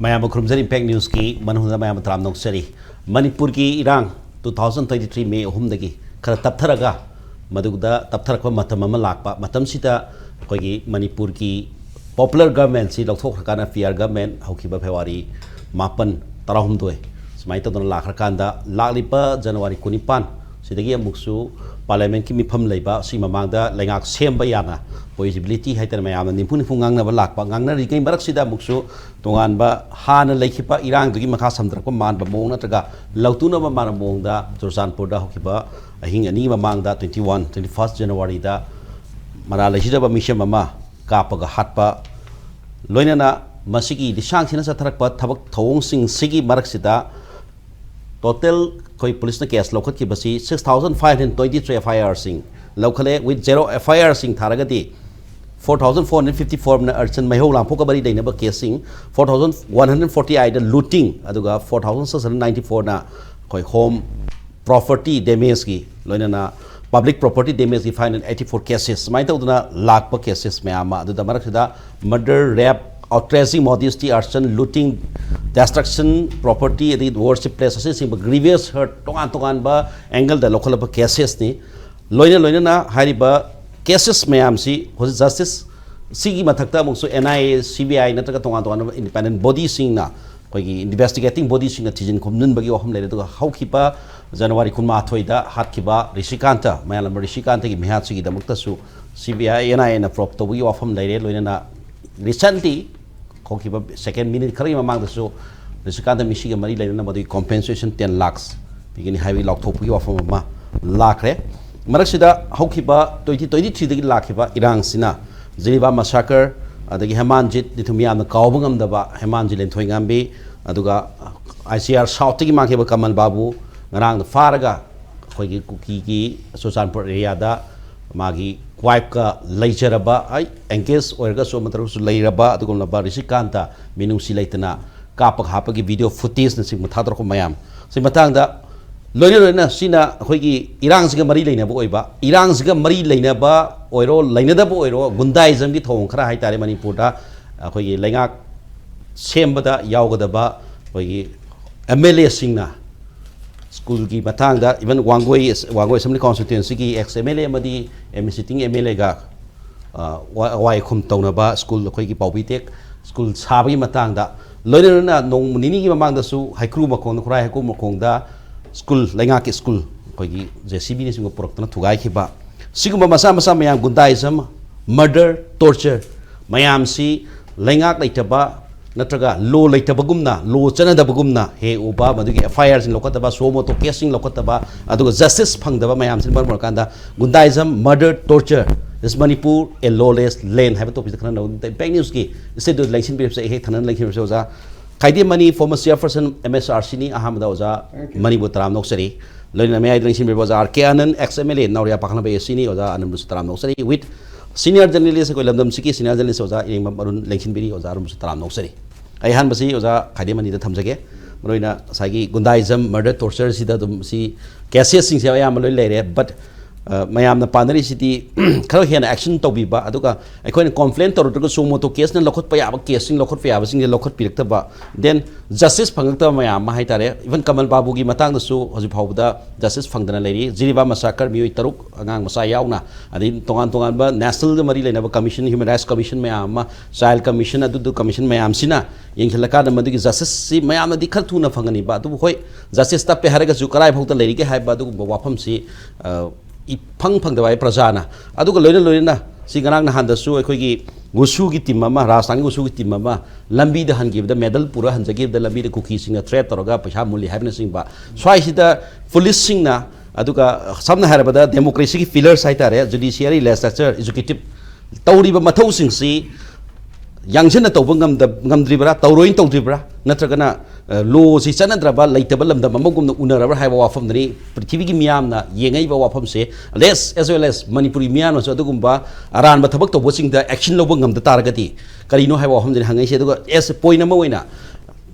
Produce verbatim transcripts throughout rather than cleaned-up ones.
ꯃꯌꯥꯝꯕ ꯈꯨꯔꯨꯝꯖꯔꯤ, ꯏꯝꯄꯦꯛ ꯅ꯭ꯌꯨꯁꯀꯤ ꯃꯅꯨꯡꯗ ꯃꯌꯥꯝꯕ ꯇꯔꯥꯝꯅ ꯑꯣꯛꯆꯔꯤ꯫ ꯃꯅꯤꯄꯨꯔꯒꯤ ꯏꯔꯥꯡ two thousand twenty three May ꯑꯍꯨꯝꯗꯒꯤ ꯈꯔ ꯇꯞꯊꯔꯒ, ꯃꯗꯨꯗ ꯇꯞꯊꯔꯛꯄ ꯃꯇꯝ ꯑꯃ ꯂꯥꯛꯄ ꯃꯇꯝꯁꯤꯗ, ꯑꯩꯈꯣꯏꯒꯤ ꯃꯅꯤꯄꯨꯔꯒꯤ popular governmentꯁꯤ ꯂꯧꯊꯣꯛꯈ꯭ꯔꯀꯥꯟꯗ, ꯄꯤ ꯑꯥꯔ government ꯍꯧꯈꯤꯕ ꯐꯦꯕ꯭ꯔꯨꯋꯥꯔꯤ ꯃꯥꯄꯟ, ꯇꯔꯥꯍꯨꯝꯗꯣꯏ ꯁꯨꯃꯥꯏꯅ ꯇꯧꯗꯅ ꯂꯥꯛꯈ꯭ꯔꯀꯥꯟꯗ, ꯂꯥꯛꯂꯤꯕ ꯖꯅꯋꯥꯔꯤ ꯀꯨꯟꯅꯤꯄꯥꯟ ꯁꯤꯗꯒꯤ ꯑꯃꯨꯛꯁꯨ parliamentꯀꯤ ꯃꯤꯐꯝ ꯂꯩꯕ, ꯁꯤ ꯃꯃꯥꯡꯗ ꯂꯩꯉꯥꯛ ꯁꯦꯝꯕ ꯌꯥꯅ possibility ꯍꯥꯏꯗꯅ ꯃꯌꯥꯝꯅ ꯅꯤꯝꯐꯨ ꯅꯤꯝꯐꯨ ꯉꯥꯡꯅꯕ ꯂꯥꯛꯄ, ꯉꯥꯡꯅꯔꯤꯉꯩ ꯃꯔꯛꯁꯤꯗ ꯑꯃꯨꯛꯁꯨ ꯇꯣꯉꯥꯟꯕ ꯍꯥꯟꯅ ꯂꯩꯈꯤꯕ ꯏꯔꯥꯡꯗꯨꯒꯤ ꯃꯈꯥ ꯁꯝꯊꯔꯛꯄ ꯃꯥꯟꯕ ꯃꯑꯣꯡ ꯅꯠꯇ꯭ꯔꯒ ꯂꯧꯇꯨꯅꯕ ꯃꯥꯟꯕ ꯃꯑꯣꯡꯗ ꯆꯨꯔꯆꯥꯟꯄꯨꯔꯗ ꯍꯧꯈꯤꯕ ꯑꯍꯤꯡ ꯑꯅꯤ ꯃꯃꯥꯡꯗ, twenty one, twenty first Januaryꯗ ꯃꯔꯥꯜ ꯂꯩꯖꯗꯕ ꯃꯤꯁꯦꯝ ꯑꯃ ꯀꯥꯞꯄꯒ ꯍꯥꯠꯄ, ꯂꯣꯏꯅꯅ ꯃꯁꯤꯒꯤ ꯂꯤꯁꯥꯡꯁꯤꯅ ꯆꯠꯊꯔꯛꯄ ꯊꯕꯛ ꯊꯧꯑꯣꯡꯁꯤꯡꯁꯤꯒꯤ ꯃꯔꯛꯁꯤꯗ total ꯑꯩꯈꯣꯏ ꯄꯨꯂꯤꯁꯅ case ꯂꯧꯈꯠꯈꯤꯕꯁꯤ six thousand five hundred twenty three F I Rꯁꯤꯡ ꯂꯧꯈꯠꯂꯦ꯫ With zero F I Rꯁꯤꯡ ꯊꯥꯔꯒꯗꯤ four thousand four hundred fifty four ꯑꯃꯅ ꯑꯔꯆꯟ ꯃꯩꯍꯧ ꯂꯥꯡꯄꯣꯛꯀ ꯃꯔꯤ ꯂꯩꯅꯕ caseꯁꯤꯡ, four thousand one hundred forty eight looting, ꯑꯗꯨꯒ four thousand six hundred ninety fourꯅ ꯑꯩꯈꯣꯏ home property damageꯀꯤ, ꯂꯣꯏꯅꯅ public property damageꯀꯤ five hundred eighty four cases ꯁꯨꯃꯥꯏꯅ ꯇꯧꯗꯅ ꯂꯥꯛꯄ cases ꯃꯌꯥꯝ ꯑꯃ, ꯑꯗꯨꯗ ꯃꯔꯛꯁꯤꯗ murder, rape, outraging modesty, arson, looting, destruction property, ꯑꯗꯒꯤ worship place ꯑꯁꯤꯅꯆꯤꯡꯕ grievous hurt, ꯇꯣꯉꯥꯟ ꯇꯣꯉꯥꯟꯕ angleꯗ ꯂꯧꯈꯠꯂꯛꯄ casesꯅꯤ꯫ ꯂꯣꯏꯅ ꯂꯣꯏꯅꯅ ꯍꯥꯏꯔꯤꯕ cases ꯃꯌꯥꯝꯁꯤ ꯍꯧꯖꯤꯛ justice ꯁꯤꯒꯤ ꯃꯊꯛꯇ ꯑꯃꯨꯛꯁꯨ N I A, C B I ꯅꯠꯇ꯭ꯔꯒ ꯇꯣꯉꯥꯟ ꯇꯣꯉꯥꯟꯕ independent bodyꯁꯤꯡꯅ, ꯑꯩꯈꯣꯏꯒꯤ investigating bodyꯁꯤꯡꯅ ꯊꯤꯖꯤꯟ ꯈꯣꯝꯖꯤꯟꯕꯒꯤ ꯋꯥꯐꯝ ꯂꯩꯔꯦ꯫ ꯑꯗꯨꯒ ꯍꯧꯈꯤꯕ January ꯀꯨꯟꯃꯥꯊꯣꯏꯗ ꯍꯥꯠꯈꯤꯕ ꯔꯤꯁꯤꯀꯥꯟꯇ, ꯃꯌꯥꯂꯝꯕ ꯔꯤꯁꯤꯀꯥꯟꯇꯒꯤ ꯃꯤꯍꯥꯠꯁꯤꯒꯤꯗꯃꯛꯇꯁꯨ C B I, N I Aꯅ probe ꯇꯧꯕꯒꯤ ꯋꯥꯐꯝ ꯂꯩꯔꯦ꯫ ꯂꯣꯏꯅꯅ recently ꯍꯧꯈꯤꯕ second minute ꯈꯔꯒꯤ ꯃꯃꯥꯡꯗꯁꯨ ꯔꯤꯁꯤꯀꯥꯟꯇ ꯃꯤꯁꯤꯒ ꯃꯔꯤ ꯂꯩꯅꯅ ꯃꯗꯨꯒꯤ compensation ten lakhs ꯄꯤꯒꯅꯤ ꯍꯥꯏꯕꯒꯤ ꯂꯥꯎꯊꯣꯛꯄꯒꯤ ꯋꯥꯐꯝ ꯑꯃ ꯂꯥꯛꯈ꯭ꯔꯦ꯫ ꯃꯔꯛꯁꯤꯗ ꯍꯧꯈꯤꯕ twenty twenty threeꯗꯒꯤ ꯂꯥꯛꯈꯤꯕ ꯏꯔꯥꯡꯁꯤꯅ ꯖꯤꯔꯤꯕꯥꯝ massacre, ꯑꯗꯒꯤ ꯍꯦꯃꯥꯟꯖꯤꯠ, ꯅꯤꯊꯨꯝ ꯃꯤꯌꯥꯝꯅ ꯀꯥꯎꯕ ꯉꯝꯗꯕ ꯍꯦꯃꯥꯟꯖꯤꯠ ꯂꯦꯟꯊꯣꯏꯉꯥꯝꯕꯤ, ꯑꯗꯨꯒ I C R Southꯇꯒꯤ ꯃꯥꯡꯈꯤꯕ ꯀꯃꯜ ꯕꯥꯕꯨ ꯉꯔꯥꯡꯗ ꯐꯥꯔꯒ ꯑꯩꯈꯣꯏꯒꯤ ꯀꯨꯀꯤꯒꯤ ꯆꯨꯔꯆꯥꯟꯄꯨꯔ areaꯗ ꯃꯥꯒꯤ wifeꯀ ꯂꯩꯖꯔꯕ, ꯑꯩ engage ꯑꯣꯏꯔꯒꯁꯨ ꯑꯃ ꯇꯧꯔꯒꯁꯨ ꯂꯩꯔꯕ ꯑꯗꯨꯒꯨꯝꯂꯕ ꯔꯤꯁꯤꯀꯥꯟꯇ ꯃꯤꯅꯨꯡꯁꯤ ꯂꯩꯇꯅ ꯀꯥꯞꯄꯒ ꯍꯥꯞꯄꯒꯤ video footageꯅꯆꯤꯡꯕ ꯊꯥꯗꯣꯔꯛꯄ ꯃꯌꯥꯝ, ꯁꯤ ꯃꯇꯥꯡꯗ ꯂꯣꯏꯅ ꯂꯣꯏꯅ ꯁꯤꯅ ꯑꯩꯈꯣꯏꯒꯤ ꯏꯔꯥꯡꯁꯤꯒ ꯃꯔꯤ ꯂꯩꯅꯕ ꯑꯣꯏꯕ, ꯏꯔꯥꯡꯁꯤꯒ ꯃꯔꯤ ꯂꯩꯅꯕ ꯑꯣꯏꯔꯣ, ꯂꯩꯅꯗꯕ ꯑꯣꯏꯔꯣ, ꯒꯨꯟꯗꯥꯏꯖꯝꯒꯤ ꯊꯧꯑꯣꯡ ꯈꯔ ꯍꯥꯏꯇꯥꯔꯦ, ꯃꯅꯤꯄꯨꯔꯗ ꯑꯩꯈꯣꯏꯒꯤ ꯂꯩꯉꯥꯛ ꯁꯦꯝꯕꯗ ꯌꯥꯎꯒꯗꯕ ꯑꯩꯈꯣꯏꯒꯤ ꯑꯦꯝ ꯑꯦꯜ ꯑꯦꯁꯤꯡꯅ ꯁ꯭ꯀꯨꯜꯒꯤ ꯃꯇꯥꯡꯗ, even ꯋꯥꯡꯒꯣꯏ, ꯋꯥꯡꯒꯣꯏ ꯑꯦꯁꯦꯝꯕ꯭ꯂꯤ ꯀꯣꯟꯁꯇꯤꯇ꯭ꯋꯦꯟꯁꯤꯒꯤ ꯑꯦꯛꯁ ꯑꯦꯝ ꯑꯦꯜ ꯑꯦ ꯑꯃꯗꯤ ꯑꯦꯝ ꯁꯤꯇꯤꯡ ꯑꯦꯝ ꯑꯦꯜ ꯑꯦꯒ ꯋꯥꯏꯈꯨꯝ ꯇꯧꯅꯕ ꯁ꯭ꯀꯨꯜ, ꯑꯩꯈꯣꯏꯒꯤ ꯄꯥꯎꯕꯤ ꯇꯦꯛ ꯁ꯭ꯀꯨꯜ ꯁꯥꯕꯒꯤ ꯃꯇꯥꯡꯗ, ꯂꯣꯏꯅ ꯂꯣꯏꯅ ꯅꯣꯡ ꯅꯤꯅꯤꯒꯤ ꯃꯃꯥꯡꯗꯁꯨ ꯍꯩꯀ꯭ꯔꯨ ꯃꯈꯣꯡꯗ, ꯈꯨꯔꯥꯏ ꯍꯩꯀ꯭ꯔꯨ ꯃꯈꯣꯡꯗ ꯁ꯭ꯀꯨꯜ, ꯂꯩꯉꯥꯛꯀꯤ ꯁ꯭ꯀꯨꯜ ꯑꯩꯈꯣꯏꯒꯤ ꯖꯦ ꯁꯤ ꯕꯤꯅꯆꯤꯡꯕ ꯄꯨꯔꯛꯇꯅ ꯊꯨꯒꯥꯏꯈꯤꯕ, ꯁꯤꯒꯨꯝꯕ ꯃꯆꯥ ꯃꯆꯥ ꯃꯌꯥꯝ, ꯒꯨꯟꯗꯥꯏꯖꯝ, ꯃꯔꯗꯔ, ꯇꯣꯔꯆꯔ ꯃꯌꯥꯝꯁꯤ ꯂꯩꯉꯥꯛ ꯂꯩꯇꯕ ꯅꯠꯇ꯭ꯔꯒ ꯂꯣ ꯂꯩꯇꯕꯒꯨꯝꯅ, ꯂꯣ ꯆꯠꯅꯗꯕꯒꯨꯝꯅ ꯍꯦꯛ ꯎꯕ, ꯃꯗꯨꯒꯤ ꯑꯦꯐ ꯑꯥꯏ ꯑꯥꯔꯁꯤꯡ ꯂꯧꯈꯠꯇꯕ, ꯁꯣ ꯃꯣꯇꯣ ꯀꯦꯁꯁꯤꯡ ꯂꯧꯈꯠꯇꯕ, ꯑꯗꯨꯒ ꯖꯁꯇꯤꯁ ꯐꯪꯗꯕ ꯃꯌꯥꯝꯁꯤꯅ ꯃꯔꯝ ꯑꯣꯏꯔꯀꯥꯟꯗ ꯒꯨꯟꯗꯥꯏꯖꯝ, ꯃꯔꯗꯔ, torture, is Manipur a lawless land ꯍꯥꯏꯕ ꯇꯣꯄꯤꯛꯇ ꯈꯟꯅꯅꯕ ꯕꯦꯛ ꯅ꯭ꯌꯨꯁꯀꯤ ꯁ꯭ꯇꯨꯗꯤꯑꯣꯗ ꯂꯦꯡꯁꯤꯟꯕꯤꯔꯤꯕꯁꯦ ꯑꯩ ꯍꯦꯛ ꯊꯟꯅꯅ ꯂꯦꯡꯁꯤꯟꯕꯤꯔꯤꯕꯁꯦ ꯑꯣꯖꯥ ꯈꯥꯏꯗꯦꯝ money, former chairperson M S R C ꯅꯤ꯫ ꯑꯍꯥꯟꯕꯗ ꯑꯣꯖꯥ ꯃꯅꯤꯕꯨ ꯇꯔꯥꯝꯅ ꯑꯣꯛꯆꯔꯤ꯫ ꯂꯣꯏꯅꯅ ꯃꯌꯥꯏꯗ ꯂꯦꯡꯁꯤꯟꯕꯤꯔꯤꯕ ꯑꯣꯖꯥ R K Anand, ex M L A, ꯅꯥꯎꯔꯤꯌꯥ ꯄꯥꯈꯪꯂꯝꯕ A C ꯅꯤ꯫ ꯑꯣꯖꯥ ꯑꯅꯟꯕꯨꯁꯨ ꯇꯔꯥꯝꯅ ꯑꯣꯛꯆꯔꯤ꯫ With senior journalist, ꯑꯩꯈꯣꯏ ꯂꯝꯗꯝꯁꯤꯒꯤ senior journalist ꯑꯣꯖꯥ ꯏꯔꯦꯡꯕꯝ ꯑꯔꯨꯟ ꯂꯦꯡꯁꯤꯟꯕꯤꯔꯤ꯫ ꯑꯣꯖꯥ ꯑꯔꯨꯟꯕꯨꯁꯨ ꯇꯔꯥꯝꯅ ꯑꯣꯛꯆꯔꯤ꯫ ꯑꯩ ꯑꯍꯥꯟꯕꯁꯤ ꯑꯣꯖꯥ ꯈꯥꯏꯗꯦꯝ ꯃꯅꯤꯗ ꯊꯝꯖꯒꯦ꯫ ꯃꯔꯨꯑꯣꯏꯅ ꯉꯁꯥꯏꯒꯤ ꯒꯨꯟꯗꯥꯏꯖꯝ, ꯃꯔꯗꯔ, ꯇꯣꯔꯆꯔꯁꯤꯗ ꯑꯗꯨꯝ ꯁꯤ ꯀꯦꯁꯦꯁꯁꯤꯡꯁꯦ ꯑꯌꯥꯝꯕ ꯂꯣꯏ ꯂꯩꯔꯦ꯫ But ꯃꯌꯥꯝꯅ ꯄꯥꯝꯅꯔꯤꯁꯤꯗꯤ ꯈꯔ ꯍꯦꯟꯅ ꯑꯦꯛꯁꯟ ꯇꯧꯕꯤꯕ, ꯑꯗꯨꯒ ꯑꯩꯈꯣꯏꯅ ꯀꯣꯝꯄ꯭ꯂꯦꯟ ꯇꯧꯔꯨꯗ꯭ꯔꯒꯁꯨ ꯃꯣꯇꯣ ꯀꯦꯁꯅ ꯂꯧꯈꯠꯄ ꯌꯥꯕ ꯀꯦꯁꯁꯤꯡ ꯂꯧꯈꯠꯄ ꯌꯥꯕꯁꯤꯡꯁꯦ ꯂꯧꯈꯠꯄꯤꯔꯛꯇꯕ, then ꯖꯁꯇꯤꯁ ꯐꯪꯉꯛꯇꯕ ꯃꯌꯥꯝ ꯑꯃ ꯍꯥꯏꯇꯥꯔꯦ꯫ Even ꯀꯃꯜ ꯕꯥꯕꯨꯒꯤ ꯃꯇꯥꯡꯗꯁꯨ ꯍꯧꯖꯤꯛ ꯐꯥꯎꯕꯗ ꯖꯁꯇꯤꯁ ꯐꯪꯗꯅ ꯂꯩꯔꯤ꯫ ꯖꯤꯔꯤꯕꯥꯝ ꯃꯁꯥꯀꯔ, ꯃꯤꯑꯣꯏ ꯇꯔꯨꯛ, ꯑꯉꯥꯡ ꯃꯆꯥ ꯌꯥꯎꯅ, ꯑꯗꯩ ꯇꯣꯉꯥꯟ ꯇꯣꯉꯥꯟꯕ ꯅꯦꯁꯅꯦꯜꯒ ꯃꯔꯤ ꯂꯩꯅꯕ ꯀꯃꯤꯁꯟ, ꯍ꯭ꯌꯨꯃꯦꯟ ꯔꯥꯏꯠꯁ ꯀꯃꯤꯁꯟ ꯃꯌꯥꯝ ꯑꯃ, ꯆꯥꯏꯜ ꯀꯃꯤꯁꯟ, ꯑꯗꯨꯗꯨ ꯀꯃꯤꯁꯟ ꯃꯌꯥꯝꯁꯤꯅ ꯌꯦꯡꯁꯤꯜꯂꯀꯥꯟꯗ ꯃꯗꯨꯒꯤ ꯖꯁꯇꯤꯁꯁꯤ ꯃꯌꯥꯝꯅꯗꯤ ꯈꯔ ꯊꯨꯅ ꯐꯪꯒꯅꯤꯕ, ꯑꯗꯨꯕꯨ ꯍꯣꯏ, ꯖꯁꯇꯤꯁ ꯇꯞꯄꯦ ꯍꯥꯏꯔꯒꯁꯨ ꯀꯗꯥꯏ ꯐꯥꯎꯗ ꯂꯩꯔꯤꯒꯦ ꯍꯥꯏꯕ ꯑꯗꯨꯒꯨꯝꯕ ꯋꯥꯐꯝꯁꯤ, ꯑ, ꯏꯐꯪ ꯐꯪꯗꯕ ꯍꯥꯏ ꯄ꯭ꯔꯖꯥꯅ꯫ ꯑꯗꯨꯒ ꯂꯣꯏꯅ ꯂꯣꯏꯅꯅ ꯁꯤ ꯉꯔꯥꯡ ꯅꯍꯥꯟꯗꯁꯨ ꯑꯩꯈꯣꯏꯒꯤ ꯋꯨꯁꯨꯒꯤ ꯇꯤꯝ ꯑꯃ, ꯔꯥꯖꯁꯊꯥꯟꯒꯤ ꯋꯨꯁꯨꯒꯤ ꯇꯤꯝ ꯑꯃ ꯂꯝꯕꯤꯗ ꯍꯟꯈꯤꯕꯗ, ꯃꯦꯗꯜ ꯄꯨꯔ ꯍꯟꯖꯈꯤꯕꯗ ꯂꯝꯕꯤꯗ ꯀꯨꯀꯤꯁꯤꯡꯅ ꯊ꯭ꯔꯦꯠ ꯇꯧꯔꯒ ꯄꯩꯁꯥ ꯃꯨꯜꯂꯤ ꯍꯥꯏꯕꯅꯆꯤꯡꯕ, ꯁ꯭ꯋꯥꯏꯁꯤꯗ ꯄꯨꯂꯤꯁꯁꯤꯡꯅ, ꯑꯗꯨꯒ ꯁꯝꯅ ꯍꯥꯏꯔꯕꯗ ꯗꯦꯃꯣꯀ꯭ꯔꯦꯁꯤꯒꯤ ꯄꯤꯂꯔꯁ ꯍꯥꯏꯇꯥꯔꯦ, ꯖꯨꯗꯤꯁꯤꯌꯔꯤ, ꯂꯦꯖꯤꯁꯂꯦꯆꯔ, ꯑꯦꯛꯖꯤꯀ꯭ꯌꯨꯇꯤꯞ, ꯇꯧꯔꯤꯕ ꯃꯊꯧꯁꯤꯡꯁꯤ ꯌꯥꯡꯁꯤꯟꯅ ꯇꯧꯕ ꯉꯝꯗ-, ꯉꯝꯗ꯭ꯔꯤꯕ꯭ꯔꯥ, ꯇꯧꯔꯣꯏꯅ ꯇꯧꯗ꯭ꯔꯤꯕ꯭ꯔꯥ, ꯅꯠꯇ꯭ꯔꯒꯅ, ꯑ, ꯂꯣꯁꯤ ꯆꯠꯅꯗ꯭ꯔꯕ, ꯂꯩꯇꯕ ꯂꯝꯗꯝ ꯑꯃꯒꯨꯝꯅ ꯎꯅꯔꯕ꯭ꯔꯥ ꯍꯥꯏꯕ ꯋꯥꯐꯝꯗꯨꯅꯤ ꯄ꯭ꯔꯤꯊꯤꯕꯤꯒꯤ ꯃꯤꯌꯥꯝꯅ ꯌꯦꯡꯉꯛꯏꯕ ꯋꯥꯐꯝꯁꯦ꯫ Less, as well as Manipuri ꯃꯤꯌꯥꯝꯅꯁꯨ ꯑꯗꯨꯒꯨꯝꯕ ꯑꯔꯥꯟꯕ ꯊꯕꯛ ꯇꯧꯕꯁꯤꯡꯗ ꯑꯦꯛꯁꯟ ꯂꯧꯕ ꯉꯝꯗ ꯇꯥꯔꯒꯗꯤ ꯀꯔꯤꯅꯣ ꯍꯥꯏꯕ ꯋꯥꯐꯝꯗꯨꯅꯤ ꯍꯪꯉꯛꯏꯁꯦ꯫ ꯑꯗꯨꯒ as a point ꯑꯃ ꯑꯣꯏꯅ,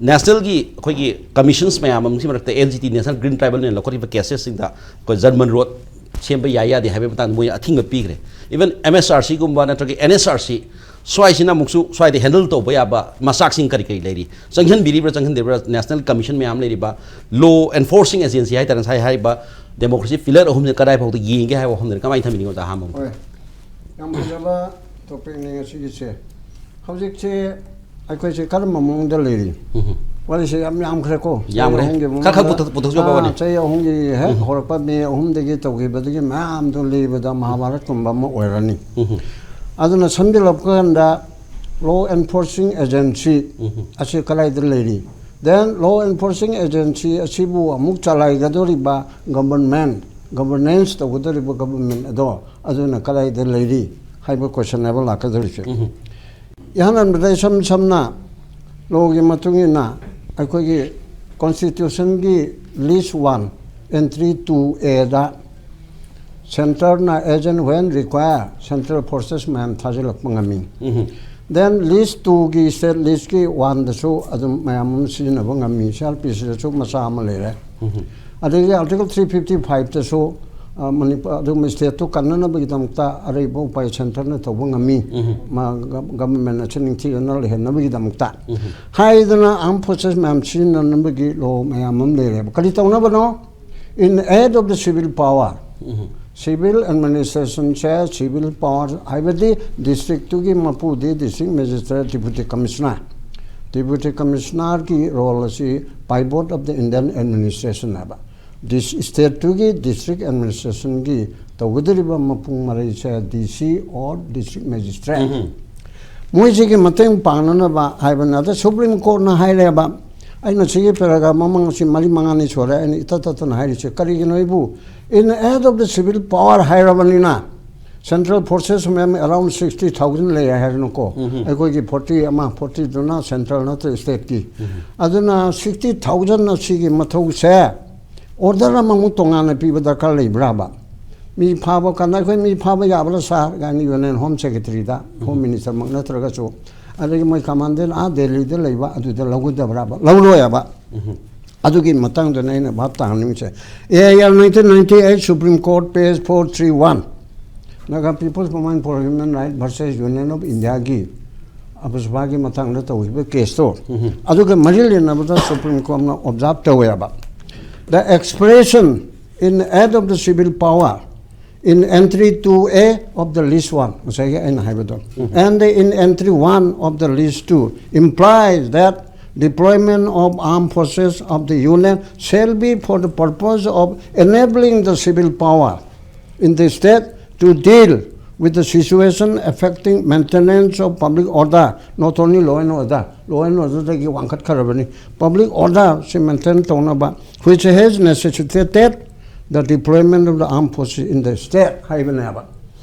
ꯅꯦꯁꯅꯦꯜꯒꯤ ꯑꯩꯈꯣꯏꯒꯤ ꯀꯃꯤꯁꯟꯁ ꯃꯌꯥꯝ ꯑꯃꯒꯤ ꯃꯔꯛꯇ N G T, National Green Tribunalꯅ ꯂꯧꯈꯠꯂꯤꯕ ꯀꯦꯁꯦꯁꯁꯤꯡꯗ ꯑꯩꯈꯣꯏ ꯖꯔꯃꯟ ꯔꯣꯗ ꯁꯦꯝꯕ ꯌꯥꯏ ꯌꯥꯗꯦ ꯍꯥꯏꯕꯒꯤ ꯃꯇꯥꯡꯗ ꯃꯣꯏꯅ ꯑꯊꯤꯡꯕ ꯄꯤꯈ꯭ꯔꯦ꯫ Even M S R C ꯒꯨꯝꯕ ꯅꯠꯇ꯭ꯔꯒ N S R C, ꯁ꯭ꯋꯥꯏꯁꯤꯅ ꯑꯃꯨꯛꯁꯨ ꯁ꯭ꯋꯥꯏꯗ ꯍꯦꯟꯗꯜ ꯇꯧꯕ ꯌꯥꯕ ꯃꯆꯥꯛꯁꯤꯡ ꯀꯔꯤ ꯀꯔꯤ ꯂꯩꯔꯤ, ꯆꯪꯍꯟꯕꯤꯔꯤꯕ꯭ꯔꯥ ꯆꯪꯍꯟꯗꯕ꯭ꯔꯥ, ꯅꯦꯁꯅꯦꯜ ꯀꯃꯤꯁꯟ ꯃꯌꯥꯝ ꯂꯩꯔꯤꯕ, ꯂꯣ ꯑꯦꯟꯐꯣꯔꯁꯤꯡ ꯑꯦꯖꯦꯟꯁꯤ ꯍꯥꯏꯇꯥꯔꯦ, ꯉꯁꯥꯏ ꯍꯥꯏꯔꯤꯕ ꯗꯦꯃꯣꯀ꯭ꯔꯦꯁꯤ ꯄꯤꯂꯔ ꯑꯍꯨꯝꯁꯦ ꯀꯗꯥꯏ ꯐꯥꯎꯗ ꯌꯦꯡꯒꯦ ꯍꯥꯏꯕ ꯋꯥꯐꯝꯗꯨꯅꯤ꯫ ꯀꯃꯥꯏꯅ ꯊꯝꯕꯤꯅꯤꯡꯉꯣ, ꯑꯣꯖꯥ, ꯑꯍꯥꯟꯕ ꯑꯃ? ꯍꯣꯏ, ꯌꯥꯝ ꯐꯖꯕ ꯇꯣꯄꯤꯛꯅꯤ ꯉꯁꯤꯒꯤꯁꯦ꯫ ꯍꯧꯖꯤꯛꯁꯦ ꯑꯩꯈꯣꯏꯁꯦ ꯀꯔꯝꯕ ꯃꯑꯣꯡꯗ ꯂꯩꯔꯤ? ꯎꯝ꯫ ꯋꯥꯔꯤꯁꯦ ꯌꯥꯝ ꯌꯥꯝꯈ꯭ꯔꯦꯀꯣ꯫ ꯌꯥꯝꯈ꯭ꯔꯦ꯫ ꯆꯍꯤ ꯑꯍꯨꯝꯒꯤ ꯈꯔ ꯈꯔ ꯃꯃꯥꯡꯗ, ꯄꯨꯊꯣꯛ-, ꯄꯨꯊꯣꯛꯆꯕ ꯑꯥ, ꯋꯥꯅꯤ꯫ ꯆꯍꯤ ꯑꯍꯨꯝꯒꯤ ꯍꯦꯛ ꯎꯝ꯫ ꯍꯧꯔꯛꯄ ꯃꯦ ꯑꯍꯨꯝꯗꯒꯤ ꯇꯧꯈꯤꯕꯗꯒꯤ ꯃꯌꯥꯝꯗꯣ ꯂꯤꯕꯗ ꯃꯍꯥꯚꯥꯔꯠꯀꯨꯝꯕ ꯑꯃ ꯑꯣꯏꯔꯅꯤ꯫ ꯎꯝ꯫ ꯑꯗꯨꯅ ꯁꯝꯖꯤꯜꯂꯛꯄ ꯀꯥꯟꯗ, ꯂꯣ ꯑꯦꯟꯐꯣꯔꯁꯤꯡ ꯑꯦꯖꯦꯟꯁꯤ ꯎꯝ꯫ ꯑꯁꯤ ꯀꯗꯥꯏꯗ ꯂꯩꯔꯤ? Then, ꯂꯣ ꯑꯦꯟꯐꯣꯔꯁꯤꯡ ꯑꯦꯖꯦꯟꯁꯤ ꯑꯁꯤꯕꯨ ꯑꯃꯨꯛ ꯆꯂꯥꯏꯒꯗꯧꯔꯤꯕ ꯒꯕꯔꯟꯃꯦꯟ, ꯒꯕꯔꯅꯦꯟꯁ ꯇꯧꯒꯗꯧꯔꯤꯕ ꯒꯕꯔꯟꯃꯦꯟ ꯑꯗꯣ, ꯑꯗꯨꯅ ꯀꯗꯥꯏꯗ ꯂꯩꯔꯤ ꯍꯥꯏꯕ ꯀꯣꯏꯁꯟꯅꯦꯕ ꯂꯥꯛꯀꯗꯧꯔꯤꯁꯦ꯫ ꯎꯝ꯫ ꯏꯍꯥꯟ ꯍꯥꯟꯕꯗ ꯏꯁꯝ ꯁꯝꯅ ꯂꯣꯒꯤ ꯃꯇꯨꯡ ꯏꯟꯅ ꯑꯩꯈꯣꯏꯒꯤ ꯀꯣꯟꯁꯇꯤꯇ꯭ꯌꯨꯁꯟꯒꯤ ꯂꯤꯁ ꯋꯥꯟ, ꯑꯦꯟꯇ꯭ꯔꯤ ꯇꯨ ꯑꯦꯗ ꯁꯦꯟꯇꯔꯅ as and when require central forces ꯃꯌꯥꯝ ꯊꯥꯖꯤꯜꯂꯛꯄ ꯉꯝꯃꯤ꯫ ꯎꯝ꯫ Then ꯂꯤꯁ ꯇꯨꯒꯤ, ꯁ꯭ꯇꯦꯠ ꯂꯤꯁꯀꯤ ꯋꯥꯟꯗꯁꯨ ꯑꯗꯨꯝ ꯃꯌꯥꯝ ꯑꯃ ꯁꯤꯖꯤꯟꯅꯕ ꯉꯝꯃꯤ꯫ ꯁꯤ ꯑꯥꯔ ꯄꯤ ꯁꯤꯗꯁꯨ ꯃꯆꯥ ꯑꯃ ꯂꯩꯔꯦ꯫ ꯎꯝ꯫ ꯑꯗꯒꯤ ꯑꯥꯔꯇꯤꯀꯜ ꯊ꯭ꯔꯤ ꯐꯤꯐꯇꯤ ꯐꯥꯏꯚꯇꯁꯨ, ꯑ, ꯃꯅꯤꯄꯨꯔ, ꯑꯗꯨꯝ ꯁ꯭ꯇꯦꯠꯇꯨ ꯀꯟꯅꯅꯕꯒꯤꯗꯃꯛꯇ ꯑꯔꯩꯕ ꯎꯄꯥꯏ ꯁꯦꯟꯇꯔꯅ ꯇꯧꯕ ꯉꯝꯃꯤ꯫ ꯎꯝ꯫ ꯃꯥ ꯒ-, ꯒꯕꯔꯟꯃꯦꯟ ꯑꯁꯤ ꯅꯤꯡꯊꯤꯖꯅ ꯂꯩꯍꯟꯅꯕꯒꯤꯗꯃꯛꯇ ꯎꯝ꯫ ꯍꯥꯏꯗꯅ ꯑꯥꯔꯝ ꯐꯣꯔꯁꯦꯁ ꯃꯌꯥꯝ ꯁꯤꯖꯤꯟꯅꯅꯕꯒꯤ ꯂꯣ ꯃꯌꯥꯝ ꯑꯃ ꯂꯩꯔꯦꯕ꯫ ꯀꯔꯤ ꯇꯧꯅꯕꯅꯣ? In aid of the civil power, um. Civil administrationꯁꯦ, civil power ꯍꯥꯏꯕꯗꯤ ꯗꯤꯁꯇ꯭ꯔꯤꯛꯇꯨꯒꯤ ꯃꯄꯨꯗꯤ district magistrate, deputy commissioner꯫ Deputy commissionerꯒꯤ role ꯑꯁꯤ pivot of the Indian administration ꯍꯥꯏꯕ꯫ ꯗꯤꯁ-, ꯁ꯭ꯇꯦꯠꯇꯨꯒꯤ district administrationꯒꯤ ꯇꯧꯒꯗꯧꯔꯤꯕ ꯃꯄꯨꯡ ꯃꯔꯩꯁꯦ D C or district magistrate꯫ ꯎꯝ꯫ ꯃꯣꯏꯁꯤꯒꯤ ꯃꯇꯦꯡ ꯄꯥꯡꯅꯅꯕ ꯍꯥꯏꯕꯅ, ꯑꯗ Supreme Courtꯅ ꯍꯥꯏꯔꯦꯕ, ꯑꯩꯅ ꯁꯤꯒꯤ paragraph ꯃꯃꯥꯡ ꯑꯁꯤ ꯃꯔꯤ ꯃꯉꯥꯅꯤ ꯁꯨꯔꯦ ꯑꯩꯅ ꯏꯇꯠ ꯇꯠꯇꯅ ꯍꯥꯏꯔꯤꯁꯦ, ꯀꯔꯤꯒꯤꯅꯣ ꯑꯩꯕꯨ, in aid of the civil power ꯍꯥꯏꯔꯕꯅꯤꯅ, central forces ꯃꯌꯥꯝ around sixty thousand ꯂꯩꯔꯦ ꯍꯥꯏꯔꯅꯨꯀꯣ, ꯎꯝ꯫ ꯑꯩꯈꯣꯏꯒꯤ forty ꯑꯃ, fortyꯗꯨꯅ central ꯅꯠꯇ꯭ꯔ stateꯀꯤ, ꯎꯝ꯫ ꯑꯗꯨꯅ sixty thousand ꯑꯁꯤꯒꯤ ꯃꯊꯧꯁꯦ order ꯑꯃꯃꯨꯛ ꯇꯣꯉꯥꯟꯅ ꯄꯤꯕ ꯗꯔꯀꯥꯔ ꯂꯩꯕ꯭ꯔꯥꯕ? ꯃꯤ ꯐꯥꯕ ꯀꯥꯟꯗ ꯑꯩꯈꯣꯏ ꯃꯤ ꯐꯥꯕ ꯌꯥꯕ꯭ꯔꯥ ꯁꯥꯔ ꯀꯥꯏꯅ Union Home Secretaryꯗ, Home Ministerꯃꯛ ꯅꯠꯇ꯭ꯔꯒꯁꯨ, ꯑꯗꯒꯤ ꯃꯣꯏ commandant ꯑꯥ ꯗꯦꯜꯂꯤꯗ ꯂꯩꯕ ꯑꯗꯨꯗ ꯂꯧꯒꯗꯕ꯭ꯔꯥꯕ? ꯂꯧꯔꯣꯏꯕ꯫ ꯎꯝ꯫ ꯑꯗꯨꯒꯤ ꯃꯇꯥꯡꯗꯅ ꯑꯩꯅ ꯚꯥꯞ ꯇꯥꯍꯟꯅꯤꯡꯉꯤꯁꯦ꯫ A I R nineteen ninety-eight, Supreme Court, page four three one, Naga People's Movement for Human Rights versus Union of Indiaꯒꯤ ꯑꯕꯨꯁꯕꯥꯒꯤ ꯃꯇꯥꯡꯗ ꯇꯧꯈꯤꯕ ꯀꯦꯁꯇꯣ, ꯑꯗꯨꯒ ꯃꯔꯤ ꯂꯩꯅꯕꯗ Supreme Courtꯅ observe ꯇꯧꯋꯦꯕ, the expression in aid of the civil power in entry two A of the list one, ꯉꯁꯥꯏꯒꯤ ꯑꯩꯅ ꯍꯥꯏꯕꯗꯣ, and in entry one of the list two implies that deployment of armed forces of the Union shall be for the purpose of enabling the civil power in the state to deal with the situation affecting maintenance of public order, not only law and order, law and orderꯗꯒꯤ ꯋꯥꯡꯈꯠꯈ꯭ꯔꯕꯅꯤ, public order ꯁꯤ maintain ꯇꯧꯅꯕ, which has necessitated the deployment of the armed forces in the state ꯍꯥꯏꯕꯅꯦꯕ꯫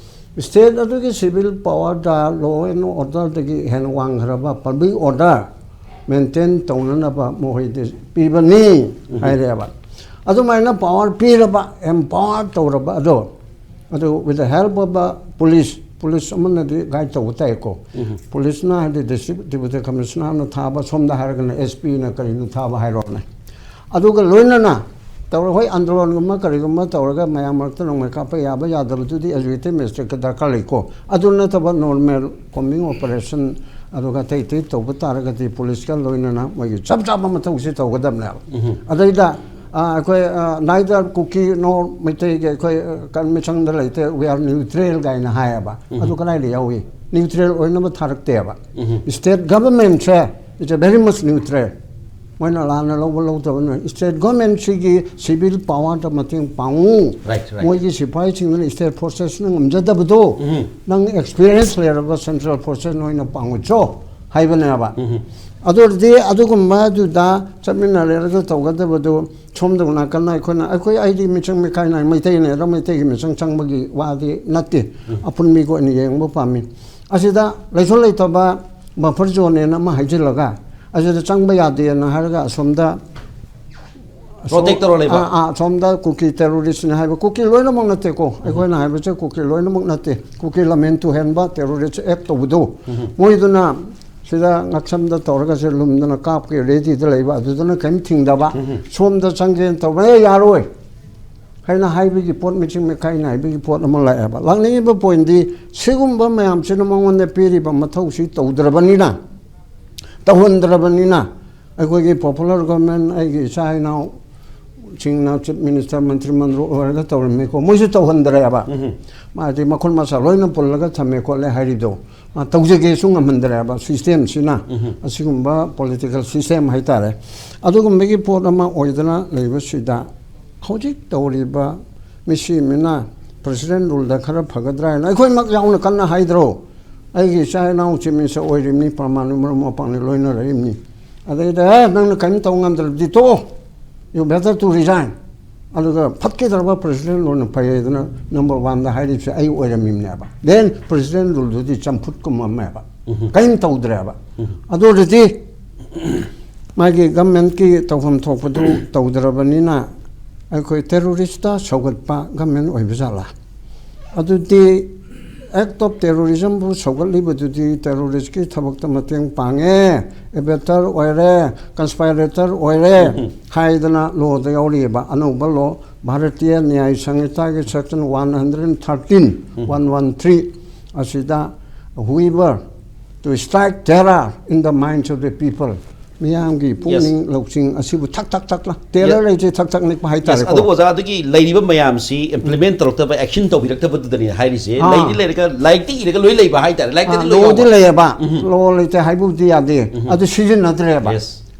State ꯑꯗꯨꯒꯤ civil powerꯗ law and orderꯗꯒꯤ ꯍꯦꯟꯅ ꯋꯥꯡꯈ꯭ꯔꯕ public order maintain ꯇꯧꯅꯅꯕ ꯃꯈꯣꯏꯗ ꯄꯤꯕꯅꯤ ꯍꯥꯏꯔꯦꯕ꯫ ꯑꯗꯨꯃꯥꯏꯅ power ꯄꯤꯔꯕ, empower ꯇꯧꯔꯕ ꯑꯗꯣ, ꯑꯗꯨ with the help of the police, police ꯑꯃꯅꯗꯤ guide ꯇꯧꯕ ꯇꯥꯏꯀꯣ꯫ Policeꯅ ꯍꯥꯏꯗꯤ district deputy commissionerꯅ ꯊꯥꯕ, ꯁꯣꯝꯗ ꯍꯥꯏꯔꯒꯅ S Pꯅ ꯀꯔꯤꯅꯣ ꯊꯥꯕ ꯍꯥꯏꯔꯣꯅꯦ꯫ ꯑꯗꯨꯒ ꯂꯣꯏꯅꯅ ꯇꯧꯔ, ꯍꯣꯏ, ꯑꯟꯗꯣꯂꯟꯒꯨꯝꯕ ꯀꯔꯤꯒꯨꯝꯕ ꯇꯧꯔꯒ ꯃꯌꯥꯝ ꯃꯔꯛꯇ ꯅꯣꯡꯃꯩ ꯀꯥꯞꯄ ꯌꯥꯕ ꯌꯥꯗꯕꯗꯨꯗꯤ ꯑꯦꯖꯨꯀꯦꯇꯤꯚ ꯃꯦꯖꯤꯁꯇ꯭ꯔꯦꯠꯀ ꯗꯔꯀꯥꯔ ꯂꯩꯀꯣ꯫ ꯑꯗꯨ ꯅꯠꯇꯕ normal combing operation ꯑꯗꯨꯒ ꯑꯇꯩ ꯑꯇꯩ ꯇꯧꯕ ꯇꯥꯔꯒꯗꯤ ꯄꯨꯂꯤꯁꯀ ꯂꯣꯏꯅꯅ ꯃꯣꯏꯒꯤ ꯆꯞ ꯆꯥꯕ ꯃꯊꯧꯁꯤ ꯇꯧꯒꯗꯕꯅꯦꯕ꯫ ꯑꯗꯩꯗ ꯑ, ꯑꯩꯈꯣꯏ, ꯑ, neither ꯀꯨꯀꯤ nor ꯃꯩꯇꯩꯒꯤ ꯑꯩꯈꯣꯏ, ꯑ, ꯀ-, ꯃꯤꯆꯪꯗ ꯂꯩꯇꯦ, we are neutral ꯀꯥꯏꯅ ꯍꯥꯏꯌꯦꯕ꯫ ꯑꯗꯨ ꯀꯗꯥꯏꯗ ꯌꯥꯎꯏ? Neutral ꯑꯣꯏꯅꯕ ꯊꯥꯔꯛꯇꯦꯕ꯫ State governmentꯁꯦ is a very much neutral꯫ ꯃꯣꯏꯅ ꯂꯥꯟꯅ ꯂꯧꯕ ꯂꯧꯗꯕꯅ state governmentꯁꯤꯒꯤ civil powerꯗ ꯃꯇꯦꯡ ꯄꯥꯡꯉꯨ꯫ Right, right. ꯃꯣꯏꯒꯤ ꯁꯤꯐꯥꯏꯁꯤꯡꯗꯨꯅ state forcesꯅ ꯉꯝꯖꯗꯕꯗꯣ ꯅꯪ experience ꯂꯩꯔꯕ central forces ꯅꯣꯏꯅ ꯄꯥꯡꯉꯨꯆꯣ ꯍꯥꯏꯕꯅꯦꯕ꯫ ꯑꯗꯨ ꯑꯣꯏꯔꯗꯤ ꯑꯗꯨꯒꯨꯝꯕꯗꯨꯗ ꯆꯠꯃꯤꯟꯅꯔꯒ ꯇꯧꯒꯗꯕꯗꯨ ꯁꯣꯝꯗ ꯅꯥꯀꯟꯅ ꯑꯩꯈꯣꯏꯅ, ꯑꯩꯈꯣꯏ, ꯑꯩꯗꯤ ꯃꯤꯆꯪ ꯃꯤꯈꯥꯏ ꯅꯥꯏ, ꯃꯩꯇꯩꯅ ꯑꯗꯨꯝ ꯃꯩꯇꯩꯒꯤ ꯃꯤꯆꯪ ꯆꯪꯕꯒꯤ ꯋꯥꯗꯤ ꯅꯠꯇꯦ꯫ ꯑꯄꯨꯟꯕꯤꯒꯤ ꯑꯣꯏꯅ ꯌꯦꯡꯕ ꯄꯥꯝꯃꯤ꯫ ꯑꯁꯤꯗ ꯂꯩꯁꯨ ꯂꯩꯇꯕ buffer zoneꯅ ꯑꯃ ꯍꯥꯏꯖꯤꯜꯂꯒ ꯑꯁꯤꯗ ꯆꯪꯕ ꯌꯥꯗꯦꯅ ꯍꯥꯏꯔꯒ ꯑꯁꯣꯝꯗ Protect ꯇꯧꯔ ꯂꯩꯕ? ꯑꯥ, ꯑꯥ, ꯑꯁꯣꯝꯗ ꯀꯨꯀꯤ terroristꯅꯤ ꯍꯥꯏꯕ, ꯀꯨꯀꯤ ꯂꯣꯏꯅꯃꯛ ꯅꯠꯇꯦꯀꯣ, ꯑꯩꯈꯣꯏꯅ ꯍꯥꯏꯕꯁꯦ ꯀꯨꯀꯤ ꯂꯣꯏꯅꯃꯛ ꯅꯠꯇꯦ꯫ ꯀꯨꯀꯤ ꯂꯝꯍꯦꯟ ꯇꯨꯍꯦꯟꯕ terrorist act ꯇꯧꯕꯗꯣ, ꯃꯣꯏꯗꯨꯅ ꯁꯤꯗ ꯉꯛꯁꯝꯗ ꯇꯧꯔꯒꯁꯦ ꯂꯨꯝꯗꯅ ꯀꯥꯞꯀꯦ ꯔꯦꯗꯤꯗ ꯂꯩꯕ, ꯑꯗꯨꯗꯅ ꯀꯔꯤꯝ ꯊꯤꯡꯗꯕ꯫ ꯁꯣꯝꯗ ꯆꯪꯒꯦꯅ ꯇꯧꯕ, "ꯑꯦ, ꯌꯥꯔꯣꯏ" ꯍꯥꯏꯅ ꯍꯥꯏꯕꯒꯤ ꯄꯣꯠ, ꯃꯤꯆꯤꯡ ꯃꯤꯈꯥꯏ ꯅꯥꯏꯕꯒꯤ ꯄꯣꯠ ꯑꯃ ꯂꯥꯛꯑꯦꯕ꯫ ꯂꯥꯛꯅꯤꯡꯉꯤꯕ ꯄꯣꯏꯟꯗꯤ, ꯁꯤꯒꯨꯝꯕ ꯃꯌꯥꯝꯁꯤꯅ ꯃꯉꯣꯟꯗ ꯄꯤꯔꯤꯕ ꯃꯊꯧꯁꯤ ꯇꯧꯗ꯭ꯔꯕꯅꯤꯅ, ꯇꯧꯍꯟꯗ꯭ꯔꯕꯅꯤꯅ, ꯑꯩꯈꯣꯏꯒꯤ ꯄꯣꯄꯨꯂꯔ ꯒꯣꯔꯃꯦꯟ, ꯑꯩꯒꯤ ꯏꯆꯥ ꯏꯅꯥꯎꯁꯤꯡꯅ ꯆꯤꯐ ꯃꯤꯅꯤꯁꯇꯔ, ꯃꯟꯇ꯭ꯔꯤ ꯃꯟꯗꯜ ꯑꯣꯏꯔꯒ ꯇꯧꯔꯝꯃꯤꯀꯣ, ꯃꯣꯏꯁꯨ ꯇꯧꯍꯟꯗ꯭ꯔꯦꯕ꯫ ꯃꯥꯗꯤ ꯃꯈꯨꯠ ꯃꯁꯥ ꯂꯣꯏꯅ ꯄꯨꯜꯂꯒ ꯊꯝꯃꯦ ꯈꯣꯠꯂꯦ ꯍꯥꯏꯔꯤꯗꯣ, ꯃꯥ ꯇꯧꯖꯒꯦꯁꯨ ꯉꯝꯍꯟꯗ꯭ꯔꯦꯕ ꯁꯤꯁꯇꯦꯝꯁꯤꯅ꯫ ꯑꯁꯤꯒꯨꯝꯕ ꯄꯣꯂꯤꯇꯤꯀꯦꯜ ꯁꯤꯁꯇꯦꯝ ꯍꯥꯏꯇꯥꯔꯦ꯫ ꯑꯗꯨꯒꯨꯝꯕꯒꯤ ꯄꯣꯠ ꯑꯃ ꯑꯣꯏꯗꯅ ꯂꯩꯕꯁꯤꯗ, ꯍꯧꯖꯤꯛ ꯇꯧꯔꯤꯕ ꯃꯤꯁꯤ ꯃꯤꯅ ꯄ꯭ꯔꯁꯤꯗꯦꯟ ꯔꯨꯜꯗ ꯈꯔ ꯐꯒꯗ꯭ꯔꯥ ꯍꯥꯏꯅ ꯑꯩꯈꯣꯏꯃꯛ ꯌꯥꯎꯅ ꯀꯟꯅ ꯍꯥꯏꯗ꯭ꯔꯣ? ꯑꯩꯒꯤ ꯏꯆꯥ ꯏꯅꯥꯎ ꯆꯤꯞ ꯃꯤꯅꯤꯁꯇꯔ ꯑꯣꯏꯔꯤꯕꯅꯤ, ꯄ꯭ꯔꯃꯥꯟꯅꯤ, ꯃꯔꯨꯞ ꯃꯄꯥꯡꯅꯤ, ꯂꯣꯏꯅꯔꯛꯏꯕꯅꯤ꯫ ꯑꯗꯩꯗ, "ꯑꯦ, ꯅꯪꯅ ꯀꯔꯤꯝ ꯇꯧ ꯉꯝꯗ꯭ꯔꯕꯗꯤ ꯇꯣꯛꯑꯣ, you better to resign." ꯑꯗꯨꯒ ꯐꯠꯈꯤꯗ꯭ꯔꯕ ꯄ꯭ꯔꯁꯤꯗꯦꯟ ꯔꯨꯜꯅ ꯐꯩ ꯍꯥꯏꯗꯅ ꯅꯝꯕꯔ ꯋꯥꯟꯗ ꯍꯥꯏꯔꯤꯕꯁꯦ ꯑꯩ ꯑꯣꯏꯔꯝꯃꯤꯕꯅꯦꯕ꯫ ꯗꯦꯟ ꯄ꯭ꯔꯁꯤꯗꯦꯟ ꯔꯨꯜꯗꯨꯗꯤ ꯆꯝꯐꯨꯠꯀꯨꯝꯕ ꯑꯃꯅꯦꯕ, ꯀꯔꯤꯝ ꯇꯧꯗ꯭ꯔꯦꯕ꯫ ꯑꯗꯨ ꯑꯣꯏꯔꯗꯤ ꯃꯥꯒꯤ ꯒꯃꯦꯟꯀꯤ ꯇꯧꯐꯝ ꯊꯣꯛꯄꯗꯨ ꯇꯧꯗ꯭ꯔꯕꯅꯤꯅ, ꯑꯩꯈꯣꯏ ꯇꯦꯔꯣꯔꯤꯁꯇ ꯁꯧꯒꯠꯄ ꯒꯃꯦꯟ ꯑꯣꯏꯕ ꯖꯥꯠꯂꯥ? ꯑꯗꯨꯗꯤ ꯑꯦꯛ ꯑꯣꯐ ꯇꯦꯔꯣꯔꯤꯖꯝꯕꯨ ꯁꯧꯒꯠꯂꯤꯕꯗꯨꯗꯤ ꯇꯦꯔꯣꯔꯤꯁꯀꯤ ꯊꯕꯛꯇ ꯃꯇꯦꯡ ꯄꯥꯡꯉꯦ, ꯑꯦꯕꯦꯇꯔ ꯑꯣꯏꯔꯦ, ꯀꯟꯁꯄꯥꯏꯔꯦꯇꯔ ꯑꯣꯏꯔꯦ ꯍꯥꯏꯗꯅ ꯂꯣꯗ ꯌꯥꯎꯔꯤꯑꯕ꯫ ꯑꯅꯧꯕ ꯂꯣ, ꯚꯥꯔꯇꯤꯌ ꯅ꯭ꯌꯥꯌ ꯁꯪꯍꯤꯇꯥꯒꯤ section one hundred thirteen, one one three ꯑꯁꯤꯗ, "Whoever to strike terror in the minds of the people", ꯃꯤꯌꯥꯝꯒꯤ ꯄꯨꯛꯅꯤꯡ ꯂꯧꯁꯤꯡ ꯑꯁꯤꯕꯨ ꯊꯛ ꯊꯛ ꯊꯛ ꯂ-, ꯇꯦꯔꯔ ꯂꯩꯁꯦ ꯊꯛ ꯊꯛ ꯅꯤꯛꯄ ꯍꯥꯏꯇꯥꯔꯦꯀꯣ꯫ ꯑꯗꯨꯕꯨ ꯑꯣꯖꯥ, ꯑꯗꯨꯒꯤ ꯂꯩꯔꯤꯕ ꯃꯌꯥꯝꯁꯤ ꯏꯝꯄ꯭ꯂꯤꯃꯦꯟ ꯇꯧꯔꯛꯇꯕ, ꯑꯦꯛꯁꯟ ꯇꯧꯕꯤꯔꯛꯇꯕꯗꯨꯗꯅꯦ ꯍꯥꯏꯔꯤꯁꯦ꯫ ꯑꯥ꯫ ꯂꯩꯗꯤ ꯂꯩꯔꯒ, ꯂꯥꯏꯔꯤꯛꯇꯤ ꯏꯔꯒ ꯂꯣꯏ ꯂꯩꯕ ꯍꯥꯏꯇꯥꯔꯦ, ꯂꯥꯏꯔꯤꯛꯇꯗꯤ ꯑꯥ, ꯂꯣꯏ ꯂꯣꯗꯤ ꯌꯥꯎꯕ꯫ ꯂꯩꯌꯦꯕ꯫ ꯂꯣ ꯂꯩꯇꯦ ꯍꯥꯏꯕꯕꯨꯗꯤ ꯌꯥꯗꯦ꯫ ꯑꯗꯨ ꯁꯤꯖꯤꯟꯅꯗ꯭ꯔꯦꯕ꯫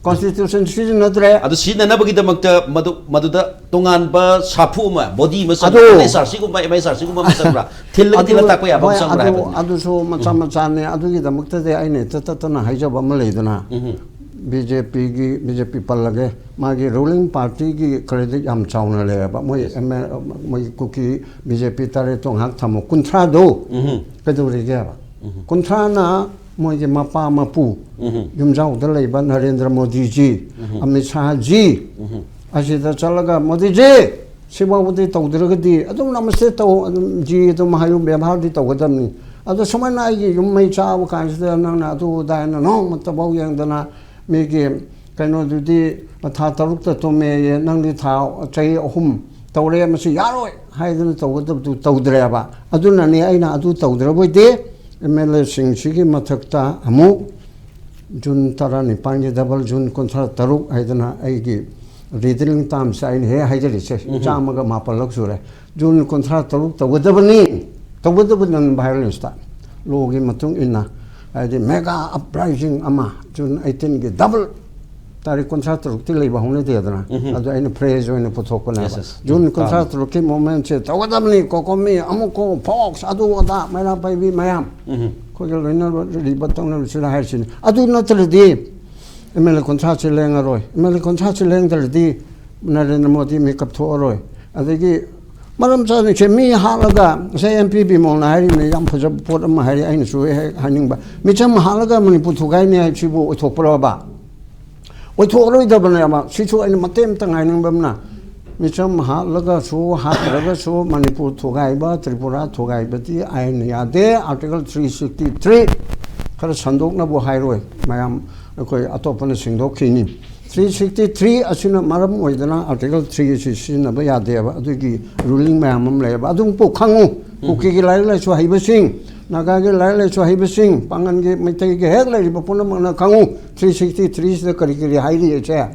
ꯀꯣꯟꯁꯇꯤꯇ꯭ꯌꯨꯁꯟ ꯁꯤꯖꯤꯟꯅꯗ꯭ꯔꯦ꯫ ꯑꯗꯨ ꯁꯤꯖꯤꯟꯅꯅꯕꯒꯤꯗꯃꯛꯇ ꯃꯗꯨ, ꯃꯗꯨꯗ ꯇꯣꯉꯥꯟꯕ ꯁꯥꯐꯨ ꯑꯃ, ꯕꯣꯗꯤ ꯑꯃ ꯆꯪꯕ꯭ꯔꯥ? ꯑꯗꯨ ꯑꯦꯝ ꯑꯦꯁ ꯑꯥꯔ ꯁꯤꯒꯨꯝꯕ, ꯑꯦꯝ ꯑꯦꯁ ꯑꯥꯔ ꯁꯤꯒꯨꯝꯕ ꯑꯃ ꯆꯪꯕ꯭ꯔꯥ? ꯊꯤꯜꯂꯒ ꯑꯗꯨ, ꯊꯤꯜꯂ ꯇꯥꯛꯄ ꯌꯥꯕ ꯍꯣꯏ, ꯑꯃ ꯆꯪꯕ꯭ꯔꯥ ꯑꯗꯨ, ꯍꯥꯏꯕꯅꯤ꯫ ꯑꯗꯨꯁꯨ ꯃꯆꯥ ꯃꯆꯥꯅꯦ꯫ ꯑꯗꯨꯒꯤꯗꯃꯛꯇꯗꯤ ꯑꯩꯅ ꯍꯦꯛꯇ ꯇꯠꯇꯅ ꯍꯥꯏꯖꯕ ꯑꯃ ꯂꯩꯗꯅ, ꯕꯤ ꯖꯦ ꯄꯤꯒꯤ, ꯕꯤ ꯖꯦ ꯄꯤ ꯄꯜꯂꯒꯦ, ꯃꯥꯒꯤ ꯔꯨꯂꯤꯡ ꯄꯥꯔꯇꯤꯒꯤ ꯀ꯭ꯔꯦꯗꯤꯠ ꯌꯥꯝ ꯆꯥꯎꯅ ꯂꯩꯌꯦꯕ꯫ ꯃꯣꯏ ꯑꯦꯝ ꯑꯦꯜ, ꯃꯣꯏ ꯀꯨꯀꯤ ꯕꯤ ꯖꯦ ꯄꯤ ꯇꯔꯦꯠꯇꯣ ꯉꯥꯏꯍꯥꯛ ꯊꯝꯃꯣ, ꯀꯨꯟꯊ꯭ꯔꯥꯗꯣ ꯀꯩꯗꯧꯔꯤꯒꯦꯕ? ꯀꯨꯟꯊ꯭ꯔꯥꯅ ꯃꯣꯏꯒꯤ ꯃꯄꯥ ꯃꯄꯨ, ꯌꯨꯝꯖꯥꯎꯗ ꯂꯩꯕ ꯅꯔꯦꯟꯗ꯭ꯔ ꯃꯣꯗꯤꯖꯤ, ꯑꯃꯤꯠ ꯁꯥꯍꯖꯤ, ꯑꯁꯤꯗ ꯆꯠꯂꯒ, "ꯃꯣꯗꯤꯖꯤ, ꯁꯤꯐꯥꯎꯕꯗꯤ ꯇꯧꯗ꯭ꯔꯒꯗꯤ ꯑꯗꯨꯝ ꯅꯃꯁꯇꯦ ꯇꯧ, ꯑꯗꯨꯝ ꯖꯤ ꯑꯗꯨꯝ ꯍꯥꯏꯌꯨ, ꯕꯦꯕꯥꯔꯗꯤ ꯇꯧꯒꯗꯕꯅꯤ꯫ ꯑꯗꯣ ꯁꯨꯃꯥꯏꯅ ꯑꯩꯒꯤ ꯌꯨꯝ ꯃꯩ ꯆꯥꯕ ꯀꯥꯟꯁꯤꯗ ꯅꯪꯅ ꯑꯗꯨ ꯑꯗꯥ ꯍꯥꯏꯅ ꯅꯣꯡꯃꯇꯐꯥꯎ ꯌꯦꯡꯗꯅ, ꯃꯤꯒꯤ ꯀꯩꯅꯣꯗꯨꯗꯤ ꯊꯥ ꯇꯔꯨꯛꯇ ꯇꯨꯝꯃꯦꯌꯦ, ꯅꯪꯗꯤ ꯊꯥ, ꯆꯍꯤ ꯑꯍꯨꯝ ꯇꯧꯔꯦ, ꯃꯁꯤ ꯌꯥꯔꯣꯏ ꯍꯥꯏꯗꯅ ꯇꯧꯒꯗꯕꯗꯨ ꯇꯧꯗ꯭ꯔꯦꯕ꯫ ꯑꯗꯨꯅꯅꯤ ꯑꯩꯅ ꯑꯗꯨ ꯇꯧꯗ꯭ꯔꯕꯣꯏꯗꯤ ꯑꯦꯝ ꯑꯦꯜ ꯑꯦꯁꯤꯡꯁꯤꯒꯤ ꯃꯊꯛꯇ ꯑꯃꯨꯛ ꯖꯨꯟ ꯇꯔꯥꯅꯤꯄꯥꯟꯒꯤ ꯗꯕꯜ, ꯖꯨꯟ ꯀꯨꯟꯊ꯭ꯔꯥ ꯇꯔꯨꯛ ꯍꯥꯏꯗꯅ ꯑꯩꯒꯤ ꯔꯤꯗꯤꯡ ꯇꯥꯝꯁꯦ ꯑꯩꯅ ꯍꯦꯛ ꯍꯥꯏꯖꯔꯤꯁꯦ, ꯆꯥꯝꯃꯒ ꯃꯥꯄꯜꯂꯛ ꯁꯨꯔꯦ꯫ ꯖꯨꯟ ꯀꯨꯟꯊ꯭ꯔꯥ ꯇꯔꯨꯛ ꯇꯧꯒꯗꯕꯅꯤ, ꯇꯧꯒꯗꯕ ꯅꯟ ꯚꯥꯏꯑꯣꯂꯦꯟꯁꯇ, ꯂꯣꯒꯤ ꯃꯇꯨꯡ ꯏꯟꯅ, ꯍꯥꯏꯗꯤ ꯃꯦꯒꯥ ꯑꯞꯔꯥꯏꯖꯤꯡ ꯑꯃ ꯖꯨꯟ ꯑꯩꯠꯇꯤꯟꯒꯤ ꯗꯕꯜ, ꯇꯥꯔꯤꯛ ꯀꯨꯟꯊ꯭ꯔꯥ ꯇꯔꯨꯛꯇꯤ ꯂꯩꯕ ꯍꯧꯅꯗꯦꯗꯅ, ꯑꯗꯣ ꯑꯩꯅ ꯐ꯭ꯔꯦꯖ ꯑꯣꯏꯅ ꯄꯨꯊꯣꯛꯄꯅꯦꯕ꯫ ꯖꯨꯟ ꯀꯨꯟꯊ꯭ꯔꯥ ꯇꯔꯨꯛꯀꯤ ꯃꯣꯃꯦꯟꯁꯦ ꯇꯧꯒꯗꯕꯅꯤ, ꯀꯣꯀꯣꯃꯤ, ꯑꯃꯨꯛꯀꯣ, ꯐꯣꯛꯁ, ꯑꯗꯨ ꯑꯗꯥ, ꯃꯩꯔꯥ ꯄꯥꯏꯕꯤ ꯃꯌꯥꯝ, ꯑꯩꯈꯣꯏꯒ ꯂꯣꯏꯅꯔꯤꯕ ꯇꯧꯅꯔꯤꯁꯤꯗ ꯍꯥꯏꯔꯤꯁꯤꯅꯤ꯫ ꯑꯗꯨ ꯅꯠꯇ꯭ꯔꯗꯤ ꯑꯦꯝ ꯑꯦꯜ ꯑꯦ ꯀꯨꯟꯊ꯭ꯔꯥꯁꯤ ꯂꯦꯡꯉꯔꯣꯏ꯫ ꯑꯦꯝ ꯑꯦꯜ ꯑꯦ ꯀꯨꯟꯊ꯭ꯔꯥꯁꯤ ꯂꯦꯡꯗ꯭ꯔꯗꯤ ꯅꯔꯦꯟꯗ꯭ꯔ ꯃꯣꯗꯤ ꯃꯤꯀꯞ ꯊꯣꯛꯑꯔꯣꯏ꯫ ꯑꯗꯒꯤ ꯃꯔꯝ ꯆꯥꯅ ꯁꯦ ꯃꯤ ꯍꯥꯠꯂꯒ, ꯉꯁꯥꯏ ꯑꯦꯝ ꯄꯤ ꯕꯤꯃꯣꯜꯅ ꯍꯥꯏꯔꯤꯕꯅꯤ, ꯌꯥꯝ ꯐꯖꯕ ꯄꯣꯠ ꯑꯃ ꯍꯥꯏꯔꯤ, ꯑꯩꯅꯁꯨ ꯍꯦꯛ ꯍꯥꯏꯅꯤꯡꯕ, ꯃꯤꯆꯝ ꯍꯥꯠꯂꯒ ꯃꯅꯤꯄꯨꯔ ꯊꯨꯒꯥꯏꯅꯤ ꯍꯥꯏꯕꯁꯤꯕꯨ ꯑꯣꯏꯊꯣꯛꯄ꯭ꯔꯕ? ꯑꯣꯏꯊꯣꯛꯑꯔꯣꯏꯗꯕꯅꯦꯕ꯫ ꯁꯤꯁꯨ ꯑꯩꯅ ꯃꯇꯦꯛ ꯑꯃꯇꯪ ꯍꯥꯏꯅꯤꯡꯕ ꯑꯃꯅ, ꯃꯤꯆꯝ ꯍꯥꯠꯂꯒꯁꯨ ꯍꯥꯠꯇ꯭ꯔꯒꯁꯨ ꯃꯅꯤꯄꯨꯔ ꯊꯨꯒꯥꯏꯕ, ꯇ꯭ꯔꯤꯄꯨꯔꯥ ꯊꯨꯒꯥꯏꯕꯗꯤ ꯑꯥꯏꯟꯅ ꯌꯥꯗꯦ꯫ ꯑꯥꯔꯇꯤꯀꯜ ꯊ꯭ꯔꯤ ꯁꯤꯛꯁꯇꯤ ꯊ꯭ꯔꯤ, ꯈꯔ ꯁꯟꯗꯣꯛꯅꯕꯨ ꯍꯥꯏꯔꯣꯏ, ꯃꯌꯥꯝ ꯑꯩꯈꯣꯏ ꯑꯇꯣꯞꯄꯅ ꯁꯦꯡꯗꯣꯛꯈꯤꯅꯤ꯫ ꯊ꯭ꯔꯤ ꯁꯤꯛꯁꯇꯤ ꯊ꯭ꯔꯤ ꯑꯁꯤꯅ ꯃꯔꯝ ꯑꯣꯏꯗꯅ ꯑꯥꯔꯇꯤꯀꯜ ꯊ꯭ꯔꯤ ꯑꯁꯤ ꯁꯤꯖꯤꯟꯅꯕ ꯌꯥꯗꯦꯕ꯫ ꯑꯗꯨꯒꯤ ꯔꯨꯂꯤꯡ ꯃꯌꯥꯝ ꯑꯃ ꯂꯩꯌꯦꯕ꯫ ꯑꯗꯨꯝ ꯄꯣꯛ ꯈꯪꯉꯨ, ꯀꯨꯀꯤꯒꯤ ꯂꯥꯏꯔꯤꯛ ꯂꯥꯏꯁꯨ ꯍꯩꯕꯁꯤꯡ, ꯅꯥꯒꯥꯒꯤ ꯂꯥꯏꯔꯤꯛ ꯂꯥꯏꯁꯨ ꯍꯩꯕꯁꯤꯡ, ꯄꯥꯡꯒꯜꯒꯤ, ꯃꯩꯇꯩꯒꯤ ꯍꯦꯛ ꯂꯩꯔꯤꯕ ꯄꯨꯝꯅꯃꯛꯅ ꯈꯪꯉꯨ, ꯊ꯭ꯔꯤ ꯁꯤꯛꯁꯇꯤ ꯊ꯭ꯔꯤꯁꯤꯗ ꯀꯔꯤ ꯀꯔꯤ ꯍꯥꯏꯔꯤꯁꯦ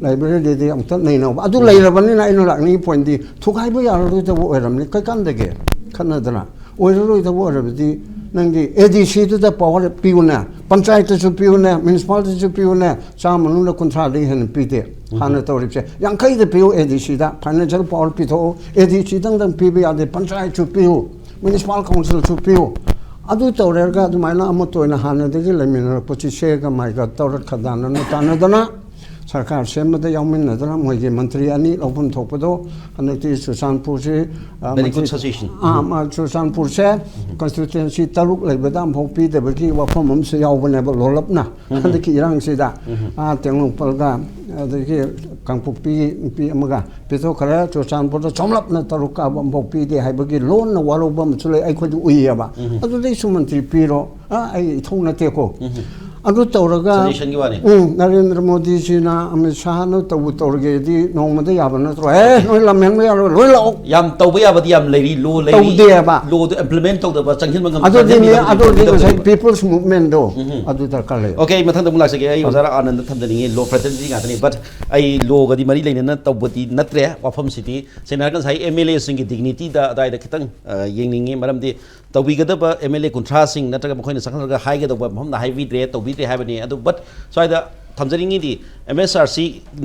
ꯂꯥꯏꯕ꯭ꯔꯦꯔꯤꯗꯗꯤ ꯑꯃꯨꯛꯇ ꯅꯩꯅꯧꯕ꯫ ꯑꯗꯨ ꯂꯩꯔꯕꯅꯤꯅ ꯑꯩꯅ ꯂꯥꯛꯅꯤꯡꯉꯤ ꯄꯣꯏꯟꯗꯤ, ꯊꯨꯒꯥꯏꯕ ꯌꯥꯔꯔꯣꯏꯗꯕ ꯑꯣꯏꯔꯝꯅꯤ꯫ ꯀꯩꯀꯥꯟꯗꯒꯦ ꯈꯠꯅꯗꯅ? ꯑꯣꯏꯔꯔꯣꯏꯗꯕ ꯑꯣꯏꯔꯕꯗꯤ ꯅꯪꯒꯤ ꯑꯦ ꯗꯤ ꯁꯤꯗꯨꯗ ꯄꯋꯥꯔ ꯄꯤꯌꯨꯅꯦ, ꯄꯟꯆꯥꯌꯠꯇꯁꯨ ꯄꯤꯌꯨꯅꯦ, ꯃ꯭ꯌꯨꯅꯤꯁꯤꯄꯥꯂꯤꯇꯤꯁꯨ ꯄꯤꯌꯨꯅꯦ, ꯆꯥꯝꯃ ꯃꯅꯨꯡꯗ ꯀꯨꯟꯊ꯭ꯔꯥꯗꯒꯤ ꯍꯦꯟꯅ ꯄꯤꯗꯦ꯫ ꯍꯥꯟꯅ ꯇꯧꯔꯤꯕꯁꯦ ꯌꯥꯡꯈꯩꯗ ꯄꯤꯌꯨ, ꯑꯦ ꯗꯤ ꯁꯤꯗ ꯐꯥꯏꯅꯥꯟꯁꯤꯌꯦꯜ ꯄꯋꯥꯔ ꯄꯤꯊꯣꯛꯎ꯫ ꯑꯦ ꯗꯤ ꯁꯤꯗꯪꯗꯪ ꯄꯤꯕ ꯌꯥꯗꯦ, ꯄꯟꯆꯥꯌꯠꯁꯨ ꯄꯤꯌꯨ, ꯃ꯭ꯌꯨꯅꯤꯁꯤꯄꯥꯜ ꯀꯥꯎꯟꯁꯤꯜꯁꯨ ꯄꯤꯌꯨ꯫ ꯑꯗꯨ ꯇꯧꯔꯦꯔꯒ ꯑꯗꯨꯃꯥꯏꯅ ꯑꯃꯠꯇ ꯑꯣꯏꯅ ꯍꯥꯟꯅꯗꯒꯤ ꯂꯩꯃꯤꯟꯅꯔꯛꯄꯁꯤ ꯁꯦꯒ ꯃꯥꯏꯒ ꯇꯧꯔ ꯈꯗꯥꯅꯅ ꯇꯥꯟꯅꯗꯅ ꯁꯔꯀꯥꯔ ꯁꯦꯝꯕꯗ ꯌꯥꯎꯃꯤꯟꯅꯗꯅ ꯃꯣꯏꯒꯤ ꯃꯟꯇ꯭ꯔꯤ ꯑꯅꯤ ꯂꯧꯐꯝ ꯊꯣꯛꯄꯗꯣ ꯍꯟꯗꯛꯇꯤ ꯆꯨꯔꯆꯥꯟꯄꯨꯔꯁꯤ, ꯑ, Very good ꯃꯟꯇ꯭ꯔꯤ, suggestion. ꯑ, ꯃ-, ꯆꯨꯔꯆꯥꯟꯄꯨꯔꯁꯦ ꯀꯟꯁꯇꯤꯇ꯭ꯋꯦꯟꯁꯤ ꯇꯔꯨꯛ ꯂꯩꯕꯗ ꯑꯃꯐꯥꯎ ꯄꯤꯗꯕꯒꯤ ꯋꯥꯐꯝ ꯑꯃꯁꯨ ꯌꯥꯎꯕꯅꯦꯕ ꯂꯣꯂꯞꯅ꯫ ꯍꯟꯗꯛꯀꯤ ꯏꯔꯥꯡꯁꯤꯗ, ꯑ, ꯇꯦꯡꯅꯧꯄꯜꯒ, ꯑꯗꯒꯤ ꯀꯥꯡꯄꯣꯛꯄꯤ ꯅꯨꯄꯤ ꯑꯃꯒ ꯄꯤꯊꯣꯛꯈ꯭ꯔꯦ, ꯆꯨꯔꯆꯥꯟꯄꯨꯔꯗ ꯆꯣꯝꯂꯞꯅ ꯇꯔꯨꯛ ꯀꯥꯕ ꯑꯃꯐꯥꯎ ꯄꯤꯗꯦ ꯍꯥꯏꯕꯒꯤ ꯂꯣꯟꯅ ꯋꯥꯔꯧꯕ ꯑꯃꯁꯨ ꯂꯩ, ꯑꯩꯈꯣꯏꯗꯤ ꯎꯏꯌꯦꯕ꯫ ꯎꯝ꯫ ꯑꯗꯨꯗꯩꯁꯨ ꯃꯟꯇ꯭ꯔꯤ ꯄꯤꯔꯣ, ꯑ, ꯑꯩ ꯏꯊꯧ ꯅꯠꯇꯦꯀꯣ꯫ ꯎꯝ꯫ ꯑꯗꯨ ꯇꯧꯔꯒ, suggestionꯒꯤ ꯋꯥꯅꯤ꯫ ꯎꯝ, ꯅꯔꯦꯟꯗ꯭ꯔ ꯃꯣꯗꯤꯁꯤꯅ ꯑꯃꯤꯠ ꯁꯥꯍꯅ ꯇꯧꯕ ꯇꯧꯔꯒꯦꯗꯤ ꯅꯣꯡꯃꯗ ꯌꯥꯕ ꯅꯠꯇ꯭ꯔꯣ? ꯑꯦ, ꯅꯣꯏ ꯂꯝ ꯍꯦꯟꯕ ꯌꯥꯔꯣꯏ, ꯂꯣꯏ ꯂꯥꯛꯑꯣ꯫ ꯌꯥꯝ ꯇꯧꯕ ꯌꯥꯕꯗꯤ ꯌꯥꯝ ꯂꯩꯔꯤ, ꯂꯣ ꯂꯩꯔꯤ꯫ ꯇꯧꯗꯦꯕ꯫ ꯂꯣꯗꯣ implement ꯇꯧꯗꯕ, ꯆꯪꯁꯤꯟꯕ ꯉꯝ-, ꯑꯗꯨꯗꯤ ꯆꯪꯁꯤꯟꯕ ꯃꯤ-, ꯉꯝꯗꯕ ꯑꯗꯨꯗꯤ ꯉꯝꯗꯕ ꯉꯁꯥꯏ ꯂꯩꯕ꯫ People's Movementꯗꯣ ꯎꯝ꯫ ꯑꯗꯨ ꯗꯔꯀꯥꯔ ꯂꯩ꯫ Okay, ꯃꯊꯪꯗ ꯑꯃꯨꯛ ꯂꯥꯛꯆꯒꯦ꯫ ꯑꯩ ꯑꯣꯖꯥ ꯑꯥꯅꯟꯗ ꯊꯝꯖꯅꯤꯡꯉꯤ, ꯂꯣ fraternity ꯉꯥꯛꯇꯅꯤ, but ꯑꯩ ꯂꯣꯒꯗꯤ ꯃꯔꯤ ꯂꯩꯅꯅ ꯇꯧꯕꯗꯤ ꯅꯠꯇ꯭ꯔꯦ꯫ ꯋꯥꯐꯝꯁꯤꯗꯤ ꯁꯦꯡꯅ ꯍꯥꯏꯔꯀꯥꯟꯗ ꯉꯁꯥꯏ MLAꯁꯤꯡꯒꯤ dignityꯗ ꯑꯗꯥꯏꯗ ꯈꯤꯇꯪ, ꯑ, ꯌꯦꯡꯅꯤꯡꯉꯤ꯫ ꯃꯔꯝꯗꯤ ꯇꯧꯕꯤꯒꯗꯕ MLA ꯀꯨꯟꯊ꯭ꯔꯥꯁꯤꯡ ꯅꯠꯇ꯭ꯔꯒ ꯃꯈꯣꯏꯅ ꯆꯪꯍꯜꯂꯒ ꯍꯥꯏꯒꯗꯧꯕ ꯃꯐꯝꯗ ꯍꯥꯏꯕꯤꯗ꯭ꯔꯦ, ꯇꯧꯕꯤꯗ꯭ꯔꯦ ꯍꯥꯏꯕꯅꯤ꯫ ꯑꯗꯨ, but ꯁ꯭ꯋꯥꯏꯗ ꯊꯝꯖꯅꯤꯡꯉꯤꯗꯤ, MSRC,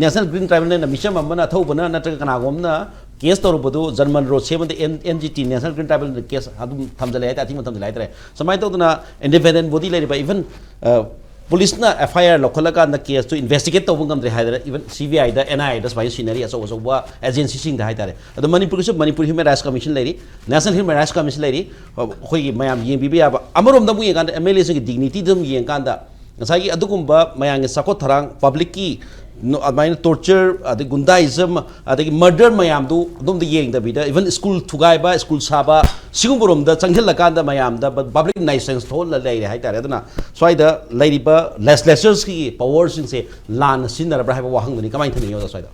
National Green Tribunalꯅ ꯃꯤꯆꯝ ꯑꯃꯅ, ꯑꯊꯧꯕꯅ ꯅꯠꯇ꯭ꯔꯒ ꯀꯅꯥꯒꯨꯝꯕ ꯑꯃꯅ case ꯇꯧꯔꯨꯕꯗꯨ ꯖꯔꯃꯟ ꯔꯣ ꯁꯦꯝꯕꯗ N-, NGT, National Green Tribunalꯅ case ꯑꯗꯨꯝ ꯊꯝꯖꯜꯂꯦ ꯍꯥꯏꯇꯥꯔꯦ, ꯑꯊꯤꯡꯕ ꯊꯝꯖꯜꯂꯦ ꯍꯥꯏꯇꯥꯔꯦ꯫ ꯁꯨꯃꯥꯏꯅ ꯇꯧꯗꯅ independent body ꯂꯩꯔꯤꯕ, even, ꯑ, ꯄꯨꯂꯤꯁꯅ FIR ꯂꯧꯈꯠꯂꯀꯥꯟꯗ caseꯇꯨ investigate ꯇꯧꯕ ꯉꯝꯗ꯭ꯔꯦ ꯍꯥꯏꯗꯅ, even CBIꯗ, NIAꯗ ꯁꯨꯃꯥꯏꯅ ꯁꯤꯟꯅꯔꯤ, ꯑꯆꯧ ꯑꯆꯧꯕ agencyꯁꯤꯡꯗ ꯍꯥꯏꯇꯥꯔꯦ꯫ ꯑꯗꯣ ꯃꯅꯤꯄꯨꯔꯒꯤꯁꯨ ꯃꯅꯤꯄꯨꯔ Human Rights Commission ꯂꯩꯔꯤ, National Human Rights Commission ꯂꯩꯔꯤ, ꯑꯩꯈꯣꯏꯒꯤ ꯃꯌꯥꯝ ꯌꯦꯡꯕꯤꯕ ꯌꯥꯕ꯫ ꯑꯃꯔꯣꯝꯗ ꯑꯃꯨꯛ ꯌꯦꯡꯀꯥꯟꯗ MLAꯁꯤꯡꯒꯤ dignityꯗ ꯑꯃꯨꯛ ꯌꯦꯡꯀꯥꯟꯗ, ꯉꯁꯥꯏꯒꯤ ꯑꯗꯨꯒꯨꯝꯕ ꯃꯌꯥꯝꯒꯤ ꯆꯥꯎꯈꯠ ꯊꯧꯔꯥꯡ, publicꯀꯤ ꯅꯣ-, ꯑꯗꯨꯃꯥꯏꯅ torture, ꯑꯗꯒꯤ ꯒꯨꯟꯗꯥꯏꯖꯝ, ꯑꯗꯒꯤ murder ꯃꯌꯥꯝꯗꯨ ꯑꯗꯣꯝꯗ ꯌꯦꯡꯗꯕꯤꯗ, even school ꯊꯨꯒꯥꯏꯕ, school ꯁꯥꯕ, ꯁꯤꯒꯨꯝꯕꯔꯣꯝꯗ ꯆꯪꯁꯤꯜꯂꯀꯥꯟꯗ ꯃꯌꯥꯝꯗ ꯕ-, public nuisance ꯊꯣꯛꯍꯜꯂ ꯂꯩꯔꯦ ꯍꯥꯏꯇꯥꯔꯦ꯫ ꯑꯗꯨꯅ ꯁ꯭ꯋꯥꯏꯗ ꯂꯩꯔꯤꯕ legislatureꯁꯤꯒꯤ powerꯁꯤꯡꯁꯦ ꯂꯥꯟꯅ ꯁꯤꯖꯤꯟꯅꯔꯕ꯭ꯔꯥ ꯍꯥꯏꯕ ꯋꯥꯍꯪꯗꯨꯅꯤ꯫ ꯀꯃꯥꯏꯅ ꯊꯝꯕꯤꯅꯤ, ꯑꯣꯖꯥ, ꯁ꯭ꯋꯥꯏꯗ?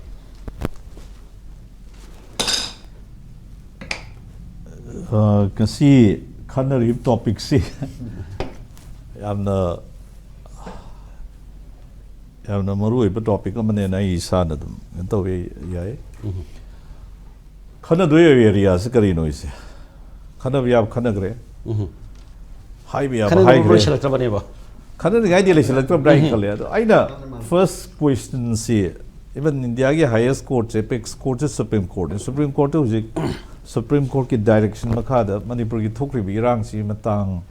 ꯑ, ꯉꯁꯤ ꯈꯟꯅꯔꯤꯕ topicꯁꯤ ꯌꯥꯝꯅ, ꯌꯥꯝꯅ ꯃꯔꯨ ꯑꯣꯏꯕ topic ꯑꯃꯅꯦꯅ ꯑꯩ ꯏꯁꯥꯅ ꯑꯗꯨꯝ ꯀꯩꯅꯣ ꯇꯧꯋꯦ, ꯌꯥꯏ꯫ ꯈꯟꯅꯗꯣꯏ areaꯁꯤ ꯀꯔꯤꯅꯣ ꯏꯁꯦ? ꯈꯟꯅꯕ ꯌꯥꯕ ꯈꯟꯅꯈ꯭ꯔꯦ, ꯍꯥꯏꯕ ꯌꯥꯕ ꯈꯟꯅꯅꯕ ꯍꯥꯏꯈ꯭ꯔꯦ꯫ ꯂꯣꯏꯁꯤꯜꯂꯛꯇ꯭ꯔꯕꯅꯦꯕ꯫ ꯈꯟꯅꯅꯤꯡꯉꯥꯏꯗꯤ ꯂꯩꯁꯤꯜꯂꯛꯇ꯭ꯔꯕ꯭ꯔꯥ ꯍꯥꯏꯅ ꯈꯜꯂꯦ꯫ ꯑꯗꯣ ꯑꯩꯅ first questionꯁꯤ, even Indiaꯒꯤ highest courtꯁꯦ, apex courtꯁꯦ Supreme Courtꯅꯤ꯫ Supreme Courtꯇ ꯍꯧꯖꯤꯛ Supreme Courtꯀꯤ direction ꯃꯈꯥꯗ ꯃꯅꯤꯄꯨꯔꯒꯤ ꯊꯣꯛꯈ꯭ꯔꯤꯕ ꯏꯔꯥꯡꯁꯤꯒꯤ ꯃꯇꯥꯡ,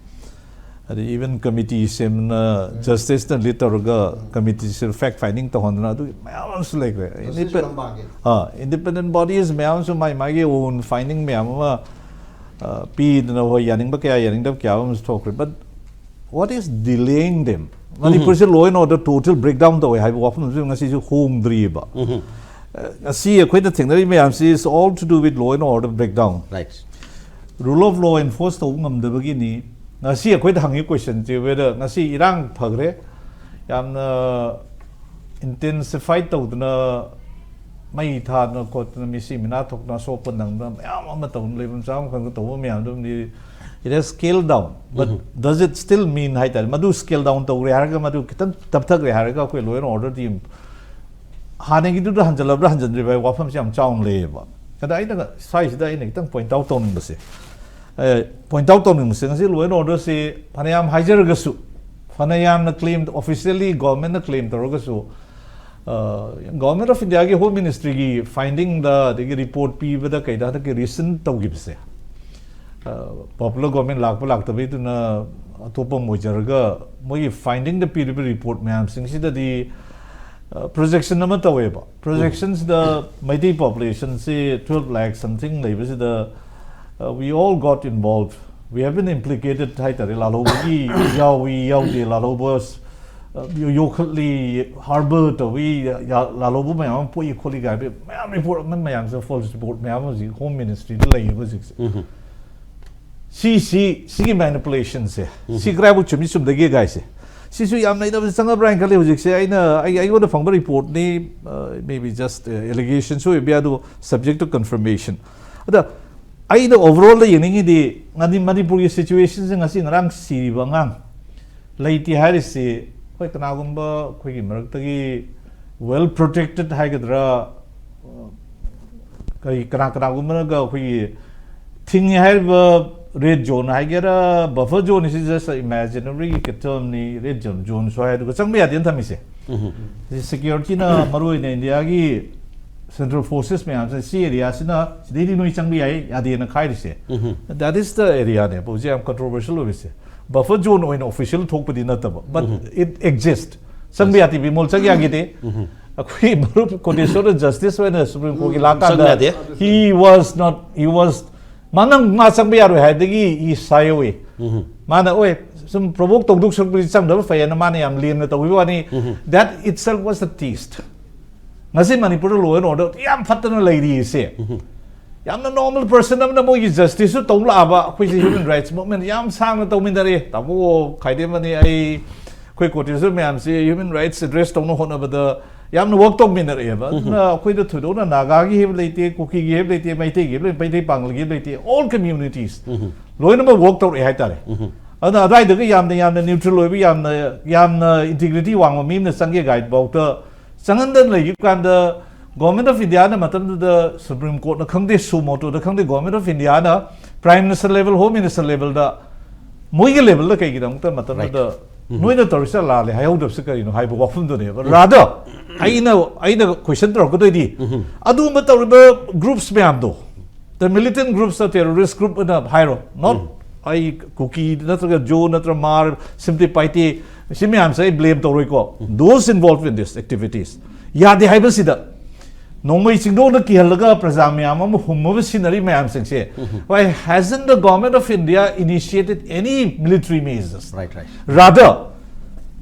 ꯑꯗꯩ even committee ꯁꯦꯝꯅ, justiceꯅ lead ꯇꯧꯔꯒ committeeꯁꯦ fact finding ꯇꯧꯍꯟꯗꯅ ꯑꯗꯨꯒꯤ ꯃꯌꯥꯝ ꯑꯃꯁꯨ ꯂꯩꯈ꯭ꯔꯦ꯫ Justice Indepe-, ꯂꯝꯕꯥꯒꯤ꯫ ꯑꯥ, independent bodies ꯃꯌꯥꯝ ꯑꯃꯁꯨ ꯃꯥꯏ ꯃꯥꯒꯤ own finding ꯃꯌꯥꯝ ꯑꯃ, ꯑ, ꯄꯤꯗꯅ, ꯍꯣꯏ, ꯌꯥꯅꯤꯡꯕ ꯀꯌꯥ, ꯌꯥꯅꯤꯡꯗꯕ ꯀꯌꯥ ꯑꯃꯁꯨ ꯊꯣꯛꯈ꯭ꯔꯦ꯫ But What is delaying them? ꯃꯅꯤꯄꯨꯔꯁꯦ law and order total breakdown ꯇꯧꯋꯦ ꯍꯥꯏꯕ ꯋꯥꯐꯝꯁꯨ ꯉꯁꯤꯁꯨ ꯍꯣꯡꯗ꯭ꯔꯤꯑꯕ꯫ ꯑ, ꯉꯁꯤ ꯑꯩꯈꯣꯏꯅ ꯊꯦꯡꯅꯔꯤꯕ ꯃꯌꯥꯝꯁꯤ is all to do with law and order breakdown. Right. Rule of law enforce ꯇꯧꯕ ꯉꯝꯗꯕꯒꯤꯅꯤ꯫ ꯉꯁꯤ ꯑꯩꯈꯣꯏꯗ ꯍꯪꯉꯤ questionꯁꯦ whether ꯉꯁꯤ ꯏꯔꯥꯡ ꯐꯈ꯭ꯔꯦ, ꯌꯥꯝꯅ intensified ꯇꯧꯗꯅ ꯃꯩ ꯊꯥꯗꯅ ꯈꯣꯠꯇꯅ ꯃꯤꯁꯤ ꯃꯤꯅꯥ ꯊꯣꯛꯇꯅ ꯑꯁꯣꯛꯄ ꯅꯪꯗꯅ ꯃꯌꯥꯝ ꯑꯃ ꯇꯧꯗꯅ ꯂꯩꯐꯝ ꯆꯥꯐꯝ ꯈꯪꯗ ꯇꯧꯕ ꯃꯌꯥꯝꯗꯨꯝꯗꯤ it has scaled down. But does it still mean ꯍꯥꯏꯇꯥꯔꯦ, ꯃꯗꯨ scale down ꯇꯧꯔꯦ ꯍꯥꯏꯔꯒ, ꯃꯗꯨ ꯈꯤꯇꯪ ꯇꯞꯊꯈ꯭ꯔꯦ ꯍꯥꯏꯔꯒ ꯑꯩꯈꯣꯏ law and orderꯗꯤ ꯍꯥꯟꯅꯒꯤꯗꯨꯗ ꯍꯟꯖꯜꯂꯕ꯭ꯔꯥ ꯍꯟꯖꯟꯗ꯭ꯔꯤꯕ ꯍꯥꯏꯕ ꯋꯥꯐꯝꯁꯦ ꯌꯥꯝ ꯆꯥꯎꯅ ꯂꯩꯌꯦꯕ꯫ ꯑꯗ ꯑꯩꯅ ꯁ꯭ꯋꯥꯏꯁꯤꯗ ꯑꯩꯅ ꯈꯤꯇꯪ point out ꯇꯧꯅꯤꯡꯕꯁꯦ, point out ꯇꯧꯅꯤꯡꯕꯁꯦ, ꯉꯁꯤ law and orderꯁꯤ ꯐꯅꯌꯥꯝ ꯍꯥꯏꯖꯔꯒꯁꯨ, ꯐꯅꯌꯥꯝꯅ claim, officially governmentꯅ claim ꯇꯧꯔꯒꯁꯨ, Government of Indiaꯒꯤ Home Ministryꯒꯤ findingꯗ, ꯑꯗꯒꯤ report ꯄꯤꯕꯗ ꯀꯩꯗ ꯍꯟꯗꯛꯀꯤ recent ꯇꯧꯈꯤꯕꯁꯦ, popular government ꯂꯥꯛꯄ ꯂꯥꯛꯇꯕꯩꯗꯨꯅ ꯑꯇꯣꯞꯄ ꯑꯃ ꯑꯣꯏꯖꯔꯒ, ꯃꯣꯏꯒꯤ findingꯗ ꯄꯤꯔꯤꯕ report ꯃꯌꯥꯝꯁꯤꯡꯁꯤꯗꯗꯤ projection ꯑꯃ ꯇꯧꯋꯦꯕ꯫ Projectionꯁꯤꯗ Meitei populationꯁꯤ twelve lakh something ꯂꯩꯕꯁꯤꯗ, we all got involved, we have been implicated ꯍꯥꯏꯇꯥꯔꯦ꯫ ꯂꯥꯜꯍꯧꯕꯒꯤ ꯌꯥꯎꯏ ꯌꯥꯎꯗꯦ, ꯂꯥꯜꯍꯧꯕ ꯌꯣꯛꯈꯠꯂꯤ, harbour ꯇꯧꯏ, ꯂꯥꯜꯍꯧꯕ ꯃꯌꯥꯝ ꯑꯃ ꯄꯣꯛꯏ ꯈꯣꯠꯂꯤ ꯀꯥꯏꯕ ꯃꯌꯥꯝ report ꯑꯃ, ꯃꯌꯥꯝꯁꯦ false report ꯃꯌꯥꯝ ꯑꯃ ꯍꯧꯖꯤꯛ Home Ministryꯗ ꯂꯩꯌꯦꯕ ꯍꯧꯖꯤꯛꯁꯦ꯫ ꯁꯤ ꯁꯤ ꯁꯤꯒꯤ manipulationꯁꯦ, ꯁꯤ ꯀꯗꯥꯏꯐꯥꯎ ꯆꯨꯝꯃꯤ ꯆꯨꯝꯗꯒꯦ ꯒꯥꯏꯁꯦ, ꯁꯤꯁꯨ ꯌꯥꯝ ꯅꯩꯅꯕꯁꯦ ꯆꯪꯉꯕ꯭ꯔꯥ ꯍꯥꯏꯅ ꯈꯜꯂꯤ꯫ ꯍꯧꯖꯤꯛꯁꯦ ꯑꯩꯅ ꯑꯩ ꯑꯩꯉꯣꯟꯗ ꯐꯪꯕ reportꯅꯤ, maybe just allegationꯁꯨ ꯑꯣꯏꯕ ꯌꯥꯏ, ꯑꯗꯨ subject to confirmation꯫ ꯑꯗ ꯑꯩꯅ overallꯗ ꯌꯦꯡꯅꯤꯡꯉꯤꯗꯤ ꯉꯗꯤ ꯃꯅꯤꯄꯨꯔꯒꯤ situationꯁꯦ ꯉꯁꯤ ꯉꯔꯥꯡ ꯁꯤꯔꯤꯕ ꯑꯉꯥꯡ ꯂꯩꯇꯦ ꯍꯥꯏꯔꯤꯁꯤ, ꯍꯣꯏ, ꯀꯅꯥꯒꯨꯝꯕ ꯑꯩꯈꯣꯏꯒꯤ ꯃꯔꯛꯇꯒꯤ well protected ꯍꯥꯏꯒꯗ꯭ꯔꯥ, ꯀꯔꯤ, ꯀꯅꯥ ꯀꯅꯥꯒꯨꯝꯕꯅꯒ ꯑꯩꯈꯣꯏꯒꯤ ꯊꯤꯡꯉꯤ ꯍꯥꯏꯔꯤꯕ red zone ꯍꯥꯏꯒꯦꯔꯥ, buffer zone ꯁꯤ just imaginary termꯅꯤ, red zone, zoneꯁꯨ ꯍꯥꯏ, ꯑꯗꯨꯒ ꯆꯪꯕ ꯌꯥꯗꯦꯅ ꯊꯝꯃꯤꯁꯦ꯫ ꯁꯤ securityꯅ ꯃꯔꯨ ꯑꯣꯏꯅ Indiaꯒꯤ central forces ꯃꯌꯥꯝꯁꯤꯅ ꯁꯤ areaꯁꯤꯅ ꯁꯤꯗꯩꯗꯤ ꯅꯣꯏ ꯆꯪꯕ ꯌꯥꯏ ꯌꯥꯗꯦꯅ ꯈꯥꯏꯔꯤꯁꯦ꯫ That is the areaꯅꯦꯕ ꯍꯧꯖꯤꯛ ꯌꯥꯝ controversial ꯑꯣꯏꯔꯤꯁꯦ꯫ Buffer zone ꯑꯣꯏꯅ official ꯊꯣꯛꯄꯗꯤ ꯅꯠꯇꯕ, but it exists꯫ ꯆꯪꯕ ꯌꯥꯗꯦ, ꯕꯤꯃꯣꯜ ꯆꯪ ꯌꯥꯈꯤꯗꯦ꯫ ꯑꯩꯈꯣꯏ ꯃꯔꯨꯞ ꯀꯣꯇꯦꯁꯣꯔꯗ justice ꯑꯣꯏꯅ Supreme Courtꯀꯤ ꯂꯥꯛꯀꯥꯟꯗ, ꯆꯪꯕ ꯌꯥꯗꯦ꯫ He was not, he was, ꯃꯥꯅ ꯃꯥ ꯆꯪꯕ ꯌꯥꯔꯣꯏ ꯍꯥꯏꯕꯗꯒꯤ he shy away꯫ ꯃꯥꯅ, ꯑꯣꯏ, ꯁꯨꯝ ꯄ꯭ꯔꯣꯚꯣꯛ ꯇꯧꯗꯧ ꯁꯔꯨꯛꯄꯨꯗꯤ ꯆꯪꯗꯕ ꯐꯩꯌꯦꯅ ꯃꯥꯅ ꯌꯥꯝ ꯂꯦꯝꯅ ꯇꯧꯕꯤꯕ ꯋꯥꯅꯤ꯫ That itself was a test. ꯉꯁꯤ ꯃꯅꯤꯄꯨꯔꯗ law and order ꯌꯥꯝ ꯐꯠꯇꯅ ꯂꯩꯔꯤꯁꯦ꯫ ꯌꯥꯝꯅ normal person ꯑꯃꯅ ꯃꯣꯏꯒꯤ justice ꯁꯨ ꯇꯧ ꯂꯥꯛꯑꯕ, ꯑꯩꯈꯣꯏꯁꯦ human rights movement ꯌꯥꯝ ꯁꯥꯡꯅ ꯇꯧꯃꯤꯟꯅꯔꯦ꯫ ꯇꯥꯃꯣ ꯈꯥꯏꯗꯦꯝꯕꯅꯤ, ꯑꯩ, ꯑꯩꯈꯣꯏ ꯀꯣꯇꯦꯁꯣꯔ ꯃꯌꯥꯝꯁꯦ human rights address ꯇꯧꯅ ꯍꯣꯠꯅꯕꯗ ꯌꯥꯝꯅ work ꯇꯧꯃꯤꯟꯅꯔꯛꯑꯦꯕ꯫ ꯑꯗꯨꯅ ꯑꯩꯈꯣꯏꯗ ꯊꯣꯏꯗꯣꯛꯅ ꯅꯥꯒꯥꯒꯤ ꯍꯥꯏꯕ ꯂꯩꯇꯦ, ꯀꯨꯀꯤꯒꯤ ꯍꯥꯏꯕ ꯂꯩꯇꯦ, ꯃꯩꯇꯩꯒꯤ ꯍꯥꯏꯕ ꯂꯩ-, ꯃꯩꯇꯩ ꯄꯥꯉꯜꯒꯤ ꯍꯥꯏꯕ ꯂꯩꯇꯦ, all communities ꯂꯣꯏꯅꯃꯛ work ꯇꯧꯔꯛꯑꯦ ꯍꯥꯏꯇꯥꯔꯦ꯫ ꯑꯗꯨꯅ ꯑꯗꯨꯋꯥꯏꯗꯒ ꯌꯥꯝꯅ, ꯌꯥꯝꯅ neutral ꯑꯣꯏꯕ, ꯌꯥꯝꯅ, ꯌꯥꯝꯅ integrity ꯋꯥꯡꯕ ꯃꯤ ꯑꯃꯅ ꯆꯪꯒꯦ ꯒꯥꯏꯗ ꯐꯥꯎꯗ ꯆꯪꯍꯟꯗꯅ ꯂꯩꯈꯤꯕ ꯀꯥꯟꯗ, Government of India ꯅ ꯃꯇꯝꯗꯨꯗ Supreme Court ꯅ ꯈꯪꯗꯦ, suo motu ꯗ ꯈꯪꯗꯦ, Government of India ꯅ Prime Minister level, Home Minister level ꯗ, ꯃꯣꯏꯒꯤ level ꯗ ꯀꯩꯒꯤꯗꯃꯛꯇ ꯃꯇꯝꯗꯨꯗ ꯅꯣꯏꯅ ꯇꯧꯔꯤꯁꯦ ꯂꯥꯜꯂꯦ ꯍꯥꯏꯍꯧꯗꯕꯁꯤ ꯀꯔꯤꯅꯣ ꯍꯥꯏꯕ ꯋꯥꯐꯝꯗꯨꯅꯦꯕ꯫ Rather, ꯑꯩꯅ, ꯑꯩꯅ question ꯇꯧꯔꯛꯀꯗꯣꯏꯗꯤ, ꯑꯗꯨꯒꯨꯝꯕ ꯇꯧꯔꯤꯕ groups ꯃꯌꯥꯝꯗꯣ, the militant groups, the terrorist group ꯑꯅ ꯍꯥꯏꯔꯣ, not ꯑꯩ ꯀꯨꯀꯤ ꯅꯠꯇ꯭ꯔꯒ ꯖꯣ ꯅꯠꯇ꯭ꯔꯒ ꯃꯥꯔ, ꯁꯤꯝꯄ꯭ꯂꯤ ꯄꯥꯏꯇꯦ, ꯁꯤ ꯃꯌꯥꯝꯁꯦ ꯑꯩ blame ꯇꯧꯔꯣꯏꯀꯣ꯫ Those involved in this activities, ꯌꯥꯗꯦ ꯍꯥꯏꯕꯁꯤꯗ, ꯅꯣꯡꯃꯩ ꯆꯤꯡꯗꯣꯟꯗ ꯀꯤꯍꯜꯂꯒ ꯄ꯭ꯔꯖꯥ ꯃꯌꯥꯝ ꯑꯃ ꯍꯨꯝꯃꯕ ꯁꯤꯟꯅꯔꯤ ꯃꯌꯥꯝꯁꯤꯡꯁꯦ, why hasn't the Government of India initiated any military measures? Right, right. Rather,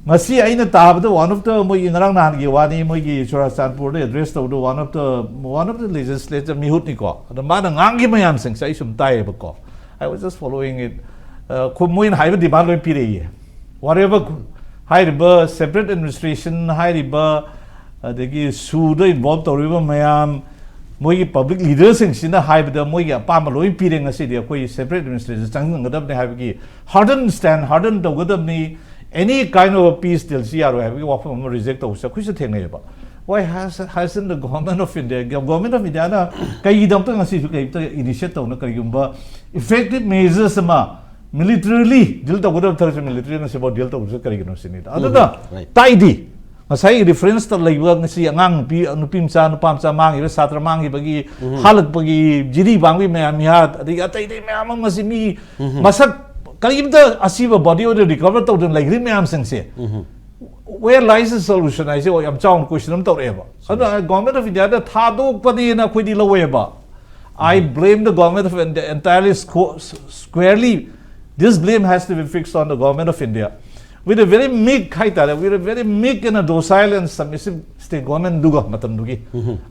ꯉꯁꯤ ꯑꯩꯅ ꯇꯥꯕꯗ, one of the, ꯃꯣꯏꯒꯤ ꯉꯔꯥꯡ ꯅꯍꯥꯟꯒꯤ ꯋꯥꯅꯤ, ꯃꯣꯏꯒꯤ ꯆꯨꯔꯥꯆꯥꯟꯄꯨꯔꯗ address ꯇꯧꯕꯗ, one of the, one of the legislature ꯃꯤꯍꯨꯠꯅꯤꯀꯣ, ꯑꯗ ꯃꯥꯅ ꯉꯥꯡꯈꯤ ꯃꯌꯥꯝꯁꯤꯡꯁꯦ ꯑꯩ ꯁꯨꯝ ꯇꯥꯏꯌꯦꯕꯀꯣ꯫ I was just following it. ꯑ, ꯈꯨ-, ꯃꯣꯏꯅ ꯍꯥꯏꯕ demand ꯂꯣꯏ ꯄꯤꯔꯛꯏꯌꯦ꯫ Whatever, ꯍꯥꯏꯔꯤꯕ separate administration, ꯍꯥꯏꯔꯤꯕ, ꯑꯗꯒꯤ ꯁꯨꯗ involve ꯇꯧꯔꯤꯕ ꯃꯌꯥꯝ, ꯃꯣꯏꯒꯤ public leader ꯁꯤꯡꯁꯤꯅ ꯍꯥꯏꯕꯗ ꯃꯣꯏꯒꯤ ꯑꯄꯥꯝꯕ ꯂꯣꯏ ꯄꯤꯔꯦ꯫ ꯉꯁꯤꯗꯤ ꯑꯩꯈꯣꯏ separate administration ꯆꯪꯁꯤꯟꯒꯗꯕꯅꯤ ꯍꯥꯏꯕꯒꯤ harden stand, harden ꯇꯧꯒꯗꯕꯅꯤ, any kind of peace deal ꯁꯤ ꯌꯥꯔꯣꯏ ꯍꯥꯏꯕꯒꯤ ꯋꯥꯐꯝ ꯑꯃ reject ꯇꯧꯕꯁꯦ ꯑꯩꯈꯣꯏꯁꯨ ꯊꯦꯡꯅꯩꯌꯦꯕ꯫ Why has, hasn't the Government of India, Government of India ꯅ ꯀꯩꯒꯤꯗꯃꯛꯇ ꯉꯁꯤꯁꯨ ꯀꯩꯝꯇ initiate ꯇꯧꯅ, ꯀꯔꯤꯒꯨꯝꯕ effective measures ꯑꯃ, militarily deal ꯇꯧꯒꯗꯕ ꯊꯕꯛꯁꯦ military ꯅ ꯁꯤꯐꯥꯎ deal ꯇꯧꯕꯁꯦ ꯀꯔꯤꯒꯤꯅꯣ ꯁꯤꯅꯤꯗ꯫ ꯑꯗꯨꯅ Right. ꯇꯥꯏꯗꯤ ꯉꯁꯥꯏ reference ꯇ ꯂꯩꯕ ꯉꯁꯤ ꯑꯉꯥꯡ ꯅꯨꯄꯤ, ꯅꯨꯄꯤ ꯃꯆꯥ, ꯅꯨꯄꯥ ꯃꯆꯥ ꯃꯥꯡꯉꯤꯕ, ꯁꯥꯇ꯭ꯔ ꯃꯥꯡꯈꯤꯕꯒꯤ, ꯍꯥꯜꯂꯛꯄꯒꯤ, ꯖꯤꯔꯤ ꯄꯥꯡꯕꯒꯤ ꯃꯌꯥꯝ ꯃꯤꯍꯥꯠ, ꯑꯗꯒꯤ ꯑꯇꯩ ꯑꯇꯩ ꯃꯌꯥꯝ ꯑꯃ ꯉꯁꯤ ꯃꯤ ꯃꯁꯛ ꯀꯔꯤꯝꯇ ꯑꯁꯤꯕ body ꯑꯣꯏꯅ recover ꯇꯧꯗꯅ ꯂꯩꯈ꯭ꯔꯤ ꯃꯌꯥꯝꯁꯤꯡꯁꯦ, where lies the solution ꯍꯥꯏꯁꯦ ꯌꯥꯝ ꯆꯥꯎꯅ question ꯑꯃ ꯇꯧꯔꯛꯑꯦꯕ꯫ ꯑꯗꯨꯅ Government of India ꯗ ꯊꯥꯗꯣꯛꯄꯅꯦꯅ ꯑꯩꯈꯣꯏꯗꯤ ꯂꯧꯋꯦꯕ꯫ I blame the Government of India entirely squ-, squarely This blame has to be fixed on the government of India with a very meek ꯍꯥꯏꯇꯥꯔꯦ, with a very meek and a docile and submissive state government ꯗꯨꯒ ꯃꯇꯝꯗꯨꯒꯤ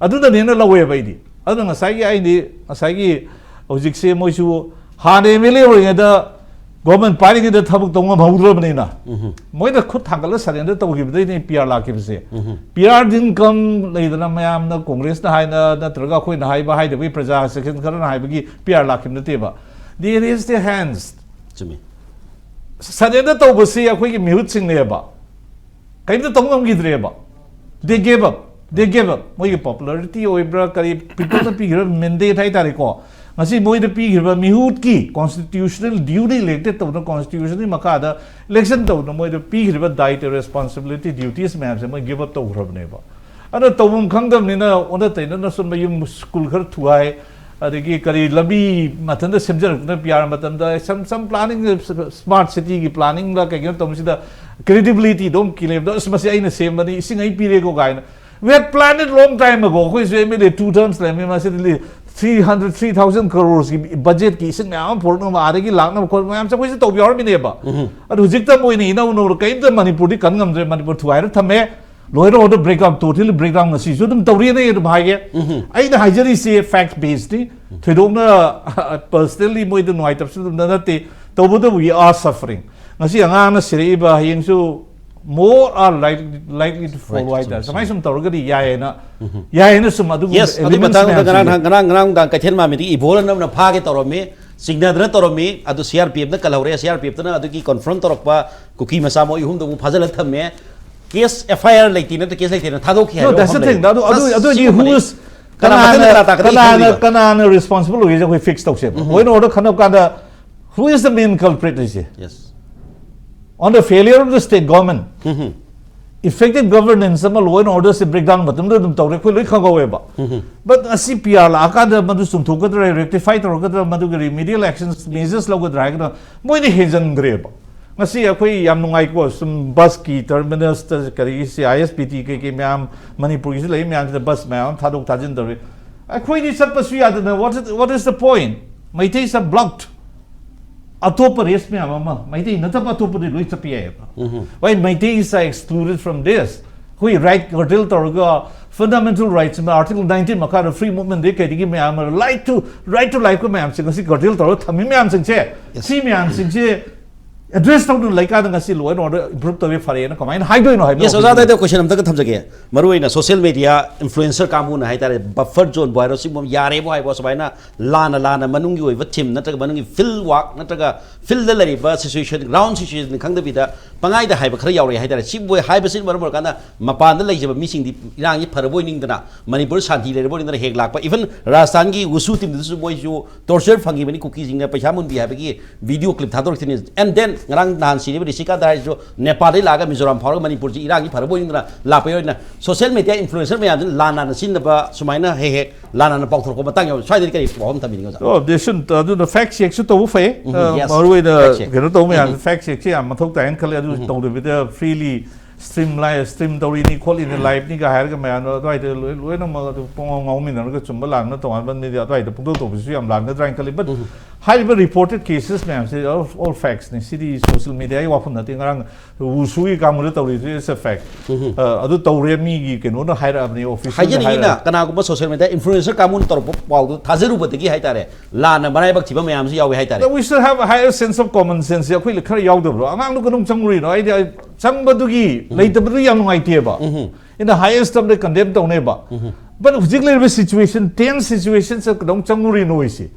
ꯑꯗꯨꯗꯅꯦꯅ ꯂꯧꯋꯦꯕ ꯑꯩꯗꯤ. ꯑꯗꯨꯅ ꯉꯁꯥꯏꯒꯤ ꯑꯩꯗꯤ ꯉꯁꯥꯏꯒꯤ ꯍꯧꯖꯤꯛꯁꯦ ꯃꯣꯏꯁꯨ ꯍꯥꯟꯅ ꯑꯦꯝ ꯑꯦꯜ ꯑꯦ ꯑꯣꯏꯔꯤꯉꯩꯗ ꯒꯣꯔꯃꯦꯟ ꯄꯥꯏꯔꯤꯉꯩꯗ ꯊꯕꯛ ꯇꯧ ꯉꯝꯍꯧꯗ꯭ꯔꯕꯅꯤꯅ ꯃꯣꯏꯅ ꯈꯨꯠ ꯊꯥꯡꯒꯠꯂ ꯁꯔꯦꯟꯗꯔ ꯇꯧꯈꯤꯕꯗꯩꯅꯦ ꯄꯤ ꯑꯥꯔ ꯂꯥꯛꯈꯤꯕꯁꯦ. ꯄꯤ ꯑꯥꯔ ꯗꯤꯟ ꯀꯝ ꯂꯩꯗꯅ ꯃꯌꯥꯝꯅ ꯀꯣꯡꯒ꯭ꯔꯦꯁꯅ ꯍꯥꯏꯅ ꯅꯠꯇ꯭ꯔꯒ ꯑꯩꯈꯣꯏꯅ ꯍꯥꯏꯕ ꯍꯥꯏꯗꯕꯒꯤ ꯄ꯭ꯔꯖꯥ ꯁꯦꯛꯁꯟ ꯈꯔꯅ ꯍꯥꯏꯕꯒꯤ ꯄꯤ ꯑꯥꯔ ꯂꯥꯛꯈꯤꯕ ꯅꯠꯇꯦꯕ. They raised their hands. ꯆꯨꯝꯃꯤ. ꯁꯔꯦꯟꯗꯔ ꯇꯧꯕꯁꯤ ꯑꯩꯈꯣꯏꯒꯤ ꯃꯤꯍꯨꯠꯁꯤꯡꯅꯦꯕ. ꯀꯔꯤꯝꯇ ꯇꯧ ꯉꯝꯈꯤꯗ꯭ꯔꯦꯕ. They gave up. They gave up. ꯃꯣꯏꯒꯤ ꯄꯣꯄꯨꯂꯔꯤꯇꯤ ꯑꯣꯏꯕ꯭ꯔꯥ ꯀꯔꯤ ꯄꯤꯄꯜꯅ ꯄꯤꯈ꯭ꯔꯤꯕ ꯃꯦꯟꯗꯦꯠ ꯍꯥꯏꯇꯥꯔꯦꯀꯣ, ꯉꯁꯤ ꯃꯣꯏꯗ ꯄꯤꯈ꯭ꯔꯤꯕ ꯃꯤꯍꯨꯠꯀꯤ ꯀꯣꯟꯁꯇꯤꯇ꯭ꯌꯨꯁꯅꯦꯜ ꯗ꯭ꯌꯨꯇꯤ ꯏꯂꯦꯛꯇꯦꯠ ꯇꯧꯗꯅ ꯀꯣꯟꯁꯇꯤꯇ꯭ꯌꯨꯁꯟꯒꯤ ꯃꯈꯥꯗ ꯏꯂꯦꯛꯁꯟ ꯇꯧꯗꯅ ꯃꯣꯏꯗ ꯄꯤꯈ꯭ꯔꯤꯕ ꯗꯥꯏꯇ ꯔꯦꯁꯄꯣꯟꯁꯤꯕꯤꯂꯤꯇꯤ ꯗ꯭ꯌꯨꯇꯤꯁ ꯃꯌꯥꯝꯁꯦ ꯃꯣꯏ ꯒꯤꯞ ꯑꯞ ꯇꯧꯈ꯭ꯔꯕꯅꯦꯕ. ꯑꯗꯣ ꯇꯧꯐꯝ ꯈꯪꯗꯕꯅꯤꯅ ꯑꯣꯟꯅ ꯇꯩꯅꯅ ꯁꯨꯝ ꯃꯌꯨꯝ ꯁ꯭ꯀꯨꯜ ꯈꯔ ꯊꯨꯒꯥꯏ, ꯑꯗꯒꯤ ꯀꯔꯤ ꯂꯝꯕꯤ ꯃꯊꯟꯇ ꯁꯦꯝꯖꯔꯛꯇꯅ ꯄꯤ ꯑꯥꯔ ꯃꯇꯝꯗ some some planning, ꯁ꯭ꯃꯥꯔꯠ ꯁꯤꯇꯤꯒꯤ ꯄ꯭ꯂꯥꯅꯤꯡꯗ ꯀꯩꯒꯤꯅꯣ ꯇꯧꯕꯁꯤꯗ ꯀ꯭ꯔꯦꯗꯤꯕꯤꯂꯤꯇꯤꯗꯣ ꯑꯃꯨꯛ ꯀꯤꯂꯦꯕꯗꯣ ꯑꯁ ꯃꯁꯤ ꯑꯩꯅ ꯁꯦꯝꯕꯅꯤ ꯏꯁꯤꯡ ꯑꯩ ꯄꯤꯔꯦꯀꯣ ꯀꯥꯏꯅ. We had planned it long time ago. ꯑꯩꯈꯣꯏꯁꯨ ꯑꯦꯝ ꯑꯦꯜ ꯑꯦ ꯇꯨ ꯇꯔꯝꯁ ꯂꯩꯔꯝꯃꯤ ꯃꯁꯤꯗꯤ ꯊ꯭ꯔꯤ ꯍꯟꯗ꯭ꯔꯦꯠ ꯊ꯭ꯔꯤ ꯊꯥꯎꯖꯟ ꯀꯔꯣꯔꯁꯀꯤ ꯕꯖꯦꯠꯀꯤ ꯏꯁꯤꯡ ꯃꯌꯥꯝ ꯑꯃ ꯄꯨꯔꯛꯅꯕ ꯑꯥꯗꯒꯤ ꯂꯥꯛꯅꯕ ꯈꯣꯠꯄ ꯃꯌꯥꯝꯁꯦ ꯑꯩꯈꯣꯏꯁꯨ ꯇꯧꯕ ꯌꯥꯎꯔꯝꯃꯤꯅꯦꯕ. ꯑꯗꯨ ꯍꯧꯖꯤꯛꯇ ꯃꯣꯏꯅ ꯏꯅꯧ ꯅꯧꯅ ꯀꯔꯤꯝꯇ ꯃꯅꯤꯄꯨꯔꯗꯤ ꯀꯟ ꯉꯝꯗ꯭ꯔꯦ, ꯃꯅꯤꯄꯨꯔ ꯊꯨꯒꯥꯏꯔ ꯊꯝꯃꯦ. ꯂꯣꯏꯔ order break down totally break down ꯉꯁꯤꯁꯨ ꯑꯗꯨꯝ ꯇꯧꯔꯤꯅꯦ ꯑꯗꯨꯝ ꯍꯥꯏꯒꯦ. ꯑꯩꯅ ꯍꯥꯏꯖꯔꯤꯁꯦ ꯐꯦꯛ ꯕꯦꯁꯅꯤ. ꯊꯣꯏꯗꯣꯛꯅ ꯄꯔꯁꯅꯦꯜꯂꯤ ꯃꯣꯏꯗ ꯅꯨꯡꯉꯥꯏꯇꯕꯁꯨ ꯑꯗꯨꯝ ꯅꯠꯇꯦ. ꯇꯧꯕꯇꯕꯨ we are suffering. ꯉꯁꯤ ꯑꯉꯥꯡꯅ ꯁꯤꯔꯛꯏꯕ ꯍꯌꯦꯡꯁꯨ more are likely, likely to follow ꯍꯥꯏꯇꯥꯔꯦ. ꯁꯨꯃꯥꯏꯅ ꯁꯨꯝ ꯇꯧꯔꯒꯗꯤ ꯌꯥꯏꯌꯦꯅ ꯌꯥꯏꯌꯦꯅ ꯁꯨꯝ ꯑꯗꯨꯒꯨꯝꯕ ꯌꯦꯁ. ꯑꯗꯨꯒꯤ evidence ꯃꯇꯥꯡꯗ ꯃꯌꯥꯝꯁꯦ ꯉꯔꯥꯡ ꯍꯧꯖꯤꯛ ꯉꯔꯥꯡ ꯉꯔꯥꯡ ꯅꯨꯡꯗꯥꯡ ꯀꯩꯊꯦꯜ ꯃꯥꯟꯕꯤꯗꯒꯤ ꯏꯕꯣꯂ ꯅꯝꯅ ꯐꯥꯒꯦ ꯇꯧꯔꯝꯃꯤ, ꯆꯤꯡꯅꯗꯅ ꯇꯧꯔꯝꯃꯤ, ꯑꯗꯨ C R P ꯑꯦꯐꯅ ꯀꯜꯍꯧꯔꯦ. C R P ꯑꯦꯐꯇꯅ ꯑꯗꯨꯒꯤ ꯀꯣꯟꯐ꯭ꯔꯣꯟ ꯇꯧꯔꯛꯄ ꯀꯨꯀꯤ ꯃꯆꯥ ꯃꯣꯏ ꯑꯍꯨꯝꯗꯨ ꯑꯃꯨꯛ ꯐꯥꯖꯤꯜꯂ ꯊꯝꯃꯦ. ꯀꯦꯁ ꯑꯦꯐ ꯑꯥꯏ ꯑꯥꯔ ꯂꯩꯇꯦ ꯅꯠꯇ꯭ꯔ ꯀꯦꯁ ꯂꯩꯇꯦꯅ ꯊꯥꯗꯣꯛꯈꯤ No, ꯍꯥꯏꯕ that's the ꯋꯥꯐꯝ thing. ꯂꯩ. ꯑꯗꯨ ꯑꯗꯨ ꯑꯁ, ꯑꯗꯨꯗꯤ ꯁꯤꯒꯨꯝꯕꯅꯤ. who is ꯀꯅꯥ ꯀꯅꯥꯅ ꯃꯊꯟꯇ ꯀꯅꯥ ꯇꯥꯛꯀꯅꯤ ꯀꯅꯥꯅ ꯈꯪꯗ꯭ꯔꯤꯕ? ꯀꯅꯥꯅ ꯔꯦꯁꯄꯣꯟꯁꯤꯕꯜ ꯑꯣꯏꯒꯦꯁꯦ ꯑꯩꯈꯣꯏ ꯐꯤꯛꯁ ꯇꯧꯁꯦꯕ. ꯂꯣ ꯑꯦꯟ ꯑꯣꯔꯗꯔ ꯈꯟꯅꯕ ꯀꯥꯟꯗ who is the main culprit ꯍꯥꯏꯁꯦ? Yes. On the failure of the state government. Effective governance ꯑꯃ ꯂꯣ ꯑꯦꯟ ꯑꯣꯔꯗꯔꯁꯦ ꯕ꯭ꯔꯦꯛ ꯗꯥꯎꯟ ꯃꯇꯝꯗ ꯑꯗꯨꯝ ꯇꯧꯔꯦ, ꯑꯩꯈꯣꯏ ꯂꯣꯏ ꯈꯪꯍꯧꯋꯦꯕ. But ꯉꯁꯤ ꯄꯤ ꯑꯥꯔ ꯂꯥꯛꯑꯀꯥꯟꯗ ꯃꯗꯨ ꯆꯨꯝꯊꯣꯛꯀꯗ꯭ꯔꯥ, ꯔꯦꯛꯇꯤꯐꯥꯏ ꯇꯧꯔꯛꯀꯗ꯭ꯔꯥ, ꯃꯗꯨꯒꯤ ꯔꯤꯃꯤꯗꯤꯌꯦꯜ ꯑꯦꯛꯁꯟ ꯃꯦꯖꯔꯁ ꯂꯧꯒꯗ꯭ꯔꯥ ꯍꯥꯏꯒꯗ꯭ꯔꯥ ꯃꯣꯏꯅ ꯍꯦꯟꯖꯟꯈ꯭ꯔꯦꯕ. ꯉꯁꯤ ꯑꯩꯈꯣꯏ ꯌꯥꯝ ꯅꯨꯡꯉꯥꯏꯀꯣ, ꯁꯨꯝ ꯕꯁꯀꯤ ꯇꯔꯃꯤꯅꯜꯁꯇ ꯀꯔꯤꯒꯤꯁꯤ ꯑꯥꯏ ꯑꯦꯁ ꯄꯤ ꯇꯤ ꯀꯩꯀꯩ ꯃꯌꯥꯝ ꯃꯅꯤꯄꯨꯔꯒꯤꯁꯨ ꯂꯩ ꯃꯌꯥꯝꯁꯤꯗ ꯕꯁ ꯃꯌꯥꯝ ꯑꯃ ꯊꯥꯗꯣꯛ ꯊꯥꯖꯤꯟ ꯇꯧꯔꯤ. ꯑꯩꯈꯣꯏꯗꯤ ꯆꯠꯄꯁꯨ ꯌꯥꯗꯅ what is, what is the point? ꯃꯩꯇꯩꯁ blocked. ꯑꯇꯣꯞꯄ ꯔꯦꯁ ꯃꯌꯥꯝ ꯑꯃ, ꯃꯩꯇꯩ ꯅꯠꯇꯕ ꯑꯇꯣꯞꯄꯗꯤ ꯂꯣꯏ ꯆꯠꯄ ꯌꯥꯏꯑꯕ꯫ Why Meiteis are excluded from this? ꯑꯩꯈꯣꯏ ꯔꯥꯏꯠ ꯀꯔꯇꯦꯜ ꯇꯧꯔꯒ, ꯐꯟꯗꯥꯃꯦꯟꯇꯦꯜ ꯔꯥꯏꯠꯁ ꯑꯥꯔꯇꯤꯀꯜ ꯅꯥꯏꯟꯇꯤꯟ ꯃꯈꯥꯗ ꯐ꯭ꯔꯤ ꯃꯨꯚꯃꯦꯟꯗꯒꯤ ꯀꯩꯗꯒꯤ ꯃꯌꯥꯝ ꯑꯃ, ꯔꯥꯏꯠ ꯇꯨ, ꯔꯥꯏꯠ ꯇꯨ ꯂꯥꯏꯐꯀ ꯃꯌꯥꯝꯁꯦ ꯉꯁꯤ ꯀꯔꯇꯦꯜ ꯇꯧꯔꯒ ꯊꯝꯃꯤ ꯃꯌꯥꯝꯁꯤꯡꯁꯦ, ꯁꯤ ꯃꯌꯥꯝꯁꯤꯡꯁꯦ ꯑꯦꯗ꯭ꯔꯦꯁ ꯇꯧꯗꯨꯅ ꯂꯩꯀꯥꯟꯗ ꯉꯁꯤ ꯂꯣ ꯑꯦꯟ ꯑꯣꯔꯗꯔ ꯏꯝꯄ꯭ꯔꯨꯞ ꯇꯧꯋꯦ, ꯐꯔꯦꯅ ꯀꯃꯥꯏꯅ ꯍꯥꯏꯗꯣꯏꯅꯣ ꯍꯥꯏꯕ ꯌꯦꯁ, ꯑꯣꯖꯥ, ꯑꯗꯩꯗ ꯀꯣꯏꯁꯟ ꯑꯝꯇꯒ ꯊꯝꯖꯒꯦ꯫ ꯃꯔꯨꯑꯣꯏꯅ ꯁꯣꯁꯤꯌꯦꯜ ꯃꯦꯗꯤꯌꯥ ꯏꯟꯐ꯭ꯂꯨꯌꯦꯟꯁꯔ ꯀꯥꯡꯕꯨꯅ ꯍꯥꯏꯇꯥꯔꯦ, ꯕꯐꯔ ꯖꯣꯟꯕꯨ ꯍꯥꯏꯔꯣ, ꯁꯤꯒꯨꯝꯕ ꯌꯥꯔꯦꯕꯨ ꯍꯥꯏꯕꯣ, ꯁꯨꯃꯥꯏꯅ ꯂꯥꯟꯅ ꯂꯥꯟꯅ ꯃꯅꯨꯡꯒꯤ ꯑꯣꯏꯕ ꯊꯤꯝ ꯅꯠꯇ꯭ꯔꯒ ꯃꯅꯨꯡꯒꯤ ꯐꯤꯜ ꯋꯥꯛ ꯅꯠꯇ꯭ꯔꯒ ꯐꯤꯜꯗ ꯂꯩꯔꯤꯕ ꯁꯤꯆꯨꯋꯦꯁꯟ, ꯒ꯭ꯔꯥꯎꯟ ꯁꯤꯆꯨꯋꯦꯁꯟ ꯈꯪꯗꯕꯤꯗ ꯄꯪꯍꯥꯏꯗ ꯍꯥꯏꯕ ꯈꯔ ꯌꯥꯎꯔꯛꯑꯦ ꯍꯥꯏꯇꯥꯔꯦ꯫ ꯁꯤꯕꯨ ꯍꯥꯏꯕꯁꯤꯅ ꯃꯔꯝ ꯑꯣꯏꯔꯀꯥꯟꯗ ꯃꯄꯥꯟꯗ ꯂꯩꯖꯕ ꯃꯤꯁꯤꯡꯗꯤ ꯏꯔꯥꯡꯁꯤ ꯐꯔꯕꯣꯏ ꯅꯤꯡꯗꯅ, ꯃꯅꯤꯄꯨꯔ ꯁꯥꯟꯇꯤ ꯂꯩꯔꯕꯣꯏ ꯅꯤꯡꯗꯅ ꯍꯦꯛ ꯂꯥꯛꯄ, ꯏꯚꯟ ꯔꯥꯖꯁꯊꯥꯟꯒꯤ ꯋꯨꯁꯨ ꯇꯤꯝꯗꯨꯁꯨ ꯃꯣꯏꯁꯨ ꯇꯣꯔꯆꯔ ꯐꯪꯈꯤꯕꯅꯤ ꯀꯨꯀꯤꯁꯤꯡꯅ ꯄꯩꯁꯥ ꯃꯨꯟꯕꯤ ꯍꯥꯏꯕꯒꯤ ꯚꯤꯗꯤꯑꯣ ꯀ꯭ꯂꯤꯞ ꯊꯥꯗꯣꯔꯛꯇꯣꯏꯅꯤ꯫ ꯑꯦꯟ ꯗꯦꯟ ꯉꯔꯥꯡ ꯅꯍꯥꯟ ꯁꯤꯔꯤꯕ ꯔꯤꯁꯤꯀꯥꯟꯇ ꯍꯥꯏꯔꯤꯁꯨ ꯅꯦꯄꯥꯜꯗꯩ ꯂꯥꯛꯑꯒ ꯃꯤꯖꯣꯔꯥꯝ ꯐꯥꯎꯔꯒ ꯃꯅꯤꯄꯨꯔꯁꯤ ꯏꯔꯥꯡꯁꯤ ꯐꯔꯕꯣꯏ ꯅꯤꯡꯗꯅ ꯂꯥꯛꯄ ꯑꯣꯏꯅ ꯁꯣꯁꯤꯌꯦꯜ ꯃꯦꯗꯤꯌꯥ ꯏꯟꯐ꯭ꯂꯨꯌꯦꯟꯁꯔ ꯃꯌꯥꯝꯁꯤꯅ ꯂꯥꯟꯅ ꯁꯤꯖꯤꯟꯅꯕ ꯁꯨꯃꯥꯏꯅ ꯍꯦꯛ ꯍꯦꯛ ꯂꯥꯟꯅ ꯄꯥꯎꯊꯣꯔꯛꯄ ꯃꯇꯥꯡ ꯌꯥꯎꯋꯤ꯫ ꯁ꯭ꯋꯥꯏꯗꯗꯤ ꯀꯔꯤ ꯋꯥꯐꯝ ꯊꯝꯕꯤꯅꯤꯡꯉꯤ ꯑꯣꯖꯥ? ꯑꯣ, ꯗꯦꯁꯟ, ꯑꯗꯨꯅ ꯐꯦꯛ ꯆꯦꯛꯁꯨ ꯇꯧꯕ ꯐꯩ꯫ ꯎꯝ, yes. ꯃꯔꯨꯑꯣꯏꯅ ꯐꯦꯛ ꯆꯦꯛ꯫ ꯀꯩꯅꯣ ꯇꯧꯕ ꯃꯌꯥꯝꯁꯦ, ꯐꯦꯛ ꯆꯦꯛꯁꯦ ꯌꯥꯝ ꯃꯊꯧ ꯇꯥꯏꯅ ꯈꯜꯂꯦ꯫ ꯑꯗꯨ ꯇꯧꯗꯕꯤꯗ ꯐ꯭ꯔꯤꯂꯤ ꯁ꯭ꯇ꯭ꯔꯤꯝ ꯂꯥꯏ ꯁ꯭ꯇ꯭ꯔꯤꯝ ꯇꯧꯔꯤꯅꯤ ꯈꯣꯠꯂꯤꯅꯤ, ꯂꯥꯏꯞꯅꯤꯒ ꯍꯥꯏꯔꯒ ꯃꯌꯥꯝꯗꯣ ꯑꯗꯨꯋꯥꯏꯗ ꯂꯣꯏ, ꯂꯣꯏꯅꯃꯛ ꯑꯗꯨ ꯄꯨꯡꯉꯥꯎ ꯉꯥꯎꯃꯤꯟꯅꯔꯒ ꯆꯨꯝꯕ ꯂꯥꯟꯕ ꯇꯣꯉꯥꯟꯕ ꯃꯤꯗꯤ ꯑꯗꯨꯋꯥꯏꯗ ꯄꯨꯡꯇꯧ ꯇꯧꯕꯁꯤꯁꯨ ꯌꯥꯝ ꯂꯥꯟꯒꯗ꯭ꯔꯥ ꯍꯥꯏꯅ ꯈꯜꯂꯤ꯫ ꯕꯠ ꯍꯥꯏꯔꯤꯕ ꯔꯤꯄꯣꯔꯇꯦꯠ ꯀꯦꯁꯦꯁ ꯃꯌꯥꯝꯁꯤ ꯑꯣꯜ ꯐꯦꯛꯁꯅꯤ꯫ ꯁꯤꯗꯤ ꯁꯣꯁꯤꯌꯦꯜ ꯃꯦꯗꯤꯌꯥꯒꯤ ꯋꯥꯐꯝ ꯅꯠꯇꯦ꯫ ꯉꯔꯥꯡ ꯋꯨꯁꯨꯒꯤ ꯀꯥꯡꯕꯨꯗ ꯇꯧꯔꯤꯗꯨ ꯏꯁ ꯑ ꯐꯦꯛ꯫ ꯑꯗꯨ ꯇꯧꯔꯦ, ꯃꯤꯒꯤ ꯀꯩꯅꯣꯅ ꯍꯥꯏꯔꯛꯑꯕꯅꯤ, ꯑꯣꯐꯤꯁꯤꯌꯦꯜꯅ ꯍꯥꯏꯖꯅꯤꯡꯉꯤꯅ ꯍꯥꯏꯔꯛꯑꯕꯅꯤ꯫ ꯀꯅꯥꯒꯨꯝꯕ ꯁꯣꯁꯤꯌꯦꯜ ꯃꯦꯗꯤꯌꯥ ꯏꯟꯐ꯭ꯂꯨꯌꯦꯟꯁꯔ ꯀꯥꯡꯕꯨꯅ ꯇꯧꯔꯛꯄ ꯄꯥꯎꯗꯨ ꯊꯥꯖꯔꯨꯕꯗꯒꯤ ꯍꯥꯏꯇꯥꯔꯦ, ꯂꯥꯟꯅ ꯃꯔꯥꯏꯕꯛ ꯊꯤꯕ ꯃꯌꯥꯝꯁꯨ ꯌꯥꯎꯋꯦ ꯍꯥꯏꯇꯥꯔꯦ꯫ But we should have a higher sense of common sense. ꯑꯩꯈꯣꯏ ꯈꯔ ꯌꯥꯎꯗꯕ꯭ꯔꯣ? ꯑꯉꯥꯡꯗꯨ ꯀꯩꯅꯣꯝ ꯆꯪꯉꯨꯔꯤꯅꯣ? ꯑꯩꯗꯤ ꯑꯩ ꯆꯪꯕꯗꯨꯒꯤ ꯂꯩꯇꯕꯗꯨ ꯌꯥꯝ ꯅꯨꯡꯉꯥꯏꯇꯦꯕ꯫ ꯑꯩꯅ ꯍꯥꯏꯌꯦꯁ ꯇꯝꯗ ꯀꯟꯗꯦꯝ ꯇꯧꯅꯦꯕ꯫ But ꯍꯧꯖꯤꯛ ꯂꯩꯔꯤꯕ ꯁꯤꯆꯨꯋꯦꯁꯟ, ꯇꯦꯟ ꯁꯤꯆꯨꯋꯦꯁꯟꯁꯦ ꯀꯩꯗꯧ ꯆꯪꯉꯨꯔꯤꯅꯣ ꯑꯩꯁꯦ?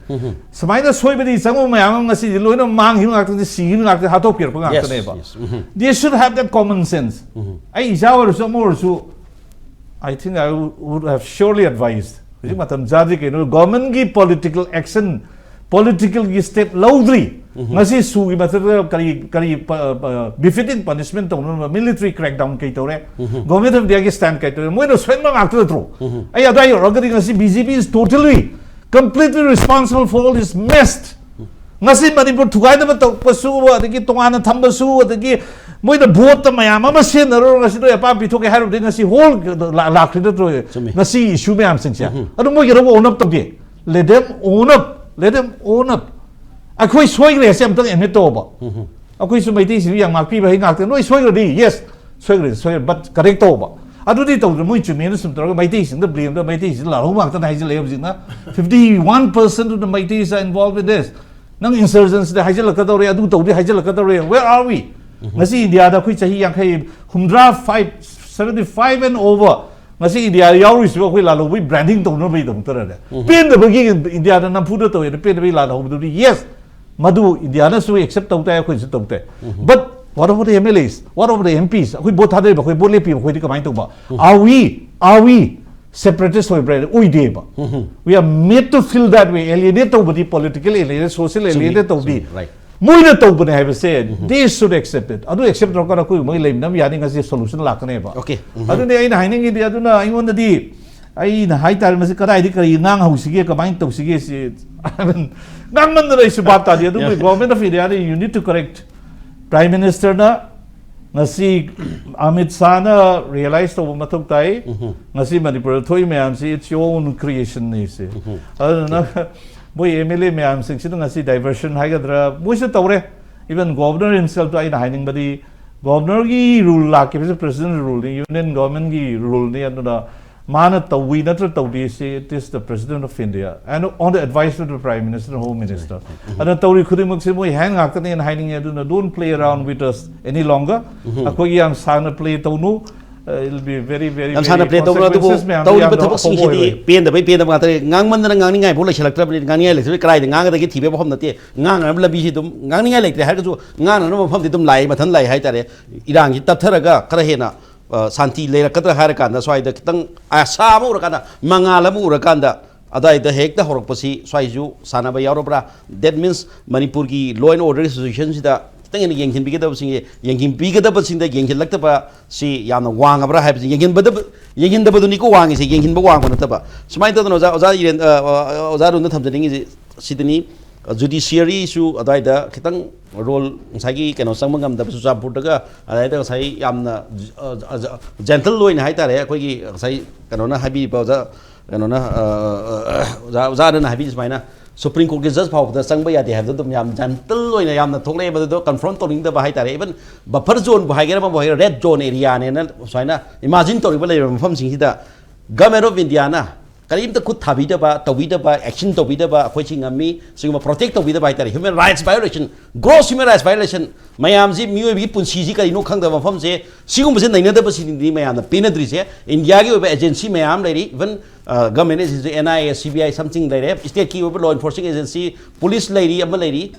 ꯁꯨꯃꯥꯏꯅ ꯁꯣꯏꯕꯗꯤ ꯆꯪꯕ ꯃꯌꯥꯝ ꯑꯃ ꯉꯁꯤꯗꯤ ꯂꯣꯏꯅ ꯃꯥꯡꯈꯤꯕ ꯉꯥꯛꯇꯅꯤ, ꯁꯤꯈꯤꯕ ꯉꯥꯛꯇꯅꯤ, ꯍꯥꯠꯇꯣꯛꯄꯤꯔꯛꯄ Yes, ꯉꯥꯛꯇꯅꯦꯕ꯫ yes. They should have that common sense. ꯑꯩ ꯏꯆꯥ ꯑꯣꯏꯔꯁꯨ ꯑꯃ ꯑꯣꯏꯔꯁꯨ, I think I would have surely advised. ꯍꯧꯖꯤꯛ ꯃꯇꯝ ꯆꯥꯗ꯭ꯔꯤ ꯀꯩꯅꯣ, ꯒꯣꯔꯃꯦꯟꯒꯤ ꯄꯣꯂꯤꯇꯤꯀꯦꯜ ꯑꯦꯛꯁꯟ, ꯄꯣꯂꯤꯇꯤꯀꯦꯜꯒꯤ ꯁ꯭ꯇꯦꯞ ꯂꯧꯗ꯭ꯔꯤ꯫ ꯉꯁꯤ ꯁꯨꯒꯤ ꯃꯊꯛꯇ ꯀꯔꯤ, ꯀꯔꯤ ꯕꯤꯐꯤꯇꯤꯡ ꯄꯅꯤꯁꯃꯦꯟ ꯇꯧꯅꯅꯕ ꯃꯤꯂꯤꯇꯔꯤ ꯀ꯭ꯔꯦꯛ ꯗꯥꯎꯟ ꯀꯩ ꯇꯧꯔꯦ? ꯒꯣꯔꯃꯦꯟ ꯑꯣꯐ ꯏꯟꯗꯤꯌꯥꯒꯤ ꯁ꯭ꯇꯦꯟ ꯀꯩ ꯇꯧꯔꯦ? ꯃꯣꯏꯅ ꯁꯣꯏꯕ ꯉꯥꯛꯇ ꯅꯠꯇ꯭ꯔꯣ? ꯑꯩ ꯑꯗꯨꯋꯥꯏ ꯌꯧꯔꯒꯗꯤ ꯉꯁꯤ B J P is totally, completely responsible for all this mess. ꯉꯁꯤ ꯃꯅꯤꯄꯨꯔ ꯊꯨꯒꯥꯏꯅꯕ ꯇꯧꯔꯛꯄꯁꯨ, ꯑꯗꯒꯤ ꯇꯣꯉꯥꯟꯅ ꯊꯝꯕꯁꯨ, ꯑꯗꯒꯤ ꯃꯣꯏꯅ ꯚꯣꯠꯇ ꯃꯌꯥꯝ ꯑꯃ ꯁꯤꯖꯤꯟꯅꯔꯨꯔꯒ ꯉꯁꯤ ꯅꯣꯏ ꯑꯄꯥꯝꯕ ꯄꯤꯊꯣꯛꯀꯦ ꯍꯥꯏꯔꯨꯕꯗꯤ ꯉꯁꯤ ꯍꯣꯜ ꯂꯥꯛꯈ꯭ꯔꯤꯗ ꯅꯠꯇ꯭ꯔꯣ? ꯆꯨꯝꯃꯤ꯫ ꯉꯁꯤ ꯏꯁꯨ ꯃꯌꯥꯝꯁꯤꯡꯁꯦ ꯑꯗꯨ ꯃꯣꯏꯒꯤꯗꯃꯛ ꯑꯣꯟ ꯑꯞ ꯇꯧꯒꯦ꯫ Let them own up. Let them own up. ꯑꯩꯈꯣꯏ ꯁꯣꯏꯈ꯭ꯔꯦ ꯍꯥꯏꯁꯦ ꯑꯝꯇꯪ ꯑꯦꯗꯃꯤꯠ ꯇꯧꯕ꯫ ꯑꯩꯩꯈꯣꯏꯁꯨ ꯃꯩꯇꯩꯁꯤꯡꯁꯨ ꯌꯥꯝ ꯉꯥꯛꯄꯤꯕ ꯍꯩ ꯉꯥꯛꯇ, ꯅꯣꯏ ꯁꯣꯏꯈ꯭ꯔꯗꯤ, ꯌꯦꯁ, ꯁꯣꯏꯈ꯭ꯔꯗꯤ ꯁꯣꯏꯈ꯭ꯔꯦ, ꯕꯠ ꯀꯔꯦꯛ ꯇꯧꯕ꯫ ꯑꯗꯨꯗꯤ ꯇꯧꯗꯅ ꯃꯣꯏ ꯆꯨꯝꯃꯦꯅ ꯁꯨꯝ ꯇꯧꯔꯒ ꯃꯩꯇꯩꯁꯤꯡꯗ ꯕ꯭ꯂꯦꯝꯗ ꯃꯩꯇꯩꯁꯤꯡꯗ ꯂꯥꯜꯍꯧꯕ ꯉꯥꯛꯇꯅ ꯍꯥꯏꯖꯤꯜꯂꯛꯑꯦ ꯍꯧꯖꯤꯛꯅ꯫ Fifty one percent of the Meiteis are involved in this. ꯅꯪ insurgency ꯗ ꯍꯥꯏꯖꯤꯜꯂꯛꯀꯗꯧꯔꯦ, ꯑꯗꯨ ꯇꯧꯗꯦ ꯍꯥꯏꯖꯤꯜꯂꯛꯀꯗꯧꯔꯦ꯫ Where are we? ꯉꯁꯤ ꯏꯟꯗꯤꯌꯥꯗ ꯑꯩꯈꯣꯏ ꯆꯍꯤ ꯌꯥꯡꯈꯩ, ꯍꯨꯝꯗ꯭ꯔꯥ five, seventy five and over, ꯉꯁꯤ ꯏꯟꯗꯤꯌꯥꯗ ꯌꯥꯎꯔꯤꯁꯤꯕꯨ ꯑꯩꯈꯣꯏ ꯂꯥꯜꯍꯧꯕꯒꯤ branding ꯇꯧꯅꯕꯒꯤꯗꯃꯛꯇꯔꯅꯦ? ꯄꯦꯟꯗꯕꯒꯤ ꯏꯟꯗꯤꯌꯥꯗ ꯅꯝꯐꯨꯗ ꯇꯧꯋꯦꯅ ꯄꯦꯟꯗꯕꯒꯤ ꯂꯥꯜꯍꯧꯕꯗꯨꯗꯤ, ꯌꯦꯁ, ꯃꯗꯨ ꯏꯟꯗꯤꯌꯥꯅꯁꯨ ꯑꯦꯛꯁꯦꯞ ꯇꯧ ꯇꯥꯏ, ꯑꯩꯈꯣꯏꯅꯁꯨ ꯇꯧ ꯇꯥꯏ꯫ But what about the M L As? What about the M Ps? ꯑꯩꯈꯣꯏ ꯚꯣꯠ ꯊꯥꯗꯔꯤꯕ, ꯑꯩꯈꯣꯏ ꯚꯣꯠ ꯂꯦꯞꯄꯤꯕ, ꯑꯩꯈꯣꯏꯗꯤ ꯀꯃꯥꯏꯅ ꯇꯧꯕ? Are we, are we separatist ꯑꯣꯏꯕ꯭ꯔꯥ? ꯑꯣꯏꯗꯦꯕ꯫ We are made to feel that way. Alienate ꯇꯧꯕꯗꯤ, political alienate, social alienate ꯇꯧꯕꯗꯤ, ꯆꯨꯝꯃꯤ, right. ꯃꯣꯏꯅ ꯇꯧꯕꯅꯦ ꯍꯥꯏꯕꯁꯦ, they should accept it. ꯑꯗꯨ ꯑꯦꯛꯁꯦꯞ ꯇꯧꯔꯀꯥꯟꯗ ꯑꯩꯈꯣꯏ ꯃꯣꯏ ꯂꯩꯃꯤꯟꯅꯕ ꯌꯥꯅꯤ, ꯉꯁꯤ ꯁꯣꯂꯨꯁꯟ ꯂꯥꯛꯀꯅꯦꯕ꯫ Okay. ꯑꯗꯨꯅꯤ ꯑꯩꯅ ꯍꯥꯏꯅꯤꯡꯉꯤꯗꯤ, ꯑꯗꯨꯅ ꯑꯩꯉꯣꯟꯗꯗꯤ, ꯑꯩꯅ ꯍꯥꯏꯇꯥꯔꯦ, ꯃꯁꯤ ꯀꯗꯥꯏꯗ ꯀꯔꯤ ꯉꯥꯡꯍꯧꯁꯤꯒꯦ, ꯀꯃꯥꯏꯅ ꯇꯧꯁꯤꯒꯦ ꯁꯤ ꯉꯥꯡꯃꯟꯗꯅ ꯑꯩꯁꯨ ꯚꯥꯞ ꯇꯥꯗꯦ꯫ ꯑꯗꯨꯕꯨ Government of India ꯅ you need to correct꯫ Prime Minister ꯅ ꯉꯁꯤ, ꯑꯃꯤꯠ ꯁꯥꯍꯅ ꯔꯤꯌꯦꯂꯥꯏꯁ ꯇꯧꯕ ꯃꯊꯧ ꯇꯥꯏ꯫ ꯉꯁꯤ ꯃꯅꯤꯄꯨꯔꯗ ꯊꯣꯛꯏ ꯃꯌꯥꯝꯁꯤ, it's your own creation ꯅꯤ ꯁꯦ꯫ ꯑꯗꯨꯅ ꯃꯣꯏ M L A ꯃꯌꯥꯝꯁꯤꯡꯁꯤꯅ ꯉꯁꯤ diversion ꯍꯥꯏꯒꯗ꯭ꯔꯥ, ꯃꯣꯏꯁꯨ ꯇꯧꯔꯦ꯫ Even governor himself ꯇꯣ ꯑꯩꯅ ꯍꯥꯏꯅꯤꯡꯕꯗꯤ, governor ꯒꯤ rule ꯂꯥꯛꯈꯤꯕꯁꯦ president rule ꯅꯤ, union government ꯒꯤ rule ꯅꯤ꯫ ꯑꯗꯨꯅ ꯃꯥꯅ ꯇꯧꯏ ꯅꯠꯇ꯭ꯔ ꯇꯧꯗꯦ ꯁꯤ, it is the President of India and on the advice of the Prime Minister, Home Minister꯫ ꯑꯗꯨꯅ ꯇꯧꯔꯤ ꯈꯨꯗꯤꯡꯃꯛꯁꯦ ꯃꯣꯏ ꯍꯦꯟ ꯉꯥꯛꯇꯅꯦꯅ ꯍꯥꯏꯅꯤꯡꯉꯦ꯫ ꯑꯗꯨꯅ don't play around with us any longer꯫ ꯑꯩꯈꯣꯏꯒꯤ ꯌꯥꯝ ꯁꯥꯡꯅ ꯄ꯭ꯂꯦ ꯇꯧꯅꯨ꯫ Uh, it'll be very, very, ꯌꯥꯝ ꯁꯥꯡꯅ very ꯄ꯭ꯂꯦ ꯇꯧꯅꯨ꯫ ꯑꯗꯨꯕꯨ consequences ꯃꯌꯥꯝꯗꯣ ꯇꯧꯔꯤꯕ ꯌꯥꯝꯅ ꯊꯕꯛꯁꯤꯡꯁꯤꯗꯤ ꯑꯐꯧꯕ ꯑꯣꯏꯔꯣꯏ꯫ ꯄꯦꯟꯗꯕꯩ ꯄꯦꯟꯗꯕ ꯉꯥꯛꯇꯅꯤ꯫ ꯉꯥꯡꯃꯟꯗꯅ ꯉꯥꯡꯅꯤꯡꯉꯥꯏ ꯐꯥꯎ ꯂꯩꯁꯜꯂꯛꯇ꯭ꯔꯕꯅꯤ꯫ ꯉꯥꯡꯅꯤꯡꯉꯥꯏ ꯂꯩꯇ꯭ꯔꯕꯅꯤ, ꯀꯗꯥꯏꯗ ꯉꯥꯡꯒꯗꯒꯦ ꯊꯤꯕ ꯃꯐꯝ ꯅꯠꯇꯦ꯫ ꯉꯥꯡꯅꯅꯕ ꯂꯝꯕꯤꯁꯤ ꯑꯗꯨꯝ, ꯉꯥꯡꯅꯤꯡꯉꯥꯏ ꯂꯩꯇ꯭ꯔꯦ ꯍꯥꯏꯔꯒꯁꯨ ꯉꯥꯡꯅꯅꯕ ꯃꯐꯝꯗꯤ ꯑꯗꯨꯝ ꯂꯥꯛꯑꯦ, ꯃꯊꯟ ꯂꯥꯛꯑꯦ ꯍꯥꯏꯇꯥꯔꯦ꯫ ꯏꯔꯥꯡꯁꯤ ꯇꯞꯊꯔꯒ ꯈꯔ ꯍꯦꯟꯅ, ꯑ, ꯁꯥꯟꯇꯤ ꯂꯩꯔꯛꯀꯗ꯭ꯔꯥ ꯍꯥꯏꯔꯀꯥꯟꯗ, ꯁ꯭ꯋꯥꯏꯗ ꯈꯤꯇꯪ ꯑꯁꯥ ꯑꯃ ꯎꯔꯀꯥꯟꯗ, ꯃꯉꯥꯜ ꯑꯃ ꯎꯔꯀꯥꯟꯗ, ꯑꯗꯥꯏꯗ ꯍꯦꯛꯇ ꯍꯧꯔꯛꯄꯁꯤ ꯁ꯭ꯋꯥꯏꯁꯨ ꯁꯥꯟꯅꯕ ꯌꯥꯎꯔꯕ꯭ꯔꯥ? That means ꯃꯅꯤꯄꯨꯔꯒꯤ law and order situation ꯁꯤꯗ ꯈꯤꯇꯪ ꯍꯦꯟꯅ ꯌꯦꯡꯁꯤꯟꯕꯤꯒꯗꯕꯁꯤꯡ, ꯌꯦꯡꯁꯤꯟꯕꯤꯒꯗꯕꯁꯤꯡꯗ ꯌꯦꯡꯁꯤꯜꯂꯛꯇꯕ ꯁꯤ ꯌꯥꯝꯅ ꯋꯥꯡꯉꯕ꯭ꯔꯥ ꯍꯥꯏꯕꯁꯤ ꯌꯦꯡꯁꯤꯟꯕꯗ-, ꯌꯦꯡꯁꯤꯟꯗꯕꯗꯨꯅꯤꯀꯣ ꯋꯥꯡꯉꯤꯁꯦ, ꯌꯦꯡꯁꯤꯟꯕ ꯋꯥꯡꯕ ꯅꯠꯇꯕ꯫ ꯁꯨꯃꯥꯏꯅ ꯇꯧꯗꯅ ꯑꯣꯖꯥ, ꯑꯣꯖꯥ ꯏꯔꯦꯟ-, ꯑ, ꯑ, ꯑꯣꯖꯥ ꯑꯔꯨꯟꯗ ꯊꯝꯖꯅꯤꯡꯉꯤꯁꯤ ꯁꯤꯗꯅꯤ, judiciary ꯁꯨ ꯑꯗꯨꯋꯥꯏꯗ ꯈꯤꯇꯪ role ꯉꯁꯥꯏꯒꯤ ꯀꯩꯅꯣ ꯆꯪꯕ ꯉꯝꯗꯕ, ꯆꯨꯔꯆꯥꯟꯄꯨꯔꯗꯒ ꯑꯗꯨꯋꯥꯏꯗ ꯉꯁꯥꯏ ꯌꯥꯝꯅ, ꯑ, ꯑ, gentle ꯑꯣꯏꯅ ꯍꯥꯏꯇꯥꯔꯦ, ꯑꯩꯈꯣꯏꯒꯤ ꯉꯁꯥꯏ ꯀꯩꯅꯣꯅ ꯍꯥꯏꯕꯤꯔꯤꯕ ꯑꯣꯖꯥ, ꯀꯩꯅꯣꯅ, ꯑ, ꯑ, ꯑ, ꯑꯣꯖꯥ, ꯑꯣꯖꯥ ꯑꯔꯨꯟꯅ ꯍꯥꯏꯕꯤꯔꯤ ꯁꯨꯃꯥꯏꯅ, ꯁꯨꯄ꯭ꯔꯤꯝ ꯀꯣꯔꯠꯀꯤ ꯖꯁ ꯐꯥꯎꯕꯗ ꯆꯪꯕ ꯌꯥꯗꯦ ꯍꯥꯏꯕꯗꯣ ꯑꯗꯨꯝ ꯌꯥꯝ ꯖꯦꯟꯇꯜ ꯑꯣꯏꯅ ꯌꯥꯝꯅ ꯊꯣꯛꯂꯛꯑꯦ꯫ ꯃꯗꯨꯗꯣ ꯀꯟꯐ꯭ꯔꯣꯟ ꯇꯧꯅꯤꯡꯗꯕ ꯍꯥꯏꯇꯥꯔꯦ꯫ ꯏꯚꯟ ꯕꯐꯔ ꯖꯣꯟꯕꯨ ꯍꯥꯏꯒꯦꯔꯥ, ꯑꯃꯕꯨ ꯍꯥꯏꯒꯦꯔꯥ, ꯔꯦꯗ ꯖꯣꯟ ꯑꯦꯔꯤꯌꯥꯅꯦꯅ ꯁꯨꯃꯥꯏꯅ ꯏꯃꯥꯖꯤꯟ ꯇꯧꯔꯤꯕ ꯂꯩꯔꯤꯕ ꯃꯐꯝꯁꯤꯡꯁꯤꯗ ꯒꯃꯦꯟ ꯑꯣꯐ ꯏꯟꯗꯤꯌꯥꯅ ꯀꯔꯤꯝꯇ ꯈꯨꯠ ꯊꯥꯕꯤꯗꯕ, ꯇꯧꯕꯤꯗꯕ, ꯑꯦꯛꯁꯟ ꯇꯧꯕꯤꯗꯕ, ꯑꯩꯈꯣꯏ ꯁꯤ ꯉꯝꯃꯤ, ꯁꯤꯒꯨꯝꯕ ꯄ꯭ꯔꯣꯇꯦꯛ ꯇꯧꯕꯤꯗꯕ ꯍꯥꯏꯇꯥꯔꯦ꯫ Human rights violation, gross human rights violation ꯃꯌꯥꯝꯁꯤ, ꯃꯤꯑꯣꯏꯕꯒꯤ ꯄꯨꯟꯁꯤꯁꯤ ꯀꯔꯤꯅꯣ ꯈꯪꯗꯕ ꯃꯐꯝꯁꯦ, ꯁꯤꯒꯨꯝꯕꯁꯦ ꯅꯩꯅꯗꯕꯁꯤꯅꯤ ꯃꯌꯥꯝꯅ ꯄꯦꯟꯅꯗ꯭ꯔꯤꯁꯦ꯫ ꯏꯟꯗꯤꯌꯥꯒꯤ ꯑꯣꯏꯕ ꯑꯦꯖꯦꯟꯁꯤ ꯃꯌꯥꯝ ꯂꯩꯔꯤ, even government agency, N I A, C B I, something ꯂꯩꯔꯦ, ꯁ꯭ꯇꯦꯠꯀꯤ ꯑꯣꯏꯕ ꯂꯣ ꯑꯦꯟꯐꯣꯔꯁꯤꯡ ꯑꯦꯖꯦꯟꯁꯤ, ꯄꯨꯂꯤꯁ ꯂꯩꯔꯤ, ꯑꯃ ꯂꯩꯔꯤ꯫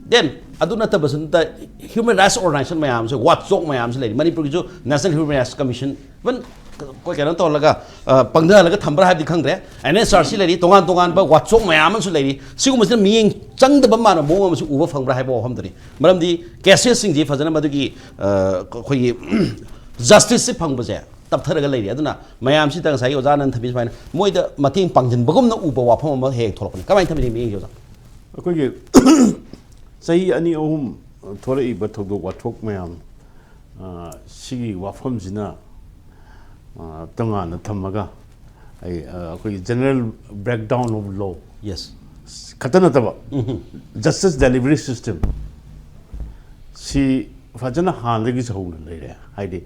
ꯗꯦꯟ ꯑꯗꯨ ꯅꯠꯇꯕꯁꯨ ꯅꯠꯇ ꯍ꯭ꯌꯨꯃꯦꯟ ꯔꯥꯏꯠꯁ ꯑꯣꯔꯒꯅꯥꯏꯖꯦꯁꯟ ꯃꯌꯥꯝꯁꯦ, ꯋꯥꯆ ꯆꯣꯛ ꯃꯌꯥꯝꯁꯨ ꯂꯩꯔꯤ, ꯃꯅꯤꯄꯨꯔꯒꯤꯁꯨ national human rights commission, even ꯑꯩꯈꯣꯏ ꯀꯩꯅꯣ ꯇꯧꯍꯜꯂꯒ, ꯑ, ꯄꯪꯊꯍꯜꯂꯒ ꯊꯝꯕ꯭ꯔꯥ ꯍꯥꯏꯕꯗꯤ ꯈꯪꯗ꯭ꯔꯦ꯫ ꯑꯦꯟ ꯑꯦꯁ ꯑꯥꯔ ꯁꯤ ꯂꯩꯔꯤ, ꯇꯣꯉꯥꯟ ꯇꯣꯉꯥꯟꯕ ꯋꯥꯆ ꯆꯣꯛ ꯃꯌꯥꯝ ꯑꯃꯁꯨ ꯂꯩꯔꯤ꯫ ꯁꯤꯒꯨꯝꯕꯁꯤꯅ ꯃꯤꯠꯌꯦꯡ ꯆꯪꯗꯕ ꯃꯥꯟꯕ ꯃꯑꯣꯡ ꯑꯃꯁꯨ ꯎꯕ ꯐꯪꯕ꯭ꯔꯥ ꯍꯥꯏꯕ ꯋꯥꯐꯝꯗꯨꯅꯤ꯫ ꯃꯔꯝꯗꯤ ꯀꯦꯁꯦꯁꯁꯤꯡꯁꯤ ꯐꯖꯅ ꯃꯗꯨꯒꯤ, ꯑ, ꯑꯩꯈꯣꯏꯒꯤ ꯖꯁꯇꯤꯁꯁꯤ ꯐꯪꯕꯁꯦ ꯇꯞꯊꯔꯒ ꯂꯩꯔꯤ꯫ ꯑꯗꯨꯅ ꯃꯌꯥꯝꯁꯤꯗ ꯉꯁꯥꯏꯒꯤ ꯑꯣꯖꯥ ꯑꯅꯟ ꯊꯝꯕꯤ ꯁꯨꯃꯥꯏꯅ ꯃꯣꯏꯗ ꯃꯇꯦꯡ ꯄꯥꯡꯁꯤꯟꯕꯒꯨꯝꯅ ꯎꯕ ꯋꯥꯐꯝ ꯑꯃ ꯍꯦꯛ ꯍꯦꯛ ꯊꯣꯛꯂꯛꯄꯅꯤ꯫ ꯀꯃꯥꯏꯅ ꯊꯝꯕꯤꯅꯤ ꯃꯤꯠꯌꯦꯡꯁꯦ, ꯑꯣꯖꯥ? ꯑꯩꯈꯣꯏꯒꯤ ꯆꯍꯤ ꯑꯅꯤ ꯑꯍꯨꯝ ꯊꯣꯛꯂꯛꯏꯕ ꯊꯧꯗꯣꯛ ꯋꯥꯊꯣꯛ ꯃꯌꯥꯝ, ꯑ, ꯁꯤꯒꯤ ꯋꯥꯐꯝꯁꯤꯅ, ꯑ, ꯇꯣꯉꯥꯟꯅ ꯊꯝꯃꯒ, ꯑꯩ, ꯑ, ꯑꯩꯈꯣꯏꯒꯤ general breakdown of law yes. ꯈꯛꯇ ꯅꯠꯇꯕ, justice delivery system ꯁꯤ ꯐꯖꯅ ꯍꯥꯟꯅꯗꯒꯤꯁꯨ ꯍꯧꯅ ꯂꯩꯔꯦ꯫ ꯍꯥꯏꯗꯤ,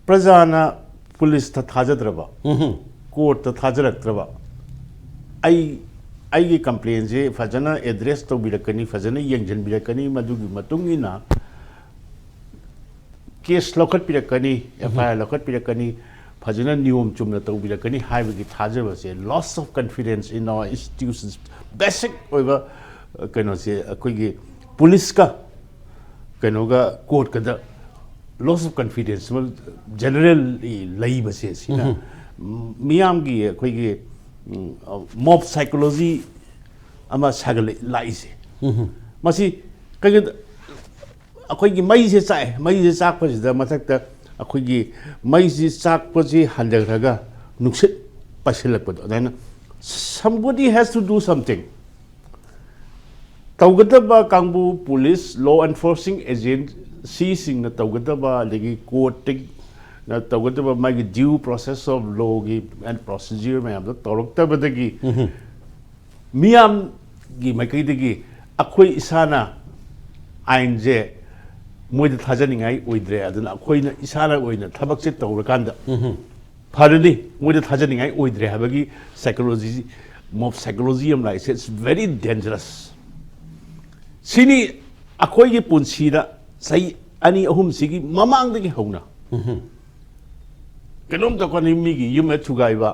ꯄ꯭ꯔꯖꯥꯅ ꯄꯨꯂꯤꯁꯇ ꯊꯥꯖꯗ꯭ꯔꯕ, ꯀꯣꯔꯠꯇ ꯊꯥꯖꯔꯛꯇ꯭ꯔꯕ, ꯑꯩ, ꯑꯩꯒꯤ ꯀꯝꯄ꯭ꯂꯦꯟꯁꯦ ꯐꯖꯅ ꯑꯦꯗ꯭ꯔꯦꯁ ꯇꯧꯕꯤꯔꯛꯀꯅꯤ, ꯐꯖꯅ ꯌꯦꯡꯁꯤꯟꯕꯤꯔꯛꯀꯅꯤ, ꯃꯗꯨꯒꯤ ꯃꯇꯨꯡ ꯏꯟꯅ ꯀꯦꯁ ꯂꯧꯈꯠꯄꯤꯔꯛꯀꯅꯤ, ꯑꯦꯐ ꯑꯥꯏ ꯑꯥꯔ ꯂꯧꯈꯠꯄꯤꯔꯛꯀꯅꯤ, ꯐꯖꯅ ꯅꯤꯌꯣꯝ ꯆꯨꯝꯅ ꯇꯧꯕꯤꯔꯛꯀꯅꯤ ꯍꯥꯏꯕꯒꯤ ꯊꯥꯖꯕꯁꯦ, loss of confidence in our institutions, basic ꯑꯣꯏꯕ, ꯑ, ꯀꯩꯅꯣꯁꯦ, ꯑꯩꯈꯣꯏꯒꯤ ꯄꯨꯂꯤꯁꯀ ꯀꯩꯅꯣꯒ ꯀꯣꯔꯠꯀꯗ loss of confidence ꯑꯃ generally ꯂꯩꯕꯁꯦ, ꯁꯤꯅ ꯃꯤꯌꯥꯝꯒꯤ ꯑꯩꯈꯣꯏꯒꯤ, ꯎꯝ, mob psychology ꯑꯃ ꯁꯥꯒꯠꯂꯛꯏꯁꯦ꯫ ꯃꯁꯤ ꯀꯩꯒꯤꯅꯣꯗ, ꯑꯩꯈꯣꯏꯒꯤ ꯃꯩꯁꯦ ꯆꯥꯛꯑꯦ, ꯃꯩꯁꯦ ꯆꯥꯛꯄꯁꯤꯗ ꯃꯊꯛꯇ ꯑꯩꯈꯣꯏꯒꯤ ꯃꯩꯁꯤ ꯆꯥꯛꯄꯁꯤ ꯍꯟꯊꯈ꯭ꯔꯒ ꯅꯨꯡꯁꯤꯠ ꯄꯥꯏꯁꯤꯜꯂꯛꯄꯗꯣ, ꯑꯗꯨꯃꯥꯏꯅ somebody has to do something꯫ ꯇꯧꯒꯗꯕ ꯀꯥꯡꯕꯨ, ꯄꯨꯂꯤꯁ, law enforcing agency ꯁꯤꯡꯅ ꯇꯧꯒꯗꯕ, ꯑꯗꯒꯤ ꯀꯣꯔꯠꯇ ꯇꯧꯒꯗꯕ ꯃꯥꯒꯤ due process of law ꯒꯤ and procedure ꯃꯌꯥꯝꯗꯣ ꯇꯧꯔꯛꯇꯕꯗꯒꯤ ꯃꯤꯌꯥꯝꯒꯤ ꯃꯥꯏꯀꯩꯗꯒꯤ ꯑꯩꯈꯣꯏ ꯏꯁꯥꯅ ꯑꯥꯏꯟꯁꯦ ꯃꯣꯏꯗ ꯊꯥꯖꯅꯤꯡꯉꯥꯏ ꯑꯣꯏꯗ꯭ꯔꯦ, ꯑꯗꯨꯅ ꯑꯩꯈꯣꯏꯅ ꯏꯁꯥꯅ ꯑꯣꯏꯅ ꯊꯕꯛꯁꯦ ꯇꯧꯔꯀꯥꯟꯗ ꯐꯔꯅꯤ, ꯃꯣꯏꯗ ꯊꯥꯖꯅꯤꯡꯉꯥꯏ ꯑꯣꯏꯗ꯭ꯔꯦ ꯍꯥꯏꯕꯒꯤ psychology, mob psychology ꯑꯃ ꯂꯥꯛꯏꯁꯦ, it's very dangerous. ꯁꯤꯅꯤ ꯑꯩꯈꯣꯏꯒꯤ ꯄꯨꯟꯁꯤꯗ ꯆꯍꯤ ꯑꯅꯤ ꯑꯍꯨꯝꯁꯤꯒꯤ ꯃꯃꯥꯡꯗꯒꯤ ꯍꯧꯅ ꯀꯩꯅꯣꯝ ꯇꯧꯔꯛꯀꯅꯤ, ꯃꯤꯒꯤ ꯌꯨꯝ ꯍꯦꯛ ꯊꯨꯒꯥꯏꯕ,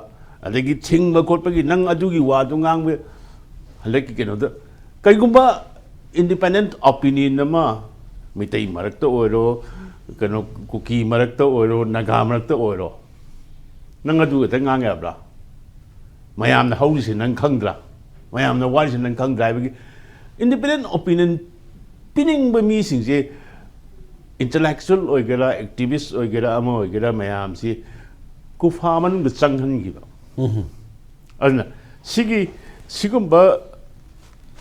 ꯑꯗꯒꯤ ꯊꯤꯡꯕ ꯈꯣꯠꯄꯒꯤ, ꯅꯪ ꯑꯗꯨꯒꯤ ꯋꯥꯗꯨ ꯉꯥꯡꯕ, ꯍꯟꯗꯛꯀꯤ ꯀꯩꯅꯣꯗ ꯀꯩꯒꯨꯝꯕ independent opinion ꯑꯃ ꯃꯩꯇꯩ ꯃꯔꯛꯇ ꯑꯣꯏꯔꯣ, ꯀꯩꯅꯣ, ꯀꯨꯀꯤ ꯃꯔꯛꯇ ꯑꯣꯏꯔꯣ, ꯅꯥꯒꯥ ꯃꯔꯛꯇ ꯑꯣꯏꯔꯣ, ꯅꯪ ꯑꯗꯨ ꯈꯛꯇ ꯉꯥꯡ ꯌꯥꯕ꯭ꯔꯥ? ꯃꯌꯥꯝꯅ ꯍꯧꯔꯤꯁꯦ ꯅꯪ ꯈꯪꯗ꯭ꯔꯥ? ꯃꯌꯥꯝꯅ ꯋꯥꯔꯤꯁꯦ ꯅꯪ ꯈꯪꯗ꯭ꯔꯥ ꯍꯥꯏꯕꯒꯤ independent opinion ꯄꯤꯅꯤꯡꯕ ꯃꯤꯁꯤꯡꯁꯦ, intellectual ꯑꯣꯏꯒꯦꯔꯥ, activist ꯑꯣꯏꯒꯦꯔꯥ, ꯑꯃ ꯑꯣꯏꯒꯦꯔꯥ, ꯃꯌꯥꯝꯁꯤ ꯀꯨꯐꯥ ꯃꯅꯨꯡꯗ ꯆꯪꯍꯟꯈꯤꯕ꯫ ꯑꯗꯨꯅ ꯁꯤꯒꯤ, ꯁꯤꯒꯨꯝꯕ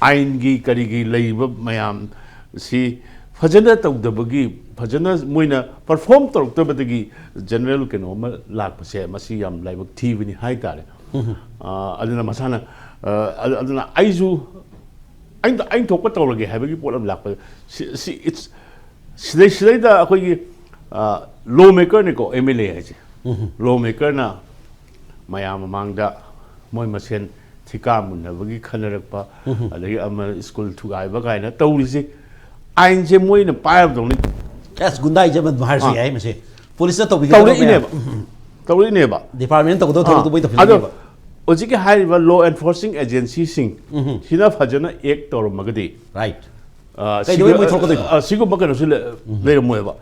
ꯑꯥꯏꯟꯒꯤ ꯀꯔꯤꯒꯤ ꯂꯩꯔꯤꯕ ꯃꯌꯥꯝꯁꯤ ꯐꯖꯅ ꯇꯧꯗꯕꯒꯤ, ꯐꯖꯅ ꯃꯣꯏꯅ perform ꯇꯧꯔꯛꯇꯕꯗꯒꯤ general ꯀꯩꯅꯣ ꯑꯃ ꯂꯥꯛꯄꯁꯦ, ꯃꯁꯤ ꯌꯥꯝ ꯂꯥꯏꯕꯛ ꯊꯤꯕꯅꯤ ꯍꯥꯏꯇꯥꯔꯦ꯫ ꯑꯥ, ꯑꯗꯨꯅ ꯃꯁꯥꯅ, ꯑꯥ, ꯑꯗꯨ-, ꯑꯗꯨꯅ ꯑꯩꯁꯨ ꯑꯩꯅ, ꯑꯩꯅ ꯊꯣꯛꯄ ꯇꯧꯔꯒꯦ ꯍꯥꯏꯕꯒꯤ ꯄꯣꯠ ꯑꯃ ꯂꯥꯛꯄ꯫ ꯁꯤ, ꯁꯤ, it's, ꯁꯤꯗꯩ-, ꯁꯤꯗꯩꯗ ꯑꯩꯈꯣꯏꯒꯤ, ꯑꯥ, law maker ꯅꯤꯀꯣ, M L A ꯍꯥꯏꯁꯦ꯫ Law maker ꯅ ꯃꯌꯥꯝ ꯃꯃꯥꯡꯗ ꯃꯣꯏ ꯃꯁꯦꯟ ꯊꯤꯀꯥ ꯃꯨꯟꯅꯕꯒꯤ ꯈꯟꯅꯔꯛꯄ, ꯑꯗꯒꯤ ꯑꯃ ꯁ꯭ꯀꯨꯜ ꯊꯨꯒꯥꯏꯕ ꯀꯥꯏꯅ ꯇꯧꯔꯤꯁꯦ, ꯑꯥꯏꯟꯁꯦ ꯃꯣꯏꯅ ꯄꯥꯏꯔꯕꯗꯧꯅꯤ꯫ ꯑꯁ, ꯒꯨꯟꯗꯥꯏꯖꯝ ꯑꯗꯨꯝ ꯍꯥꯏꯔꯁꯨ ꯑꯥ꯫ ꯌꯥꯏ ꯃꯁꯤ꯫ ꯄꯨꯂꯤꯁꯅ ꯇꯧꯕꯤꯒꯗꯕ ꯇꯧꯔꯛꯏꯅꯦꯕ꯫ ꯃꯌꯥꯝ꯫ ꯇꯧꯔꯛꯏꯅꯦꯕ꯫ Department ꯇꯧꯒꯗꯕ ꯊꯕꯛꯇꯣ ꯃꯣꯏ ꯑꯗꯣ ꯇꯧꯁꯤꯜꯂꯛꯏꯅꯦꯕ꯫ ꯍꯧꯖꯤꯛꯀꯤ ꯍꯥꯏꯔꯤꯕ law enforcing agency ꯁꯤꯡ ꯁꯤꯅ ꯐꯖꯅ act ꯇꯧꯔꯝꯃꯒꯗꯤ, Right꯫ ꯑ, ꯀꯩꯗꯧꯕꯩ ꯁꯤꯒ-, ꯃꯣꯏ ꯊꯣꯛꯂꯛꯀꯗꯣꯏꯅꯣ? ꯑ, ꯁꯤꯒꯨꯝꯕ ꯀꯩꯅꯣꯁꯨ ꯂꯩ-, ꯂꯩꯔꯝꯃꯣꯏꯕ꯫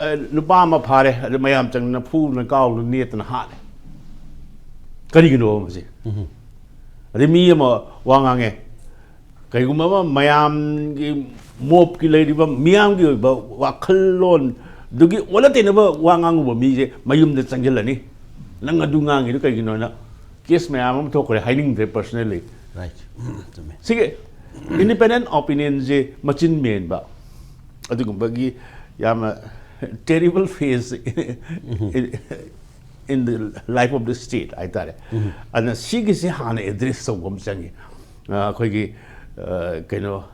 ꯑ, ꯅꯨꯄꯥ ꯑꯃ ꯐꯥꯔꯦ, ꯑꯗꯩ ꯃꯌꯥꯝ ꯆꯪꯗꯅ ꯐꯨꯗꯅ ꯀꯥꯎꯗꯅ ꯅꯦꯠꯇꯅ ꯍꯥꯠꯂꯦ꯫ ꯀꯔꯤꯒꯤꯅꯣ ꯃꯁꯤ? ꯑꯗꯩ ꯃꯤ ꯑꯃ ꯋꯥ ꯉꯥꯡꯉꯦ, ꯀꯩꯒꯨꯝꯕ ꯑꯃ ꯃꯌꯥꯝꯒꯤ, ꯃꯣꯞꯀꯤ ꯂꯩꯔꯤꯕ ꯃꯤꯌꯥꯝꯒꯤ ꯑꯣꯏꯕ ꯋꯥꯈꯜꯂꯣꯟꯗꯨꯒꯤ ꯑꯣꯟꯅ ꯇꯩꯅꯕ ꯋꯥ ꯉꯥꯡꯉꯨꯕ ꯃꯤꯁꯦ ꯃꯌꯨꯝꯗ ꯆꯪꯁꯤꯜꯂꯅꯤ꯫ ꯅꯪ ꯑꯗꯨ ꯉꯥꯡꯉꯤꯗꯨ ꯀꯩꯒꯤꯅꯣꯅ case ꯃꯌꯥꯝ ꯑꯃ ꯊꯣꯛꯈ꯭ꯔꯦ, ꯍꯥꯏꯅꯤꯡꯗ꯭ꯔꯦ personally꯫ Right꯫ ꯆꯨꯝꯃꯦ꯫ ꯁꯤꯒꯤ independent opinion ꯁꯦ ꯃꯆꯤꯟ ꯃꯦꯟꯕ ꯑꯗꯨꯒꯨꯝꯕꯒꯤ ꯌꯥꯝꯅ terrible phase in the life of the state ꯍꯥꯏꯇꯥꯔꯦ꯫ ꯑꯗꯨꯅ ꯁꯤꯒꯤꯁꯦ ꯍꯥꯟꯅ address ꯇꯧꯕ ꯑꯃ ꯆꯪꯉꯤ꯫ ꯑꯩꯈꯣꯏꯒꯤ ꯀꯩꯅꯣ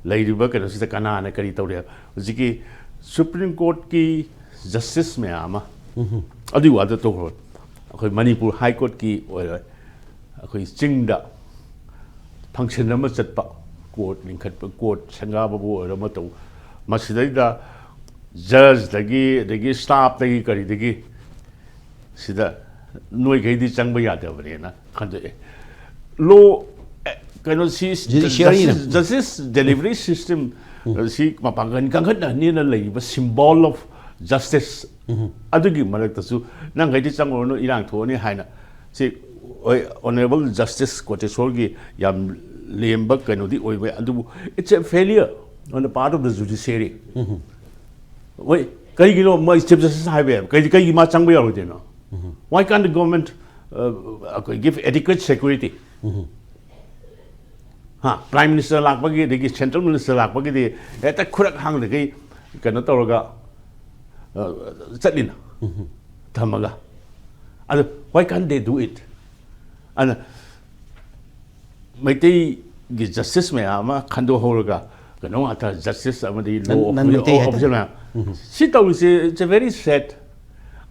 ꯂꯩꯔꯤꯕ ꯀꯩꯅꯣꯁꯤꯗ ꯀꯅꯥꯅ ꯀꯔꯤ ꯇꯧꯔꯤ ꯍꯥꯏꯕ? ꯍꯧꯖꯤꯛꯀꯤ ꯁꯨꯄ꯭ꯔꯤꯝ ꯀꯣꯔꯠꯀꯤ ꯖꯁꯇꯤꯁ ꯃꯌꯥꯝ ꯑꯃ, ꯑꯗꯨꯒꯤ ꯋꯥꯗ ꯇꯣꯛꯈ꯭ꯔꯣ꯫ ꯑꯩꯈꯣꯏ ꯃꯅꯤꯄꯨꯔ ꯍꯥꯏ ꯀꯣꯔꯠꯀꯤ ꯑꯣꯏꯔꯣ, ꯑꯩꯈꯣꯏ ꯆꯤꯡꯗ ꯐꯪꯁꯟ ꯑꯃ ꯆꯠꯄ, ꯀꯣꯔꯠ ꯂꯤꯡꯈꯠꯄ, ꯀꯣꯔꯠ ꯁꯪꯒꯥꯕꯕꯨ ꯑꯣꯏꯔꯣ ꯑꯃ ꯇꯧ, ꯃꯁꯤꯗꯩꯗ ꯖꯖꯇꯒꯤ, ꯑꯗꯒꯤ ꯁ꯭ꯇꯥꯐꯇꯒꯤ, ꯀꯔꯤꯗꯒꯤ, ꯁꯤꯗ ꯅꯣꯏꯈꯩꯗꯤ ꯆꯪꯕ ꯌꯥꯗꯕꯅꯦꯅ ꯈꯟꯗꯣꯛꯑꯦ꯫ ꯂꯣ, ꯀꯩꯅꯣ, ꯁꯤ Judiciary ꯅ꯫ ꯖꯁꯇꯤꯁ ꯗꯦꯂꯤꯚꯔꯤ ꯁꯤꯁꯇꯦꯝ ꯁꯤ ꯃꯄꯥꯡꯒꯜ ꯀꯟꯈꯠꯅꯅꯤꯅ ꯂꯩꯔꯤꯕ symbol of justice, ꯑꯗꯨꯒꯤ ꯃꯔꯛꯇꯁꯨ ꯅꯪꯈꯩꯗꯤ ꯆꯪꯉꯨꯔꯅꯨ, ꯏꯔꯥꯡ ꯊꯣꯛꯑꯅꯤ ꯍꯥꯏꯅ, ꯁꯤ, ꯍꯣꯏ, ꯑꯣꯅꯔꯦꯕꯜ ꯖꯁꯇꯤꯁ ꯀꯣꯇꯦꯁꯣꯔꯒꯤ ꯌꯥꯝ ꯂꯦꯝꯕ ꯀꯩꯅꯣꯗꯤ ꯑꯣꯏꯕ ꯌꯥꯏ, ꯑꯗꯨꯕꯨ it's a failure on the part of the judiciary꯫ ꯍꯣꯏ, ꯀꯩꯒꯤꯅꯣ ꯃꯣꯏ ꯆꯤꯐ ꯖꯁꯇꯤꯁ ꯍꯥꯏꯕ ꯌꯥꯏ, ꯀꯩ-, ꯀꯩꯒꯤ ꯃꯥ ꯆꯪꯕ ꯌꯥꯔꯣꯏꯗꯣꯏꯅꯣ? Why can't the government, uh, ꯑꯩꯈꯣꯏ, give adequate security? ꯍꯥ, ꯄ꯭ꯔꯥꯏꯝ ꯃꯤꯅꯤꯁꯇꯔ ꯂꯥꯛꯄꯒꯤ, ꯑꯗꯒꯤ ꯁꯦꯟꯇ꯭ꯔꯦꯜ ꯃꯤꯅꯤꯁꯇꯔ ꯂꯥꯛꯄꯒꯤꯗꯤ ꯍꯦꯛꯇ ꯈꯨꯔꯛ ꯍꯥꯡꯗꯈꯩ ꯀꯩꯅꯣ ꯇꯧꯔꯒ, ꯑ, ꯆꯠꯂꯤꯅ, ꯊꯝꯃꯒ꯫ ꯑꯗꯨ why can't they do it? ꯑꯗꯨꯅ ꯃꯩꯇꯩꯒꯤ ꯖꯁꯇꯤꯁ ꯃꯌꯥꯝ ꯑꯃ ꯈꯟꯗꯣꯛꯍꯧꯔꯒ ꯀꯩꯅꯣ ꯉꯥꯛꯇ, ꯖꯁꯇꯤꯁ ꯑꯃꯗꯤ ꯂꯣ ꯅꯟ-, ꯅꯟ ꯃꯩꯇꯩ ꯍꯥꯏꯇꯥꯔꯦ꯫ ꯑꯣꯐꯤꯁꯔ ꯃꯌꯥꯝ ꯁꯤ ꯇꯧꯔꯤꯁꯦ, it's a very sad꯫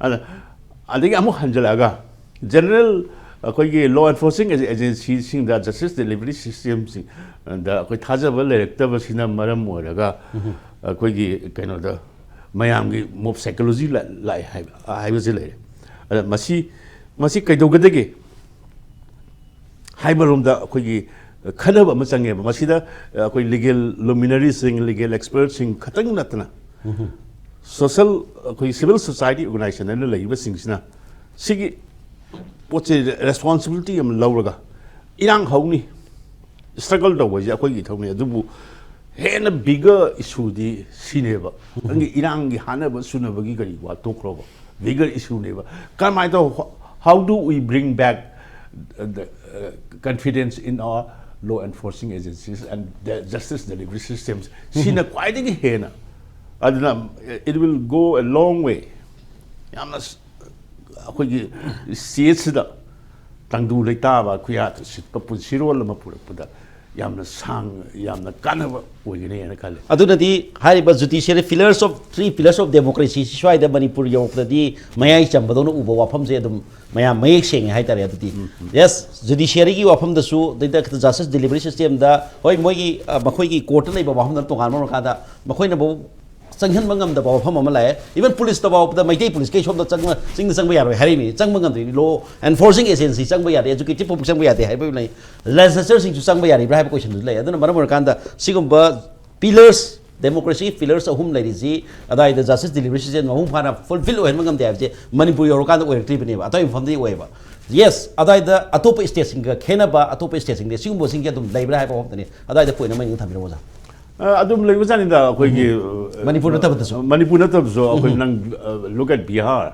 ꯑꯗ, ꯑꯗꯒꯤ ꯑꯃꯨꯛ ꯍꯟꯖꯜꯂꯛꯑꯒ ꯖꯦꯅꯔꯦꯜ ꯑꯩꯈꯣꯏꯒꯤ ꯂꯣ ꯑꯦꯟꯐꯣꯔꯁꯤꯡ ꯑꯦꯖꯦꯟꯁꯤꯁꯤꯡꯗ, ꯖꯁꯇꯤꯁ ꯗꯦꯂꯤꯚꯔꯤ ꯁꯤꯁꯇꯦꯝꯁꯤꯡꯗ ꯑꯩꯈꯣꯏ ꯊꯥꯖꯕ ꯂꯩꯔꯛꯇꯕꯁꯤꯅ ꯃꯔꯝ ꯑꯣꯏꯔꯒ ꯑꯩꯈꯣꯏꯒꯤ ꯀꯩꯅꯣꯗ ꯃꯌꯥꯝꯒꯤ ꯃꯣꯕ ꯁꯥꯏꯀꯣꯂꯣꯖꯤ ꯂꯥꯛꯑꯦ ꯍꯥꯏꯕ, ꯍꯥꯏꯕꯁꯤ ꯂꯩꯔꯦ꯫ ꯑꯗ ꯃꯁꯤ, ꯃꯁꯤ ꯀꯩꯗꯧꯒꯗꯒꯦ ꯍꯥꯏꯕꯔꯣꯝꯗ ꯑꯩꯈꯣꯏꯒꯤ ꯈꯟꯅꯕ ꯑꯃ ꯆꯪꯉꯦꯕ꯫ ꯃꯁꯤꯗ ꯑꯩꯈꯣꯏ ꯂꯤꯒꯦꯜ ꯂꯨꯃꯤꯅꯔꯤꯁꯤꯡ, ꯂꯤꯒꯦꯜ ꯑꯦꯛꯁꯄꯔꯠꯁꯤꯡ ꯈꯛꯇꯪ ꯅꯠꯇꯅ ꯁꯣꯁꯦꯜ, ꯑꯩꯈꯣꯏ ꯁꯤꯚꯤꯜ ꯁꯣꯁꯥꯏꯇꯤ ꯑꯣꯔꯒꯅꯥꯏꯖꯦꯁꯟ ꯑꯅ ꯂꯩꯔꯤꯕꯁꯤꯡꯁꯤꯅ ꯁꯤꯒꯤ ꯄꯣꯠꯁꯦ ꯔꯦꯁꯄꯣꯟꯁꯤꯕꯤꯂꯤꯇꯤ ꯑꯃ ꯂꯧꯔꯒ ꯏꯔꯥꯡ ꯍꯧꯅꯤ, ꯏꯁꯇ꯭ꯔꯒꯜ ꯇꯧꯕ ꯍꯥꯏꯁꯦ ꯑꯩꯈꯣꯏꯒꯤ ꯏꯊꯧꯅꯤ, ꯑꯗꯨꯕꯨ ꯍꯦꯟꯅ ꯕꯤꯒꯔ ꯏꯁꯨꯗꯤ ꯁꯤꯅꯦꯕ꯫ ꯅꯪꯒꯤ ꯏꯔꯥꯡꯒꯤ ꯍꯥꯠꯅꯕ ꯁꯨꯅꯕꯒꯤ ꯀꯔꯤ ꯋꯥ ꯇꯣꯛꯈ꯭ꯔꯣꯕ, ꯕꯤꯒꯔ ꯏꯁꯨꯅꯦꯕ꯫ ꯀꯔꯝꯍꯥꯏꯅ ꯇꯧ, how do we bring back the, uh, confidence in our law enforcing agencies and the justice delivery systems? ꯁꯤꯅ ꯈ꯭ꯋꯥꯏꯗꯒꯤ ꯍꯦꯟꯅ, ꯑꯗꯨꯅ it will go a long way꯫ ꯌꯥꯝꯅ ꯑꯩꯈꯣꯏꯒꯤ ꯁ꯭ꯇꯦꯠꯁꯤꯗ ꯇꯪꯗꯨ ꯂꯩꯇꯥꯕ, ꯈꯨꯌꯥꯠ ꯁꯤꯠꯄ ꯄꯨꯟꯁꯤꯔꯣꯜ ꯑꯃ ꯄꯨꯔꯛꯄꯗ ꯌꯥꯝꯅ ꯁꯥꯡ, ꯌꯥꯝꯅ ꯀꯥꯟꯅꯕ ꯑꯣꯏꯒꯅꯤ ꯍꯥꯏꯅ ꯈꯜꯂꯤ꯫ ꯑꯗꯨꯅꯗꯤ ꯍꯥꯏꯔꯤꯕ judiciary pillars of, three pillars of democracy ꯁꯤ ꯁ꯭ꯋꯥꯏꯗ ꯃꯅꯤꯄꯨꯔ ꯌꯧꯔꯛꯄꯗꯗꯤ ꯃꯌꯥꯏ ꯆꯝꯕꯗꯧꯅ ꯎꯕ ꯋꯥꯐꯝꯁꯦ ꯑꯗꯨꯝ ꯃꯌꯥꯝ ꯃꯌꯦꯛ ꯁꯦꯡꯉꯦ ꯍꯥꯏꯇꯥꯔꯦ꯫ ꯑꯗꯨꯗꯤ ꯌꯦꯁ, ꯖꯨꯗꯤꯁꯤꯌꯔꯤꯒꯤ ꯋꯥꯐꯝꯗꯁꯨ, ꯑꯗꯩꯗ ꯖꯁꯇꯤꯁ ꯗꯤꯂꯤꯚꯔꯤ ꯁꯤꯁꯇꯦꯝꯗ, ꯍꯣꯏ, ꯃꯣꯏꯒꯤ ꯑ, ꯃꯈꯣꯏꯒꯤ ꯀꯣꯔꯠꯇ ꯂꯩꯕ ꯋꯥꯐꯝꯗ ꯇꯣꯉꯥꯟꯕ ꯑꯣꯏꯔꯀꯥꯟꯗ ꯃꯈꯣꯏꯅꯕꯨ ꯆꯪꯍꯟꯕ ꯉꯝꯗꯕ ꯋꯥꯐꯝ ꯑꯃ ꯂꯥꯛꯑꯦ꯫ ꯏꯚꯟ ꯄꯨꯂꯤꯁꯇ ꯐꯥꯎꯕꯗ ꯃꯩꯇꯩ ꯄꯨꯂꯤꯁ ꯀꯩ ꯁꯣꯝꯗ ꯆꯪꯕ, ꯆꯤꯡꯗ ꯆꯪꯕ ꯌꯥꯔꯣꯏ ꯍꯥꯏꯔꯤꯅꯤ, ꯆꯪꯕ ꯉꯝꯗ꯭ꯔꯤꯅꯤ, ꯂꯣ ꯑꯦꯟꯐꯣꯔꯁꯤꯡ ꯑꯦꯖꯦꯟꯁꯤ ꯆꯪꯕ ꯌꯥꯗꯦ, ꯑꯦꯖꯨꯀꯦꯇꯤꯞ ꯄꯕ꯭ꯂꯤꯛ ꯆꯪꯕ ꯌꯥꯗꯦ ꯍꯥꯏꯕ ꯂꯩ, ꯂꯦꯖꯤꯁꯂꯦꯆꯔꯁꯤꯡꯁꯨ ꯆꯪꯕ ꯌꯥꯔꯤꯕ꯭ꯔꯥ ꯍꯥꯏꯕ ꯀꯣꯏꯁꯟꯗꯨ ꯂꯩ꯫ ꯑꯗꯨꯅ ꯃꯔꯝ ꯑꯣꯏꯔꯀꯥꯟꯗ ꯁꯤꯒꯨꯝꯕ ꯄꯤꯂꯔꯁ, ꯗꯦꯃꯣꯀ꯭ꯔꯦꯁꯤ ꯄꯤꯂꯔꯁ ꯑꯍꯨꯝ ꯂꯩꯔꯤꯁꯤ ꯑꯗꯥꯏꯗ ꯖꯁꯇꯤꯁ ꯗꯤꯂꯤꯚꯔꯤ ꯁꯤꯁꯇꯦꯝ ꯃꯄꯨꯡ ꯐꯥꯅ ꯐꯨꯜꯐꯤꯜ ꯑꯣꯏꯍꯟꯕ ꯉꯝꯗꯦ ꯍꯥꯏꯕꯁꯦ ꯃꯅꯤꯄꯨꯔ ꯌꯧꯔꯀꯥꯟꯗ ꯑꯣꯏꯔꯛꯇ꯭ꯔꯤꯕꯅꯦꯕ, ꯑꯇꯩ ꯃꯐꯝꯗꯤ ꯑꯣꯏꯌꯦꯕ꯫ ꯌꯦꯁ, ꯑꯗꯥꯏꯗ ꯑꯇꯣꯞꯄ ꯁ꯭ꯇꯦꯠꯁꯤꯡꯒ ꯈꯦꯠꯅꯕ, ꯑꯇꯣꯞꯄ ꯁ꯭ꯇꯦꯠꯁꯤꯡꯗꯤ ꯁꯤꯒꯨꯝꯕꯁꯤꯡꯁꯦ ꯑꯗꯨꯝ ꯂꯩꯕ꯭ꯔꯥ ꯍꯥꯏꯕ ꯋꯥꯐꯝꯗꯅꯤ꯫ ꯑꯗꯥꯏꯗ ꯄꯣꯏꯟ ꯑꯃ ꯑꯅꯤ ꯊꯝꯕꯤꯔꯝꯃꯣ, ꯑꯣꯖꯥ꯫ ꯑ, ꯑꯗꯨꯝ ꯂꯩꯕꯖꯥꯠꯅꯤꯗ ꯑꯩꯈꯣꯏꯒꯤ ꯃꯅꯤꯄꯨꯔ ꯅꯠꯇꯕꯗꯁꯨ꯫ ꯃꯅꯤꯄꯨꯔ ꯅꯠꯇꯕꯁꯨ ꯑꯩꯈꯣꯏ ꯅꯪ ꯂꯨꯛ ꯑꯦꯠ ꯕꯤꯍꯥꯔ,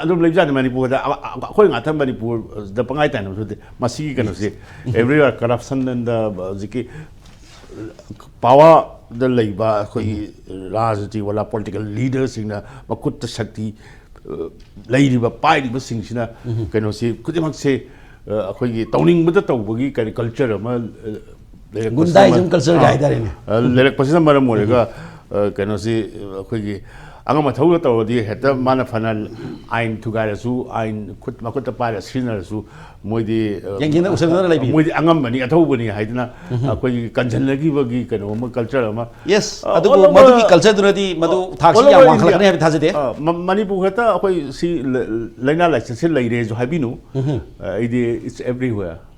ꯑꯗꯨꯝ ꯂꯩꯕꯖꯥꯠꯅꯤ ꯃꯅꯤꯄꯨꯔꯗ꯫ ꯑ-, ꯑ-, ꯑꯩꯈꯣꯏ ꯉꯥꯛꯇ ꯃꯅꯤꯄꯨꯔꯗ ꯄꯪꯉꯥꯏ ꯇꯥꯏꯅꯕꯁꯨ ꯅꯠꯇꯦ꯫ ꯃꯁꯤꯒꯤ ꯀꯩꯅꯣꯁꯦ everywhere corruption and the ꯍꯧꯖꯤꯛꯀꯤ ꯄꯥꯋꯔꯗ ꯂꯩꯕ ꯑꯩꯈꯣꯏꯒꯤ ꯔꯥꯖꯅꯤꯇꯤ ꯋꯥꯂꯥ, ꯄꯣꯂꯤꯇꯤꯀꯦꯜ ꯂꯤꯗꯔꯁꯤꯡꯅ ꯃꯈꯨꯠꯇ ꯁꯛꯇꯤ, ꯑ, ꯂꯩꯔꯤꯕ, ꯄꯥꯏꯔꯤꯕꯁꯤꯡꯁꯤꯅ ꯀꯩꯅꯣꯁꯤ ꯈꯨꯗꯤꯡꯃꯛꯁꯦ, ꯑ, ꯑꯩꯈꯣꯏꯒꯤ ꯇꯧꯅꯤꯡꯕꯗ ꯇꯧꯕꯒꯤ ꯀꯔꯤ ꯀꯜꯆꯔ ꯑꯃ, ꯑ, ꯂꯩꯔꯛꯄꯁꯤꯅ ꯒꯨꯟꯗꯥꯏꯖꯝ ꯃꯔꯝ-, ꯀꯜꯆꯔꯒ ꯑ, ꯍꯥꯏꯇꯥꯔꯦꯅꯦ꯫ ꯑ, ꯂꯩꯔꯛꯄꯁꯤꯅ ꯃꯔꯝ ꯑꯣꯏꯔꯒ, ꯑ, ꯀꯩꯅꯣꯁꯤ ꯑꯩꯈꯣꯏꯒꯤ ꯑꯉꯝ ꯑꯊꯧꯅ ꯇꯧꯔꯗꯤ ꯍꯦꯛꯇ ꯃꯥꯅ ꯐꯅ ꯑꯥꯏꯟ ꯊꯨꯒꯥꯏꯔꯁꯨ, ꯑꯥꯏꯟ ꯈꯨꯠ, ꯃꯈꯨꯠꯇ ꯄꯥꯏꯔ ꯁꯤꯖꯤꯟꯅꯔꯁꯨ ꯃꯣꯏꯗꯤ, ꯑ, ꯌꯦꯡꯁꯤꯟꯅ ꯎꯁꯤꯟꯅꯗꯅ ꯂꯩꯕꯤ꯫ ꯃꯣꯏꯗꯤ ꯑꯉꯝꯕꯅꯤ, ꯑꯊꯧꯕꯅꯤ ꯍꯥꯏꯗꯅ ꯑꯩꯈꯣꯏꯒꯤ ꯀꯟꯁꯤꯟꯅꯈꯤꯕꯒꯤ ꯀꯩꯅꯣ ꯑꯃ, ꯀꯜꯆꯔ ꯑꯃ꯫ ꯌꯦꯁ, ꯑ, ꯑꯗꯨꯕꯨ all over, ꯃꯗꯨꯒꯤ ꯀꯜꯆꯔꯗꯨꯅꯗꯤ ꯃꯗꯨ ꯑ, ꯊꯥꯛꯁꯤ all ꯌꯥꯝ over ꯋꯥꯡꯈꯠꯂꯛꯀꯅꯤ India꯫ ꯍꯥꯏꯕ ꯊꯥꯖꯗꯦ꯫ ꯑ, ꯃ-, ꯃꯅꯤꯄꯨꯔ ꯈꯛꯇ ꯑꯩꯈꯣꯏ ꯁꯤ ꯂ-, ꯂꯥꯏꯅꯥ ꯂꯥꯏꯆꯠꯁꯦ ꯂꯩꯔꯦꯁꯨ ꯍꯥꯏꯕꯤꯅꯨ꯫ ꯑ, ꯑꯩꯗꯤ it's everywhere꯫